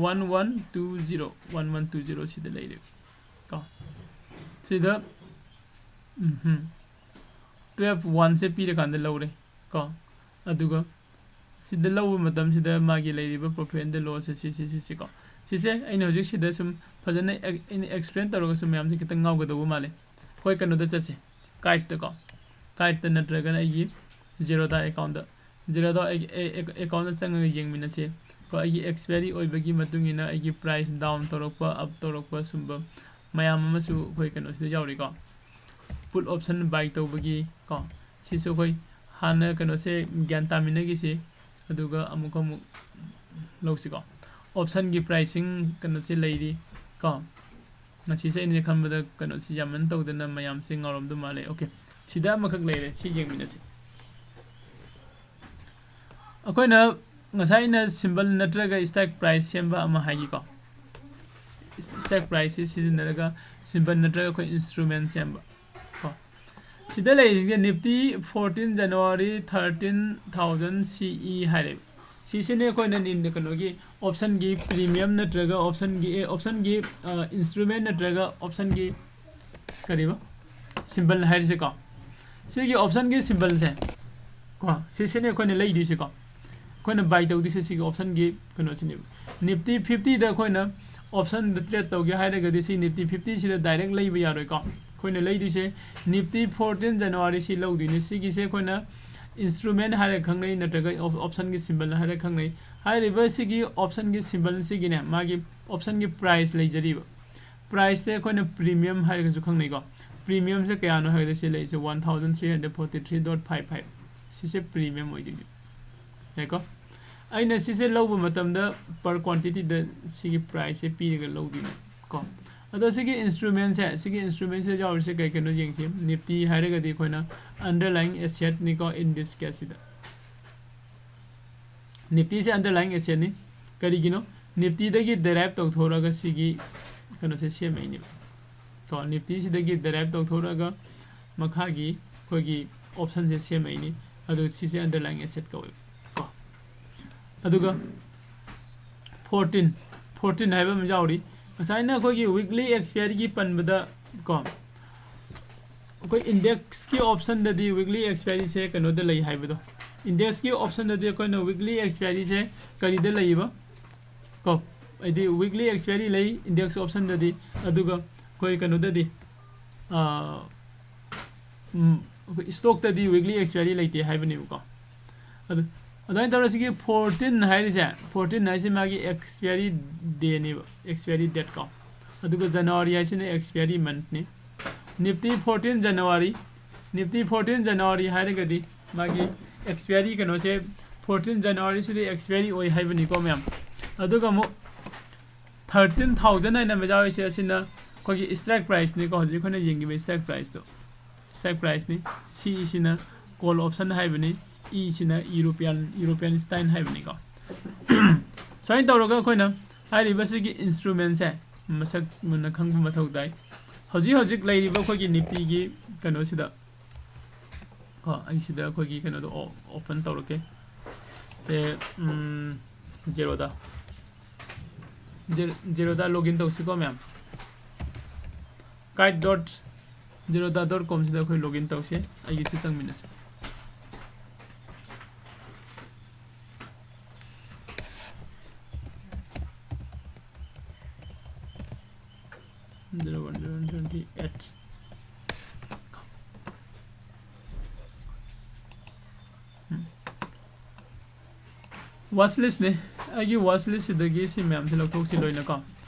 one one two zero, one one two zero ꯁꯤꯗ ꯂꯩꯔꯦ ꯀꯣ꯫ ꯁꯤꯗ, ꯎꯝꯍꯨꯝ, twelve oneꯁꯦ ꯄꯤꯔꯀꯥꯟꯗ ꯂꯧꯔꯦ ꯀꯣ꯫ ꯑꯗꯨꯒ ꯁꯤꯗ ꯂꯧꯕ ꯃꯇꯝꯁꯤꯗ ꯃꯥꯒꯤ ꯂꯩꯔꯤꯕ profit and lossꯁꯦ ꯁꯤ, ꯁꯤ, ꯁꯤ, ꯁꯤ ꯀꯣ꯫ ꯁꯤꯁꯦ ꯑꯩꯅ ꯍꯧꯖꯤꯛ ꯁꯤꯗ ꯁꯨꯝ ꯐꯖꯅ ꯑꯦꯛ-, ꯑꯩꯅ explain ꯇꯧꯔꯒꯁꯨ ꯃꯌꯥꯝꯁꯦ ꯈꯤꯇꯪ ꯉꯥꯎꯒꯗꯧꯕ ꯃꯥꯜꯂꯦ꯫ ꯑꯩꯈꯣꯏ ꯀꯩꯅꯣꯗ ꯆꯠꯁꯦ, guideꯇ ꯀꯣ꯫ Guideꯇ ꯅꯠꯇ꯭ꯔꯒꯅ ꯑꯩꯒꯤ Zerodha accountꯇ, Zerodha ꯑꯦ-, ꯑꯦ-, ꯑꯦ-, accountꯇ ꯆꯪꯉꯒ ꯌꯦꯡꯃꯤꯟꯅꯁꯤ꯫ ꯀꯣ, ꯑꯩꯒꯤ expiry ꯑꯣꯏꯕꯒꯤ ꯃꯇꯨꯡ ꯏꯟꯅ ꯑꯩꯒꯤ price down ꯇꯧꯔꯛꯄ, up ꯇꯧꯔꯛꯄ ꯁꯨꯝꯕ ꯃꯌꯥꯝ ꯑꯃꯁꯨ ꯑꯩꯈꯣꯏ ꯀꯩꯅꯣꯁꯤꯗ ꯌꯥꯎꯔꯤꯀꯣ꯫ Put option buy ꯇꯧꯕꯒꯤ ꯀꯣ, ꯁꯤꯁꯨ ꯑꯩꯈꯣꯏ ꯍꯥꯟꯅ ꯀꯩꯅꯣꯁꯦ ꯒ꯭ꯌꯥꯟ ꯇꯥꯃꯤꯟꯅꯈꯤꯁꯤ, ꯑꯗꯨꯒ ꯑꯃꯨꯛ ꯑꯃꯨꯛ ꯂꯧꯁꯤꯀꯣ꯫ Optionꯒꯤ pricing ꯀꯩꯅꯣꯁꯦ ꯂꯩꯔꯤ ꯀꯣ꯫ ꯉꯁꯤꯁꯦ ꯑꯩꯅ ꯈꯟꯕꯗ ꯀꯩꯅꯣꯁꯤ ꯌꯥꯝꯃꯟ ꯇꯧꯗꯅ ꯃꯌꯥꯝꯁꯦ ꯉꯥꯎꯔꯝꯗꯧ ꯃꯥꯜꯂꯦ꯫ ꯑꯣꯀꯦ, ꯁꯤꯗ ꯑꯃꯈꯛ ꯂꯩꯔꯦ, ꯁꯤ ꯌꯦꯡꯃꯤꯟꯅꯁꯤ꯫ ꯑꯩꯈꯣꯏꯅ ꯉꯁꯥꯏ ꯑꯩꯅ ꯁꯤꯝꯕꯜ ꯅꯠꯇ꯭ꯔꯒ ꯁ꯭ꯇꯥꯛ ꯄ꯭ꯔꯥꯏꯁ ꯁꯦꯝꯕ ꯑꯃ ꯍꯥꯏꯈꯤꯀꯣ꯫ ꯁ꯭ꯇꯥꯛ ꯄ꯭ꯔꯥꯏꯁꯁꯤ ꯁꯤꯖꯤꯟꯅꯔꯒ ꯁꯤꯝꯕꯜ ꯅꯠꯇ꯭ꯔꯒ ꯑꯩꯈꯣꯏ ꯏꯟꯁꯇ꯭ꯔꯨꯃꯦꯟ ꯁꯦꯝꯕ ꯀꯣ꯫ ꯁꯤꯗ ꯂꯩꯔꯤꯁꯤꯒ Nifty fourteen January thirteen thousand ꯁꯤ ꯏ ꯍꯥꯏꯔꯦꯕ꯫ ꯁꯤꯁꯤꯅꯦ ꯑꯩꯈꯣꯏꯅ ꯅꯤꯟ-, ꯀꯩꯅꯣꯒꯤ ꯑꯣꯞꯁꯟꯒꯤ ꯄ꯭ꯔꯤꯃꯤꯌꯝ ꯅꯠꯇ꯭ꯔꯒ ꯑꯣꯞꯁꯟꯒꯤ, ꯑꯦ, ꯑꯣꯞꯁꯟꯒꯤ, ꯑ, ꯏꯟꯁꯇ꯭ꯔꯨꯃꯦꯟ ꯅꯠꯇ꯭ꯔꯒ ꯑꯣꯞꯁꯟꯒꯤ ꯀꯔꯤꯕ ꯁꯤꯝꯕꯜ ꯍꯥꯏꯔꯤꯁꯦꯀꯣ꯫ ꯁꯤꯒꯤ ꯑꯣꯞꯁꯟꯒꯤ ꯁꯤꯝꯕꯜꯁꯦ ꯀꯣ, ꯁꯤꯁꯤꯅꯦ ꯑꯩꯈꯣꯏꯅ ꯂꯩꯗꯣꯏꯁꯦꯀꯣ꯫ ꯑꯩꯈꯣꯏꯅ ꯕꯥꯏ ꯇꯧꯗꯣꯏꯁꯦ ꯁꯤꯒꯤ ꯑꯣꯞꯁꯟꯒꯤ ꯀꯩꯅꯣꯁꯤꯅꯦꯕ꯫ ꯅꯤꯐꯇꯤ ꯐꯤꯐꯇꯤꯗ ꯑꯩꯈꯣꯏꯅ ꯑꯣꯞꯁꯟꯗ ꯇ꯭ꯔꯦꯠ ꯇꯧꯒꯦ ꯍꯥꯏꯔꯒꯗꯤ ꯁꯤ ꯅꯤꯐꯇꯤ ꯐꯤꯐꯇꯤꯁꯤꯗ ꯗꯥꯏꯔꯦꯛ ꯂꯩꯕ ꯌꯥꯔꯣꯏꯀꯣ꯫ ꯑꯩꯈꯣꯏꯅ ꯂꯩꯗꯣꯏꯁꯦ ꯅꯤꯐꯇꯤ ꯐꯣꯔꯇꯤꯟ ꯖꯅꯋꯥꯔꯤꯁꯤ ꯂꯧꯗꯣꯏꯅꯦ꯫ ꯁꯤꯒꯤꯁꯦ ꯑꯩꯈꯣꯏꯅ ꯏꯟꯁꯇ꯭ꯔꯨꯃꯦꯟ ꯍꯥꯏꯔꯒ ꯈꯪꯅꯩ, ꯅꯠꯇ꯭ꯔꯒ ꯑꯣꯞ-, ꯑꯣꯞꯁꯟꯒꯤ ꯁꯤꯝꯕꯜ ꯍꯥꯏꯔꯒ ꯈꯪꯅꯩ꯫ ꯍꯥꯏꯔꯤꯕ ꯁꯤꯒꯤ ꯑꯣꯞꯁꯟꯒꯤ ꯁꯤꯝꯕꯜꯁꯤꯒꯤꯅꯦ, ꯃꯥꯒꯤ ꯑꯣꯞꯁꯟꯒꯤ ꯄ꯭ꯔꯥꯏꯁ ꯂꯩꯖꯔꯤꯕ꯫ ꯄ꯭ꯔꯥꯏꯁꯁꯦ ꯑꯩꯈꯣꯏꯅ ꯄ꯭ꯔꯤꯃꯤꯌꯝ ꯍꯥꯏꯔꯒꯁꯨ ꯈꯪꯅꯩꯀꯣ꯫ ꯄ꯭ꯔꯤꯃꯤꯌꯝꯁꯦ ꯀꯌꯥꯅꯣ ꯍꯥꯏꯔꯒꯗꯤ ꯁꯤ ꯂꯩꯔꯤꯁꯦ one thousand three hundred forty three dot five five. ꯁꯤꯁꯦ ꯄ꯭ꯔꯤꯃꯤꯌꯝ ꯑꯣꯏꯗꯣꯏꯅꯦ꯫ ꯌꯥꯏꯀꯣ? ꯑꯩꯅ ꯁꯤꯁꯦ ꯂꯧꯕ ꯃꯇꯝꯗ ꯄꯔ ꯀ꯭ꯋꯥꯟꯇꯤꯇꯤꯗ ꯁꯤꯒꯤ ꯄ꯭ꯔꯥꯏꯁꯁꯦ ꯄꯤꯔꯒ ꯂꯧꯗꯣꯏꯅꯦ ꯀꯣ꯫ ꯑꯗꯣ ꯁꯤꯒꯤ ꯏꯟꯁꯇ꯭ꯔꯨꯃꯦꯟꯁꯦ, ꯁꯤꯒꯤ ꯏꯟꯁꯇ꯭ꯔꯨꯃꯦꯟꯁꯤꯗ ꯌꯥꯎꯔꯤꯁꯦ ꯀꯩ ꯀꯩꯅꯣ ꯌꯦꯡꯁꯤ꯫ ꯅꯤꯐꯇꯤ ꯍꯥꯏꯔꯒꯗꯤ ꯑꯩꯈꯣꯏꯅ ꯑꯟꯗꯔꯂꯥꯏꯡ ꯑꯦꯁꯦꯠꯅꯤꯀꯣ, ꯏꯟꯗꯤꯁꯀꯤ ꯑꯁꯤꯗ꯫ ꯅꯤꯐꯇꯤꯁꯦ ꯑꯟꯗꯔꯂꯥꯏꯡ ꯑꯦꯁꯦꯠꯅꯤ꯫ ꯀꯔꯤꯒꯤꯅꯣ? ꯅꯤꯐꯇꯤꯗꯒꯤ ꯗꯦꯔꯥꯏꯞ ꯇꯧꯊꯣꯔꯒ ꯁꯤꯒꯤ ꯀꯩꯅꯣꯁꯦ ꯁꯦꯝꯃꯛꯏꯅꯦꯕ ꯀꯣ꯫ ꯅꯤꯐꯇꯤꯁꯤꯗꯒꯤ ꯗꯦꯔꯥꯏꯞ ꯇꯧꯊꯣꯔꯛꯑꯒ ꯃꯈꯥꯒꯤ ꯑꯩꯈꯣꯏꯒꯤ ꯑꯣꯞꯁꯟꯁꯦ ꯁꯦꯝꯃꯛꯏꯅꯤ꯫ ꯑꯗꯨ ꯁꯤꯁꯦ ꯑꯟꯗꯔꯂꯥꯏꯡ ꯑꯦꯁꯦꯠ ꯀꯧꯋꯦꯕ ꯀꯣ꯫ ꯑꯗꯨꯒ ꯐꯣꯔꯇꯤꯟ, ꯐꯣꯔꯇꯤꯟ ꯍꯥꯏꯕ ꯑꯃ ꯌꯥꯎꯔꯤ꯫ ꯉꯁꯥꯏꯅ ꯑꯩꯈꯣꯏꯒꯤ ꯋꯤꯛꯂꯤ ꯑꯦꯛꯁꯄꯤꯌꯔꯤꯒꯤ ꯄꯟꯕꯗ ꯀꯣ, ꯑꯩꯈꯣꯏ ꯏꯟꯗꯦꯛꯁꯀꯤ ꯑꯣꯞꯁꯟꯗꯗꯤ ꯋꯤꯛꯂꯤ ꯑꯦꯛꯁꯄꯤꯌꯔꯤꯁꯦ ꯀꯩꯅꯣꯗ ꯂꯩ ꯍꯥꯏꯕꯗꯣ, ꯏꯟꯗꯦꯛꯁꯀꯤ ꯑꯣꯞꯁꯟꯗꯗꯤ ꯑꯩꯈꯣꯏꯅ ꯋꯤꯛꯂꯤ ꯑꯦꯛꯁꯄꯤꯌꯔꯤꯁꯦ ꯀꯔꯤꯗ ꯂꯩꯕ ꯀꯣ? ꯍꯥꯏꯗꯤ ꯋꯤꯛꯂꯤ ꯑꯦꯛꯁꯄꯤꯌꯔꯤ ꯂꯩ ꯏꯟꯗꯦꯛꯁ ꯑꯣꯞꯁꯟꯗꯗꯤ, ꯑꯗꯨꯒ ꯑꯩꯈꯣꯏ ꯀꯩꯅꯣꯗꯗꯤ, ꯑꯥ, ꯎꯝ, ꯑꯩꯈꯣꯏ ꯁ꯭ꯇꯣꯛꯇꯗꯤ ꯋꯤꯛꯂꯤ ꯑꯦꯛꯁꯄꯤꯌꯔꯤ ꯂꯩꯇꯦ ꯍꯥꯏꯕꯅꯦꯕꯀꯣ꯫ ꯑꯗꯨ ꯑꯗꯨꯃꯥꯏꯅ ꯇꯧꯔꯒ ꯁꯤꯒꯤ ꯐꯣꯔꯇꯤꯟ ꯍꯥꯏꯔꯤꯁꯦ, ꯐꯣꯔꯇꯤꯟ ꯍꯥꯏꯁꯦ ꯃꯥꯒꯤ ꯑꯦꯛꯁꯄꯤꯌꯔꯤ ꯗꯦꯅꯦꯕ, ꯑꯦꯛꯁꯄꯤꯌꯔꯤ ꯗꯦꯠ ꯀꯣ꯫ ꯑꯗꯨꯒ ꯖꯅꯋꯥꯔꯤ ꯍꯥꯏꯁꯤꯅ ꯑꯦꯛꯁꯄꯤꯌꯔꯤ ꯃꯟꯠꯅꯤ꯫ Nifty fourteen January, Nifty fourteen January ꯍꯥꯏꯔꯒꯗꯤ ꯃꯥꯒꯤ ꯑꯦꯛꯁꯄꯤꯌꯔꯤ ꯀꯩꯅꯣꯁꯦ ꯐꯣꯔꯇꯤꯟ ꯖꯅꯋꯥꯔꯤꯁꯤꯗꯤ ꯑꯦꯛꯁꯄꯤꯌꯔꯤ ꯑꯣꯏ ꯍꯥꯏꯕꯅꯤꯀꯣ ꯃꯌꯥꯝ꯫ ꯑꯗꯨꯒ ꯑꯃꯨꯛ ꯊꯥꯔꯇꯤꯟ ꯊꯥꯎꯖꯟ ꯍꯥꯏꯅ ꯑꯃ ꯌꯥꯎꯔꯤꯁꯦ, ꯑꯁꯤꯅ ꯑꯩꯈꯣꯏꯒꯤ strike priceꯅꯤꯀꯣ, ꯍꯧꯖꯤꯛ ꯑꯩꯈꯣꯏꯅ ꯌꯦꯡꯈꯤꯕ strike priceꯇꯣ, strike priceꯅꯤ꯫ C ꯁꯤꯅ call option ꯍꯥꯏꯕꯅꯤ, E ꯁꯤꯅ European, European style ꯍꯥꯏꯕꯅꯤꯀꯣ꯫ ꯁꯨꯃꯥꯏꯅ ꯇꯧꯔꯒ ꯑꯩꯈꯣꯏꯅ ꯍꯥꯏꯔꯤꯕꯁꯤꯒꯤ instrumentꯁꯦ ꯃꯁꯛ ꯃꯨꯟꯅ ꯈꯪꯕ ꯃꯊꯧ ꯇꯥꯏ꯫ ꯍꯧꯖꯤꯛ ꯍꯧꯖꯤꯛ ꯂꯩꯔꯤꯕ ꯑꯩꯈꯣꯏꯒꯤ Niftyꯒꯤ ꯀꯩꯅꯣꯁꯤꯗ ꯀꯣ, ꯑꯩ ꯁꯤꯗ ꯑꯩꯈꯣꯏꯒꯤ ꯀꯩꯅꯣꯗꯣ ꯑꯣ-, open ꯇꯧꯔꯛꯀꯦ꯫ ꯁꯦ, ꯎꯝ, Zerodha꯫ Zer-, Zerodha login ꯇꯧꯁꯤꯀꯣ ꯃꯌꯥꯝ꯫ Kite dot Zerodha dot comꯁꯤꯗ ꯑꯩꯈꯣꯏ login ꯇꯧꯁꯦ꯫ ꯑꯩꯒꯤꯁꯨ ꯆꯪꯃꯤꯟꯅꯁꯦ꯫ Zero one, zero one, twenty eight꯫ ꯎꯝ꯫ Watch listꯅꯦ꯫ ꯑꯩꯒꯤ watch listꯁꯤꯗꯒꯤ ꯁꯤ ꯃꯌꯥꯝꯁꯦ ꯂꯧꯊꯣꯛꯁꯤ ꯂꯣꯏꯅꯀꯣ꯫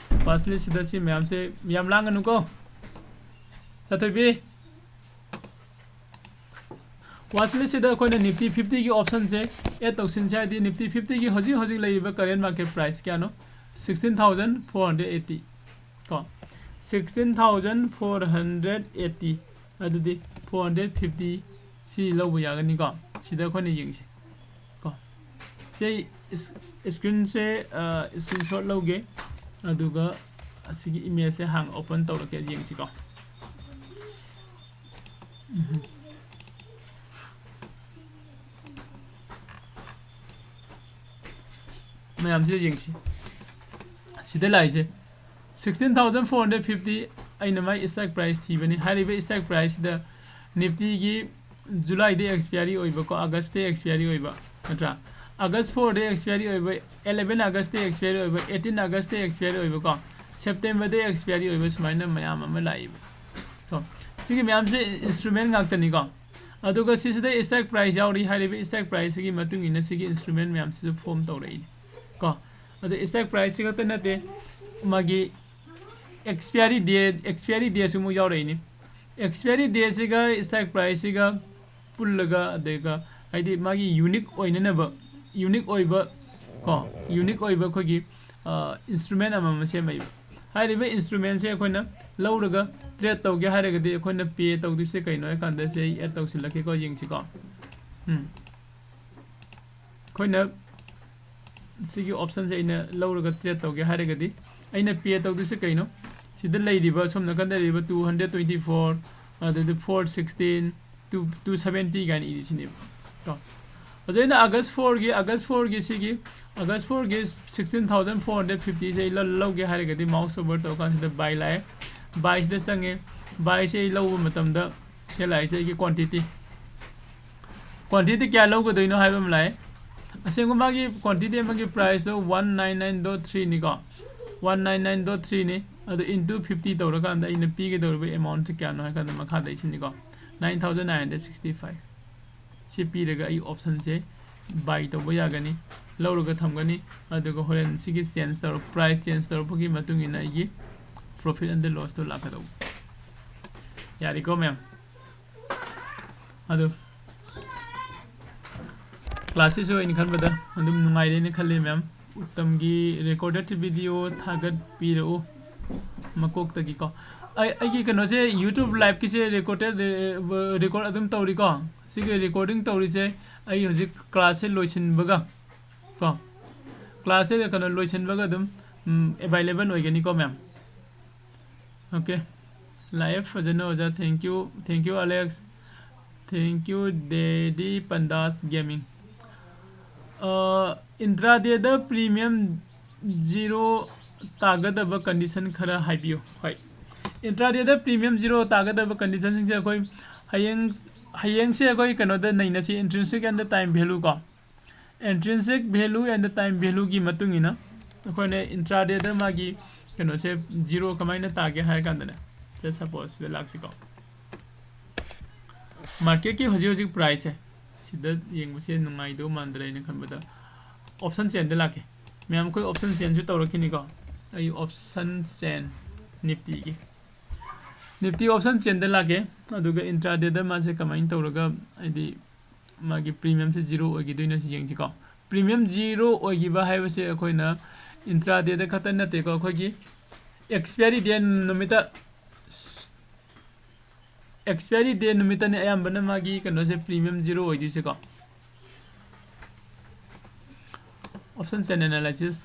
Watch listꯁꯤꯗ ꯁꯤ ꯃꯌꯥꯝꯁꯦ ꯌꯥꯝ ꯂꯥꯡꯒꯅꯨꯀꯣ꯫ ꯆꯥꯊꯣꯏꯕꯤ꯫ Watch listꯁꯤꯗ ꯑꯩꯈꯣꯏꯅ Nifty fiftyꯒꯤ optionꯁꯦ add ꯇꯧꯁꯤꯟꯁꯦ, ꯍꯥꯏꯗꯤ Nifty fiftyꯒꯤ ꯍꯧꯖꯤꯛ ꯍꯧꯖꯤꯛ ꯂꯩꯔꯤꯕ current market price ꯀꯌꯥꯅꯣ? Sixteen thousand four hundred eighty ꯀꯣ, sixteen thousand four hundred eighty, ꯑꯗꯨꯗꯤ four hundred fifty ꯁꯤ ꯂꯧꯕ ꯌꯥꯒꯅꯤꯀꯣ꯫ ꯁꯤꯗ ꯑꯩꯈꯣꯏꯅ ꯌꯦꯡꯁꯦ ꯀꯣ꯫ ꯁꯤ ꯏꯁ-, screenꯁꯦ, ꯑ, screenshot ꯂꯧꯒꯦ, ꯑꯗꯨꯒ ꯑꯁꯤꯒꯤ imageꯁꯦ ꯍꯥꯟꯅ open ꯇꯧꯔꯒꯦ, ꯌꯦꯡꯁꯤꯀꯣ꯫ ꯎꯝ꯫ ꯃꯌꯥꯝꯁꯤꯗ ꯌꯦꯡꯁꯤ꯫ ꯁꯤꯗ ꯂꯥꯛꯏꯁꯦ sixteen thousand four hundred fifty, ꯑꯩꯅ ꯃꯥꯏ strike price ꯊꯤꯕꯅꯤ꯫ ꯍꯥꯏꯔꯤꯕ strike priceꯁꯤꯗ Niftyꯒꯤ Julyꯗ expiry ꯑꯣꯏꯕꯀꯣ, Augustꯇ expiry ꯑꯣꯏꯕ, ꯅꯠꯇ꯭ꯔꯥ? August fourꯗ expiry ꯑꯣꯏꯕ, eleven Augustꯇ expiry ꯑꯣꯏꯕ, eighteen Augustꯇ expiry ꯑꯣꯏꯕꯀꯣ, Septemberꯗ expiry ꯑꯣꯏꯕ, ꯁꯨꯃꯥꯏꯅ ꯃꯌꯥꯝ ꯑꯃ ꯂꯥꯛꯏꯕ꯫ ꯀꯣ, ꯁꯤꯒꯤ ꯃꯌꯥꯝꯁꯦ instrument ꯉꯥꯛꯇꯅꯤꯀꯣ꯫ ꯑꯗꯨꯒ ꯁꯤꯁꯤꯗ strike price ꯌꯥꯎꯔꯤ꯫ ꯍꯥꯏꯔꯤꯕ strike priceꯁꯤꯒꯤ ꯃꯇꯨꯡ ꯏꯟꯅ ꯁꯤꯒꯤ instrument ꯃꯌꯥꯝꯁꯤꯁꯨ form ꯇꯧꯔꯛꯏꯅꯤ ꯀꯣ꯫ ꯑꯗ strike priceꯁꯤ ꯈꯛꯇ ꯅꯠꯇꯦ, ꯃꯥꯒꯤ expiry date, expiry dateꯁꯨ ꯑꯃꯨꯛ ꯌꯥꯎꯔꯛꯏꯅꯤ꯫ Expiry dateꯁꯤꯒ strike priceꯁꯤꯒ ꯄꯨꯜꯂꯒ, ꯑꯗꯨꯒ ꯍꯥꯏꯗꯤ ꯃꯥꯒꯤ unique ꯑꯣꯏꯅꯅꯕ, unique ꯑꯣꯏꯕ ꯀꯣ, unique ꯑꯣꯏꯕ ꯑꯩꯈꯣꯏꯒꯤ, ꯑ, instrument ꯑꯃꯃꯝ ꯁꯦꯝꯃꯛꯏꯕ꯫ ꯍꯥꯏꯔꯤꯕ instrumentꯁꯦ ꯑꯩꯈꯣꯏꯅ ꯂꯧꯔꯒ trade ꯇꯧꯒꯦ ꯍꯥꯏꯔꯒꯗꯤ ꯑꯩꯈꯣꯏꯅ pay ꯇꯧꯗꯣꯏꯁꯦ ꯀꯩꯅꯣ ꯍꯥꯏ ꯀꯥꯟꯗ ꯁꯤ ꯑꯩ add ꯇꯧꯁꯤꯜꯂꯛꯀꯦꯀꯣ, ꯌꯦꯡꯁꯤꯀꯣ꯫ ꯎꯝ꯫ ꯑꯩꯈꯣꯏꯅ ꯁꯤꯒꯤ optionꯁꯦ ꯑꯩꯅ ꯂꯧꯔꯒ trade ꯇꯧꯒꯦ ꯍꯥꯏꯔꯒꯗꯤ ꯑꯩꯅ pay ꯇꯧꯗꯣꯏꯁꯦ ꯀꯩꯅꯣ? ꯁꯤꯗ ꯂꯩꯔꯤꯕ, ꯁꯣꯝ ꯅꯥꯀꯟꯗ ꯂꯩꯔꯤꯕ two hundred twenty four, ꯑꯗꯩꯗꯤ four sixteen, two, two seventy ꯀꯥꯏꯅ ꯏꯔꯤꯁꯤꯅꯦꯕ꯫ ꯀꯣ꯫ ꯑꯗꯣ ꯑꯩꯅ August fourꯒꯤ, August fourꯒꯤ ꯁꯤꯒꯤ, August fourꯒꯤ sixteen thousand four hundred fiftyꯁꯦ ꯑꯩ ꯂꯧ-, ꯂꯧꯒꯦ ꯍꯥꯏꯔꯒꯗꯤ mouse over ꯇꯧꯔꯀꯥꯟꯁꯤꯗ buy ꯂꯥꯛꯑꯦ꯫ Buyꯁꯤꯗ ꯆꯪꯉꯦ꯫ Buyꯁꯦ ꯑꯩ ꯂꯧꯕ ꯃꯇꯝꯗ ꯁꯤ ꯂꯥꯛꯏꯁꯦ ꯑꯩꯒꯤ quantity꯫ Quantity ꯀꯌꯥ ꯂꯧꯒꯗꯣꯏꯅꯣ ꯍꯥꯏꯕ ꯑꯃ ꯂꯥꯛꯑꯦ꯫ ꯑꯁꯦꯡꯕ ꯃꯥꯒꯤ quantity ꯑꯃꯒꯤ priceꯇꯣ one nine nine dot threeꯅꯤꯀꯣ꯫ One nine nine dot threeꯅꯤ꯫ ꯑꯗꯣ into fifty ꯇꯧꯔꯀꯥꯟꯗ ꯑꯩꯅ ꯄꯤꯒꯗꯧꯔꯤꯕ amountꯁꯦ ꯀꯌꯥꯅꯣ ꯍꯥꯏ ꯀꯥꯟꯗ ꯃꯈꯥꯗ ꯁꯤꯅꯤꯀꯣ꯫ Nine thousand nine hundred sixty five꯫ ꯁꯤ ꯄꯤꯔꯒ ꯑꯩ optionꯁꯦ buy ꯇꯧꯕ ꯌꯥꯒꯅꯤ, ꯂꯧꯔꯒ ꯊꯝꯒꯅꯤ꯫ ꯑꯗꯨꯒ ꯍꯣꯔꯦꯟ ꯁꯤꯒꯤ change ꯇꯧꯔ-, price change ꯇꯧꯔꯛꯄꯒꯤ ꯃꯇꯨꯡ ꯏꯟꯅ ꯑꯩꯒꯤ profit and lossꯇꯣ ꯂꯥꯛꯀꯗꯧꯕ꯫ ꯌꯥꯔꯦꯀꯣ ꯃꯌꯥꯝ? ꯑꯗꯨ classꯁꯤꯁꯨ ꯑꯩꯅ ꯈꯟꯕꯗ ꯑꯗꯨꯝ ꯅꯨꯡꯉꯥꯏꯔꯦꯅ ꯈꯜꯂꯤ ꯃꯌꯥꯝ꯫ ꯎꯠꯇꯝꯒꯤ recorded video ꯊꯥꯒꯠꯄꯤꯔꯛꯎ ꯃꯀꯣꯛꯇꯒꯤꯀꯣ꯫ ꯑꯩ, ꯑꯩꯒꯤ ꯀꯩꯅꯣꯁꯦ, YouTube liveꯀꯤꯁꯦ recorded, ꯑ, record ꯑꯗꯨꯝ ꯇꯧꯔꯤꯀꯣ꯫ ꯁꯤꯒꯤ recording ꯇꯧꯔꯤꯁꯦ ꯑꯩ ꯍꯧꯖꯤꯛ classꯁꯦ ꯂꯣꯏꯁꯤꯟꯕꯒ ꯀꯣ, classꯁꯦ ꯀꯩꯅꯣ ꯂꯣꯏꯁꯤꯟꯕꯒ ꯑꯗꯨꯝ, ꯎꯝ, available ꯑꯣꯏꯒꯅꯤꯀꯣ ꯃꯌꯥꯝ꯫ Okay꯫ ꯂꯥꯛꯑꯦ ꯐꯖꯅ ꯑꯣꯖꯥ꯫ Thank you, thank you Alex, thank you Daddy Pandas Gaming꯫ ꯑ, intradayꯗ premium zero ꯇꯥꯒꯗꯕ condition ꯈꯔ ꯍꯥꯏꯕꯤꯌꯨ꯫ ꯍꯣꯏ, intradayꯗ premium zero ꯇꯥꯒꯗꯕ conditionꯁꯤꯡꯁꯦ ꯑꯩꯈꯣꯏ ꯍꯌꯦꯡ, ꯍꯌꯦꯡꯁꯦ ꯑꯩꯈꯣꯏ ꯀꯩꯅꯣꯗ ꯅꯩꯅꯁꯤ, intrinsic and time value ꯀꯣ꯫ Intrinsic value and time valueꯒꯤ ꯃꯇꯨꯡ ꯏꯟꯅ ꯑꯩꯈꯣꯏꯅ intradayꯗ ꯃꯥꯒꯤ ꯀꯩꯅꯣꯁꯦ zero ꯀꯃꯥꯏꯅ ꯇꯥꯒꯦ ꯍꯥꯏꯔ ꯀꯥꯟꯗꯅꯦ, just suppose ꯁꯤꯗ ꯂꯥꯛꯁꯤꯀꯣ꯫ Marketꯀꯤ ꯍꯧꯖꯤꯛ ꯍꯧꯖꯤꯛ priceꯁꯦ ꯁꯤꯗ ꯌꯦꯡꯕꯁꯦ ꯅꯨꯡꯉꯥꯏꯗꯧ ꯃꯥꯟꯗ꯭ꯔꯦ ꯑꯩꯅ ꯈꯟꯕꯗ꯫ Option chainꯗ ꯂꯥꯛꯀꯦ꯫ ꯃꯌꯥꯝ ꯑꯩꯈꯣꯏ option chainꯁꯨ ꯇꯧꯔꯛꯈꯤꯅꯤꯀꯣ꯫ ꯑꯩ option chain Niftyꯒꯤ, Nifty option chainꯗ ꯂꯥꯛꯀꯦ꯫ ꯑꯗꯨꯒ intradayꯗ ꯃꯥꯁꯦ ꯀꯃꯥꯏꯅ ꯇꯧꯔꯒ, ꯍꯥꯏꯗꯤ, ꯃꯥꯒꯤ premiumꯁꯦ zero ꯑꯣꯏꯈꯤꯗꯣꯏꯅꯣ ꯁꯤ ꯌꯦꯡꯁꯤꯀꯣ꯫ Premium zero ꯑꯣꯏꯈꯤꯕ ꯍꯥꯏꯕꯁꯦ ꯑꯩꯈꯣꯏꯅ intradayꯗ ꯈꯛꯇ ꯅꯠꯇꯦꯀꯣ, ꯑꯩꯈꯣꯏꯒꯤ ꯑꯦꯛꯁꯄꯤꯌꯥꯔꯤ ꯗꯦꯠ ꯅꯨꯃꯤꯠꯇ ꯑꯦꯛꯁꯄꯤꯌꯥꯔꯤ ꯗꯦꯠ ꯅꯨꯃꯤꯠꯇꯅꯦ ꯑꯌꯥꯝꯕꯅ ꯃꯥꯒꯤ ꯀꯩꯅꯣꯁꯦ premium zero ꯑꯣꯏꯗꯣꯏꯁꯦꯀꯣ꯫ Option chain analysis,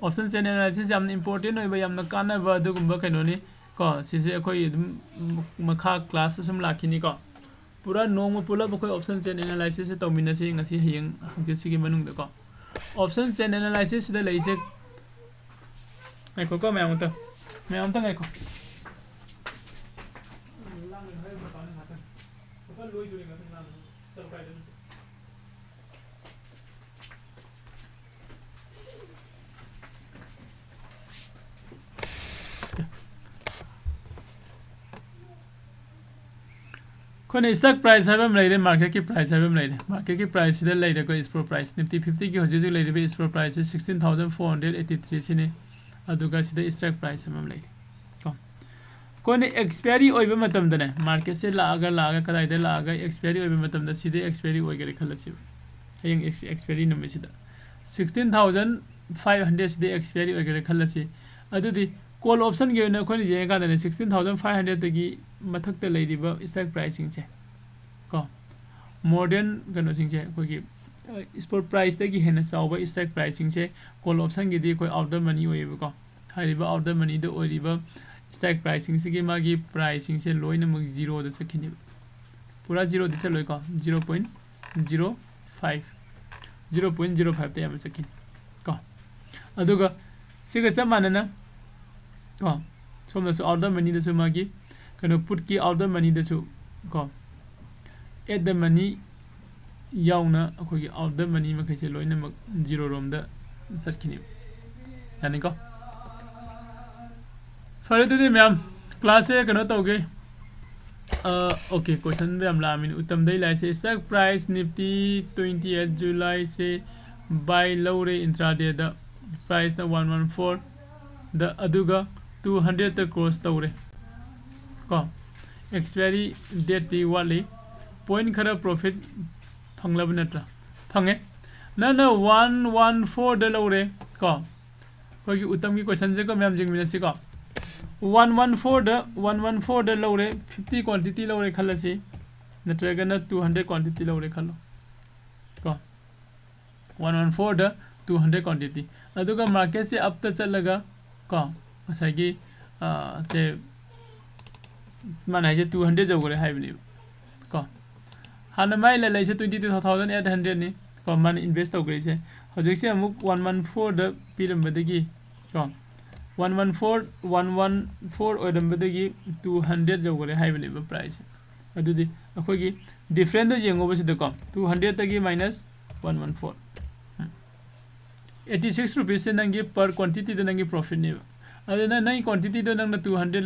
option chain analysis ꯌꯥꯝꯅ important ꯑꯣꯏꯕ, ꯌꯥꯝꯅ ꯀꯥꯟꯅꯕ ꯑꯗꯨꯒꯨꯝꯕ ꯀꯩꯅꯣꯅꯤ ꯀꯣ꯫ ꯁꯤꯁꯦ ꯑꯩꯈꯣꯏ ꯑꯗꯨꯝ ꯃꯈꯥ class ꯁꯨꯝ ꯂꯥꯛꯈꯤꯅꯤꯀꯣ꯫ ꯄꯨꯔꯥ ꯅꯣꯡꯃ ꯄꯨꯂꯞ ꯑꯩꯈꯣꯏ option chain analysis ꯁꯦ ꯇꯧꯃꯤꯟꯅꯁꯤ ꯉꯁꯤ, ꯍꯌꯦꯡ, ꯍꯪꯆꯤꯠꯁꯤꯒꯤ ꯃꯅꯨꯡꯗꯀꯣ꯫ Option chain analysis ꯁꯤꯗ ꯂꯩꯁꯦ, ꯉꯥꯏꯈꯣꯀꯣ ꯃꯌꯥꯝ ꯑꯝꯇ, ꯃꯌꯥꯝ ꯑꯝꯇ ꯉꯥꯏꯈꯣ꯫ ꯑꯩꯈꯣꯏꯅ stock price ꯍꯥꯏꯕ ꯑꯃ ꯂꯩꯔꯦ, market ꯀꯤ price ꯍꯥꯏꯕ ꯑꯃ ꯂꯩꯔꯦ꯫ Market ꯀꯤ price ꯁꯤꯗ ꯂꯩꯔꯦ ꯑꯩꯈꯣꯏ spot price, Nifty fifty ꯒꯤ ꯍꯧꯖꯤꯛ ꯍꯧꯖꯤꯛ ꯂꯩꯔꯤꯕ spot price ꯁꯤ sixteen thousand four hundred eighty three ꯁꯤꯅꯤ꯫ ꯑꯗꯨꯒ ꯁꯤꯗ strike price ꯑꯃ ꯂꯩꯔꯦ ꯀꯣ꯫ ꯑꯩꯈꯣꯏꯅ expiry ꯑꯣꯏꯕ ꯃꯇꯝꯗꯅꯦ, market ꯁꯦ ꯂꯥꯛꯑꯒ, ꯂꯥꯛꯑꯒ, ꯀꯗꯥꯏꯗ ꯂꯥꯛꯑꯒ expiry ꯑꯣꯏꯕ ꯃꯇꯝꯗ ꯁꯤꯗ expiry ꯑꯣꯏꯈꯔꯦ ꯈꯜꯂꯁꯤꯕ꯫ ꯍꯌꯦꯡ ex-, expiry ꯅꯨꯃꯤꯠꯁꯤꯗ sixteen thousand five hundred ꯁꯤꯗ expiry ꯑꯣꯏꯈꯔꯦ ꯈꯜꯂꯁꯤ꯫ ꯑꯗꯨꯗꯤ call option ꯒꯤ ꯑꯣꯏꯅ ꯑꯩꯈꯣꯏꯅ ꯌꯦꯡꯉꯀꯥꯟꯗꯅꯦ, sixteen thousand five hundred ꯇꯒꯤ ꯃꯊꯛꯇ ꯂꯩꯔꯤꯕ strike price ꯁꯤꯡꯁꯦ ꯀꯣ, more than ꯀꯩꯅꯣꯁꯤꯡꯁꯦ, ꯑꯩꯈꯣꯏꯒꯤ, ꯑ, spot price ꯇꯒꯤ ꯍꯦꯟꯅ ꯆꯥꯎꯕ strike price ꯁꯤꯡꯁꯦ call option ꯒꯤꯗꯤ ꯑꯩꯈꯣꯏ out of the money ꯑꯣꯏꯌꯦꯕꯀꯣ꯫ ꯍꯥꯏꯔꯤꯕ out of the money ꯗ ꯑꯣꯏꯔꯤꯕ strike price ꯁꯤꯡꯁꯤꯒꯤ ꯃꯥꯒꯤ price ꯁꯤꯡꯁꯦ ꯂꯣꯏꯅꯃꯛ zero ꯗ ꯆꯠꯈꯤꯅꯦꯕ꯫ ꯄꯨꯔꯥ zero ꯗꯤ ꯆꯠꯂꯣꯏꯀꯣ, zero point zero five, zero point zero five ꯇ ꯑꯌꯥꯝꯕ ꯆꯠꯈꯤꯅꯤ ꯀꯣ꯫ ꯑꯗꯨꯒ ꯁꯤꯒ ꯆꯞ ꯃꯥꯟꯅꯅ ꯀꯣ, ꯁꯣꯝꯗꯁꯨ out of the money ꯗꯁꯨ ꯃꯥꯒꯤ ꯀꯩꯅꯣ, put ꯀꯤ out of the money ꯗꯁꯨ ꯀꯣ, at the money ꯌꯥꯎꯅ ꯑꯩꯈꯣꯏꯒꯤ out of the money ꯃꯈꯩꯁꯦ ꯂꯣꯏꯅꯃꯛ zero ꯔꯣꯝꯗ ꯆꯠꯈꯤꯅꯦꯕ꯫ ꯌꯥꯅꯤꯀꯣ? ꯐꯔꯦ, ꯑꯗꯨꯗꯤ ꯃꯌꯥꯝ, class ꯁꯦ ꯀꯩꯅꯣ ꯇꯧꯒꯦ꯫ ꯑ, okay, question ꯗꯣ ꯌꯥꯝ ꯂꯥꯛꯑꯃꯤꯅ, ꯎꯇꯝꯗꯩ ꯂꯥꯛꯏꯁꯦ, stock price Nifty twenty eight July ꯁꯦ buy ꯂꯧꯔꯦ intraday ꯗ, price ꯅ one one four ꯗ, ꯑꯗꯨꯒ two hundred ꯇ cross ꯇꯧꯔꯦ ꯀꯣ꯫ Expiry date ꯇꯤ ꯋꯥꯠꯂꯤ꯫ Point ꯈꯔ profit ꯐꯪꯂꯕ ꯅꯠꯇ꯭ꯔꯥ? ꯐꯪꯉꯦ꯫ ꯅꯪꯅ one one four ꯗ ꯂꯧꯔꯦ ꯀꯣ꯫ ꯑꯩꯈꯣꯏꯒꯤ ꯎꯇꯝꯒꯤ questionꯁꯦꯀꯣ ꯃꯌꯥꯝ ꯌꯦꯡꯃꯤꯟꯅꯁꯤꯀꯣ꯫ ꯋꯥꯟ ꯋꯥꯟ ꯐꯣꯔꯗ ꯋꯥꯟ ꯋꯥꯟ ꯐꯣꯔꯗ ꯂꯧꯔꯦ, ꯐꯤꯐꯇꯤ quantity ꯂꯧꯔꯦ ꯈꯜꯂꯁꯤ, ꯅꯠꯇ꯭ꯔꯒꯅ ꯇꯨ ꯍꯟꯗ꯭ꯔꯦꯠ quantity ꯂꯧꯔꯦ ꯈꯜꯂꯣ ꯀꯣ꯫ ꯋꯥꯟ ꯋꯥꯟ ꯐꯣꯔꯗ ꯇꯨ ꯍꯟꯗ꯭ꯔꯦꯠ quantity꯫ ꯑꯗꯨꯒ marketꯁꯦ upꯇ ꯆꯠꯂꯒ ꯀꯣ, ꯉꯁꯥꯏꯒꯤ ꯁꯦ ꯃꯥꯅ ꯍꯥꯏꯁꯦ ꯇꯨ ꯍꯟꯗ꯭ꯔꯦꯠ ꯌꯧꯈ꯭ꯔꯦ ꯍꯥꯏꯕꯅꯦꯕ ꯀꯣ꯫ ꯍꯥꯟꯅ ꯃꯥꯏ ꯂꯩꯔꯤꯁꯦ twenty two thousand eight hundredꯅꯤ ꯀꯣ, ꯃꯥꯅ invest ꯇꯧꯈ꯭ꯔꯤꯁꯦ꯫ ꯍꯧꯖꯤꯛꯁꯦ ꯑꯃꯨꯛ ꯋꯥꯟ ꯋꯥꯟ ꯐꯣꯔꯗ ꯄꯤꯔꯝꯕꯗꯒꯤ ꯀꯣ, one one four one one four ꯑꯣꯏꯔꯝꯕꯗꯒꯤ ꯇꯨ ꯍꯟꯗ꯭ꯔꯦꯠ ꯌꯧꯈ꯭ꯔꯦ ꯍꯥꯏꯕꯅꯦꯕ price꯫ ꯑꯗꯨꯗꯤ ꯑꯩꯈꯣꯏꯒꯤ differenceꯗꯣ ꯌꯦꯡꯉꯨꯕꯁꯤꯗꯀꯣ, ꯇꯨ ꯍꯟꯗ꯭ꯔꯦꯠꯇꯒꯤ minus one one four, eighty six rupeesꯁꯦ ꯅꯪꯒꯤ per quantityꯗ ꯅꯪꯒꯤ profitꯅꯦꯕ꯫ ꯑꯗꯨꯅ ꯅꯪꯒꯤ quantityꯗꯣ ꯅꯪꯅ ꯇꯨ ꯍꯟꯗ꯭ꯔꯦꯠ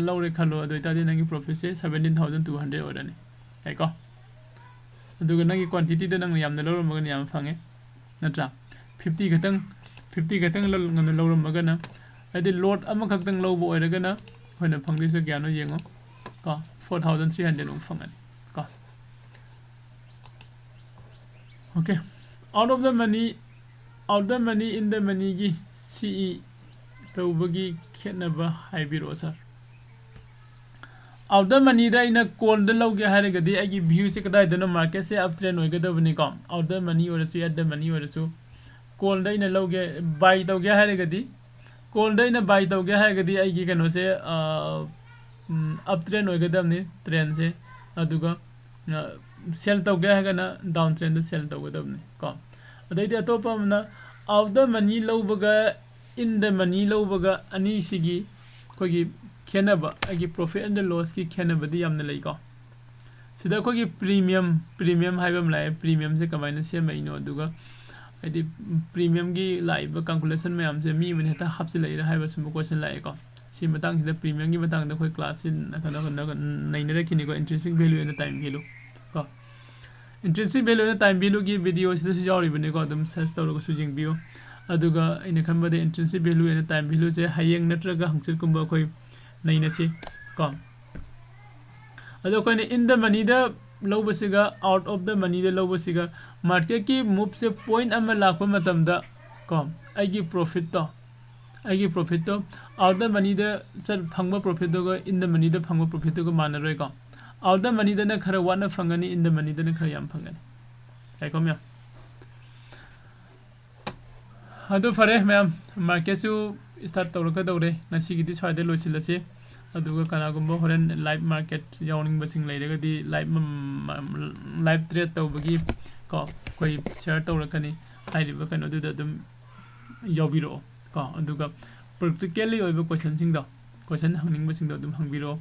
ꯂꯧꯔꯦ ꯈꯜꯂꯣ, ꯑꯗꯨ ꯑꯣꯏꯇꯥꯔꯗꯤ ꯅꯪꯒꯤ profitꯁꯦ seventeen thousand two hundred ꯑꯣꯏꯔꯅꯤ꯫ ꯌꯥꯏꯀꯣ? ꯑꯗꯨꯒ ꯅꯪꯒꯤ quantityꯗꯣ ꯅꯪꯅ ꯌꯥꯝꯅ ꯂꯧꯔꯝꯃꯒꯅ ꯌꯥꯝ ꯐꯪꯉꯦ, ꯅꯠꯇ꯭ꯔꯥ? ꯐꯤꯐꯇꯤ ꯈꯛꯇꯪ, ꯐꯤꯐꯇꯤ ꯈꯛꯇꯪ ꯂꯧ-, ꯉꯟꯅ ꯂꯧꯔꯝꯃꯒꯅ, ꯍꯥꯏꯗꯤ lot ꯑꯃꯈꯛꯇꯪ ꯂꯧꯕ ꯑꯣꯏꯔꯒꯅ ꯑꯩꯈꯣꯏꯅ ꯐꯪꯗꯣꯏꯁꯦ ꯀꯌꯥꯅꯣ ꯌꯦꯡꯉꯣ ꯀꯣ, four thousand three hundred ꯑꯃꯨꯛ ꯐꯪꯉꯅꯤ ꯀꯣ꯫ Okay, out of the money, out the money, in the moneyꯒꯤ C E ꯇꯧꯕꯒꯤ ꯈꯦꯠꯅꯕ ꯍꯥꯏꯕꯤꯔꯛꯑꯣ sir꯫ Out the moneyꯗ ꯑꯩꯅ callꯗ ꯂꯧꯒꯦ ꯍꯥꯏꯔꯒꯗꯤ ꯑꯩꯒꯤ viewꯁꯦ ꯀꯗꯥꯏꯗꯅꯣ? Marketꯁꯦ uptrend ꯑꯣꯏꯒꯗꯕꯅꯤꯀꯣ꯫ Out the money ꯑꯣꯏꯔꯁꯨ, at the money ꯑꯣꯏꯔꯁꯨ, callꯗ ꯑꯩꯅ ꯂꯧꯒꯦ, buy ꯇꯧꯒꯦ ꯍꯥꯏꯔꯒꯗꯤ, callꯗ ꯑꯩꯅ buy ꯇꯧꯒꯦ ꯍꯥꯏꯔꯒꯗꯤ ꯑꯩꯒꯤ ꯀꯩꯅꯣꯁꯦ, ꯑ, ꯎꯝ, uptrend ꯑꯣꯏꯒꯗꯕꯅꯤ trendꯁꯦ, ꯑꯗꯨꯒ, ꯑ, sell ꯇꯧꯒꯦ ꯍꯥꯏꯔꯒꯅ downtrendꯗ sell ꯇꯧꯒꯗꯕꯅꯤ ꯀꯣ꯫ ꯑꯗꯩꯗꯤ ꯑꯇꯣꯞꯄ ꯑꯃꯅ out the money ꯂꯧꯕꯒ in the money ꯂꯧꯕꯒ ꯑꯅꯤꯁꯤꯒꯤ ꯑꯩꯈꯣꯏꯒꯤ ꯈꯦꯠꯅꯕ, ꯑꯩꯒꯤ profit and lossꯀꯤ ꯈꯦꯠꯅꯕꯗꯤ ꯌꯥꯝꯅ ꯂꯩꯀꯣ꯫ ꯁꯤꯗ ꯑꯩꯈꯣꯏꯒꯤ premium, premium ꯍꯥꯏꯕ ꯑꯃ ꯂꯥꯛꯑꯦ꯫ Premiumꯁꯦ ꯀꯃꯥꯏꯅ ꯁꯦꯝꯃꯛꯏꯅꯣ, ꯑꯗꯨꯒ ꯍꯥꯏꯗꯤ premiumꯒꯤ ꯂꯥꯛꯏꯕ calculation ꯃꯌꯥꯝꯁꯦ ꯃꯤ ꯑꯃꯅ ꯍꯦꯛꯇ ꯍꯥꯞꯆꯤꯜꯂꯛꯏꯔꯥ ꯍꯥꯏꯕ ꯁꯨꯝꯕ question ꯂꯥꯛꯑꯦꯀꯣ꯫ ꯁꯤ ꯃꯇꯥꯡꯁꯤꯗ premiumꯒꯤ ꯃꯇꯥꯡꯗ ꯑꯩꯈꯣꯏ classꯁꯤ ꯅꯩꯅꯔꯛꯈꯤꯅꯤꯀꯣ, intrinsic value and time value ꯀꯣ꯫ Intrinsic value and time valueꯒꯤ videoꯁꯤꯗꯁꯨ ꯌꯥꯎꯔꯤꯕꯅꯤꯀꯣ, ꯑꯗꯨꯝ search ꯇꯧꯔꯒꯁꯨ ꯌꯦꯡꯕꯤꯌꯨ꯫ ꯑꯗꯨꯒ ꯑꯩꯅ ꯈꯟꯕꯗ intrinsic value and time valueꯁꯦ ꯍꯌꯦꯡ ꯅꯠꯇ꯭ꯔꯒ ꯍꯪꯆꯤꯠꯀꯨꯝꯕ ꯑꯩꯈꯣꯏ ꯅꯩꯅꯁꯤ ꯀꯣ꯫ ꯑꯗꯣ ꯑꯩꯈꯣꯏꯅ in the moneyꯗ ꯂꯧꯕꯁꯤꯒ out of the moneyꯗ ꯂꯧꯕꯁꯤꯒ marketꯀꯤ moveꯁꯦ point ꯑꯃ ꯂꯥꯛꯄ ꯃꯇꯝꯗ ꯀꯣ, ꯑꯩꯒꯤ profitꯇꯣ, ꯑꯩꯒꯤ profitꯇꯣ out of the moneyꯗ ꯆꯠ ꯐꯪꯕ profitꯇꯨꯒ in the moneyꯗ ꯐꯪꯕ profitꯇꯨꯒ ꯃꯥꯟꯅꯔꯣꯏꯀꯣ꯫ Out of the moneyꯗꯅ ꯈꯔ ꯋꯥꯠꯅ ꯐꯪꯒꯅꯤ, in the moneyꯗꯅ ꯈꯔ ꯌꯥꯝ ꯐꯪꯒꯅꯤ꯫ ꯌꯥꯏꯀꯣ ꯃꯌꯥꯝ? ꯑꯗꯨ ꯐꯔꯦ ꯃꯌꯥꯝ, marketꯁꯨ start ꯇꯧꯔꯛꯀꯗꯧꯔꯦ꯫ ꯉꯁꯤꯒꯤꯗꯤ ꯁ꯭ꯋꯥꯏꯗ ꯂꯣꯏꯁꯤꯜꯂꯁꯤ꯫ ꯑꯗꯨꯒ ꯀꯅꯥꯒꯨꯝꯕ ꯍꯣꯔꯦꯟ live market ꯌꯥꯎꯅꯤꯡꯕꯁꯤꯡ ꯂꯩꯔꯒꯗꯤ live ꯃꯝ-, live trade ꯇꯧꯕꯒꯤ ꯀꯣ ꯑꯩꯈꯣꯏ share ꯇꯧꯔꯛꯀꯅꯤ꯫ ꯍꯥꯏꯔꯤꯕ ꯀꯩꯅꯣꯗꯨꯗ ꯑꯗꯨꯝ ꯌꯥꯎꯕꯤꯔꯛꯑꯣ ꯀꯣ꯫ ꯑꯗꯨꯒ practically ꯑꯣꯏꯕ questionꯁꯤꯡꯗꯣ, question ꯍꯪꯅꯤꯡꯕꯁꯤꯡꯗꯣ ꯑꯗꯨꯝ ꯍꯪꯕꯤꯔꯛꯑꯣ꯫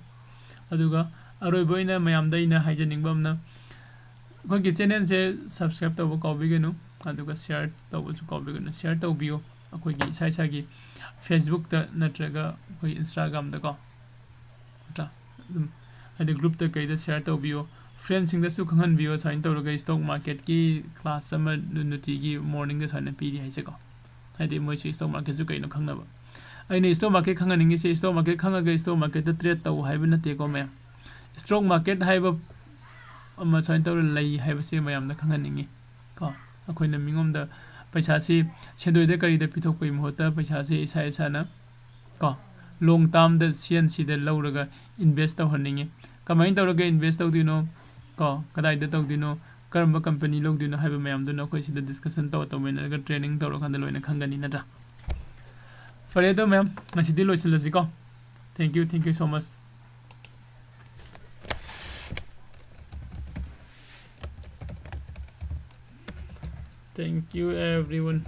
ꯑꯗꯨꯒ ꯑꯔꯣꯏꯕ ꯑꯣꯏꯅ ꯃꯌꯥꯝꯗ ꯑꯩꯅ ꯍꯥꯏꯖꯅꯤꯡꯕ ꯑꯃꯅ, ꯑꯩꯈꯣꯏꯒꯤ channelꯁꯦ subscribe ꯇꯧꯕ ꯀꯥꯎꯕꯤꯒꯅꯨ, ꯑꯗꯨꯒ share ꯇꯧꯕꯁꯨ ꯀꯥꯎꯕꯤꯒꯅꯨ꯫ Share ꯇꯧꯕꯤꯌꯨ ꯑꯩꯈꯣꯏꯒꯤ ꯏꯁꯥ ꯏꯁꯥꯒꯤ Facebookꯇ ꯅꯠꯇ꯭ꯔꯒ ꯑꯩꯈꯣꯏ Instagramꯗꯀꯣ, ꯅꯠꯇ꯭ꯔꯥ? ꯑꯗꯨꯝ ꯍꯥꯏꯗꯤ groupꯇ ꯀꯩꯗ share ꯇꯧꯕꯤꯌꯨ, friendꯁꯤꯡꯗꯁꯨ ꯈꯪꯍꯟꯕꯤꯌꯨ꯫ ꯁꯨꯃꯥꯏꯅ ꯇꯧꯔꯒ stock marketꯀꯤ class ꯑꯃ ꯅꯨ-, ꯅꯨꯡꯇꯤꯒꯤ morningꯗ ꯁꯨꯃꯥꯏꯅ ꯄꯤꯔꯤ ꯍꯥꯏꯁꯦꯀꯣ꯫ ꯍꯥꯏꯗꯤ ꯃꯣꯏꯁꯨ stock marketꯁꯨ ꯀꯩꯅꯣ ꯈꯪꯅꯕ꯫ ꯑꯩꯅ stock market ꯈꯪꯍꯟꯅꯤꯡꯉꯤꯁꯦ, stock market ꯈꯪꯉꯒ stock marketꯇ trade ꯇꯧ ꯍꯥꯏꯕ ꯅꯠꯇꯦꯀꯣ ꯃꯌꯥꯝ꯫ Stock market ꯍꯥꯏꯕ ꯑꯃ ꯁꯨꯃꯥꯏꯅ ꯇꯧꯔ ꯂꯩ ꯍꯥꯏꯕꯁꯦ ꯃꯌꯥꯝꯗ ꯈꯪꯍꯟꯅꯤꯡꯉꯤ ꯀꯣ꯫ ꯑꯩꯈꯣꯏꯅ ꯃꯤꯉꯣꯝꯗ ꯄꯩꯁꯥꯁꯤ ꯁꯦꯟꯗꯣꯏꯗ ꯀꯔꯤꯗ ꯄꯤꯊꯣꯛꯄꯒꯤ ꯃꯍꯨꯠꯇ ꯄꯩꯁꯥꯁꯤ ꯏꯁꯥ ꯏꯁꯥꯅ ꯀꯣ long termꯗ CNCꯗ ꯂꯧꯔꯒ invest ꯇꯧꯍꯟꯅꯤꯡꯉꯤ꯫ ꯀꯃꯥꯏꯅ ꯇꯧꯔꯒ invest ꯇꯧꯗꯣꯏꯅꯣ ꯀꯣ, ꯀꯗꯥꯏꯗ ꯇꯧꯗꯣꯏꯅꯣ, ꯀꯔꯝꯕ company ꯂꯧꯗꯣꯏꯅꯣ ꯍꯥꯏꯕ ꯃꯌꯥꯝꯗꯨꯅ ꯑꯩꯈꯣꯏ ꯁꯤꯗ discussion ꯇꯧꯔ ꯇꯧꯃꯤꯟꯅꯔꯒ training ꯇꯧꯔꯀꯥꯟꯗ ꯂꯣꯏꯅ ꯈꯪꯒꯅꯤ, ꯅꯠꯇ꯭ꯔꯥ? ꯐꯔꯦ ꯑꯗꯣ ꯃꯌꯥꯝ, ꯉꯁꯤꯗꯤ ꯂꯣꯏꯁꯤꯜꯂꯁꯤꯀꯣ꯫ Thank you, thank you so much. Thank you everyone.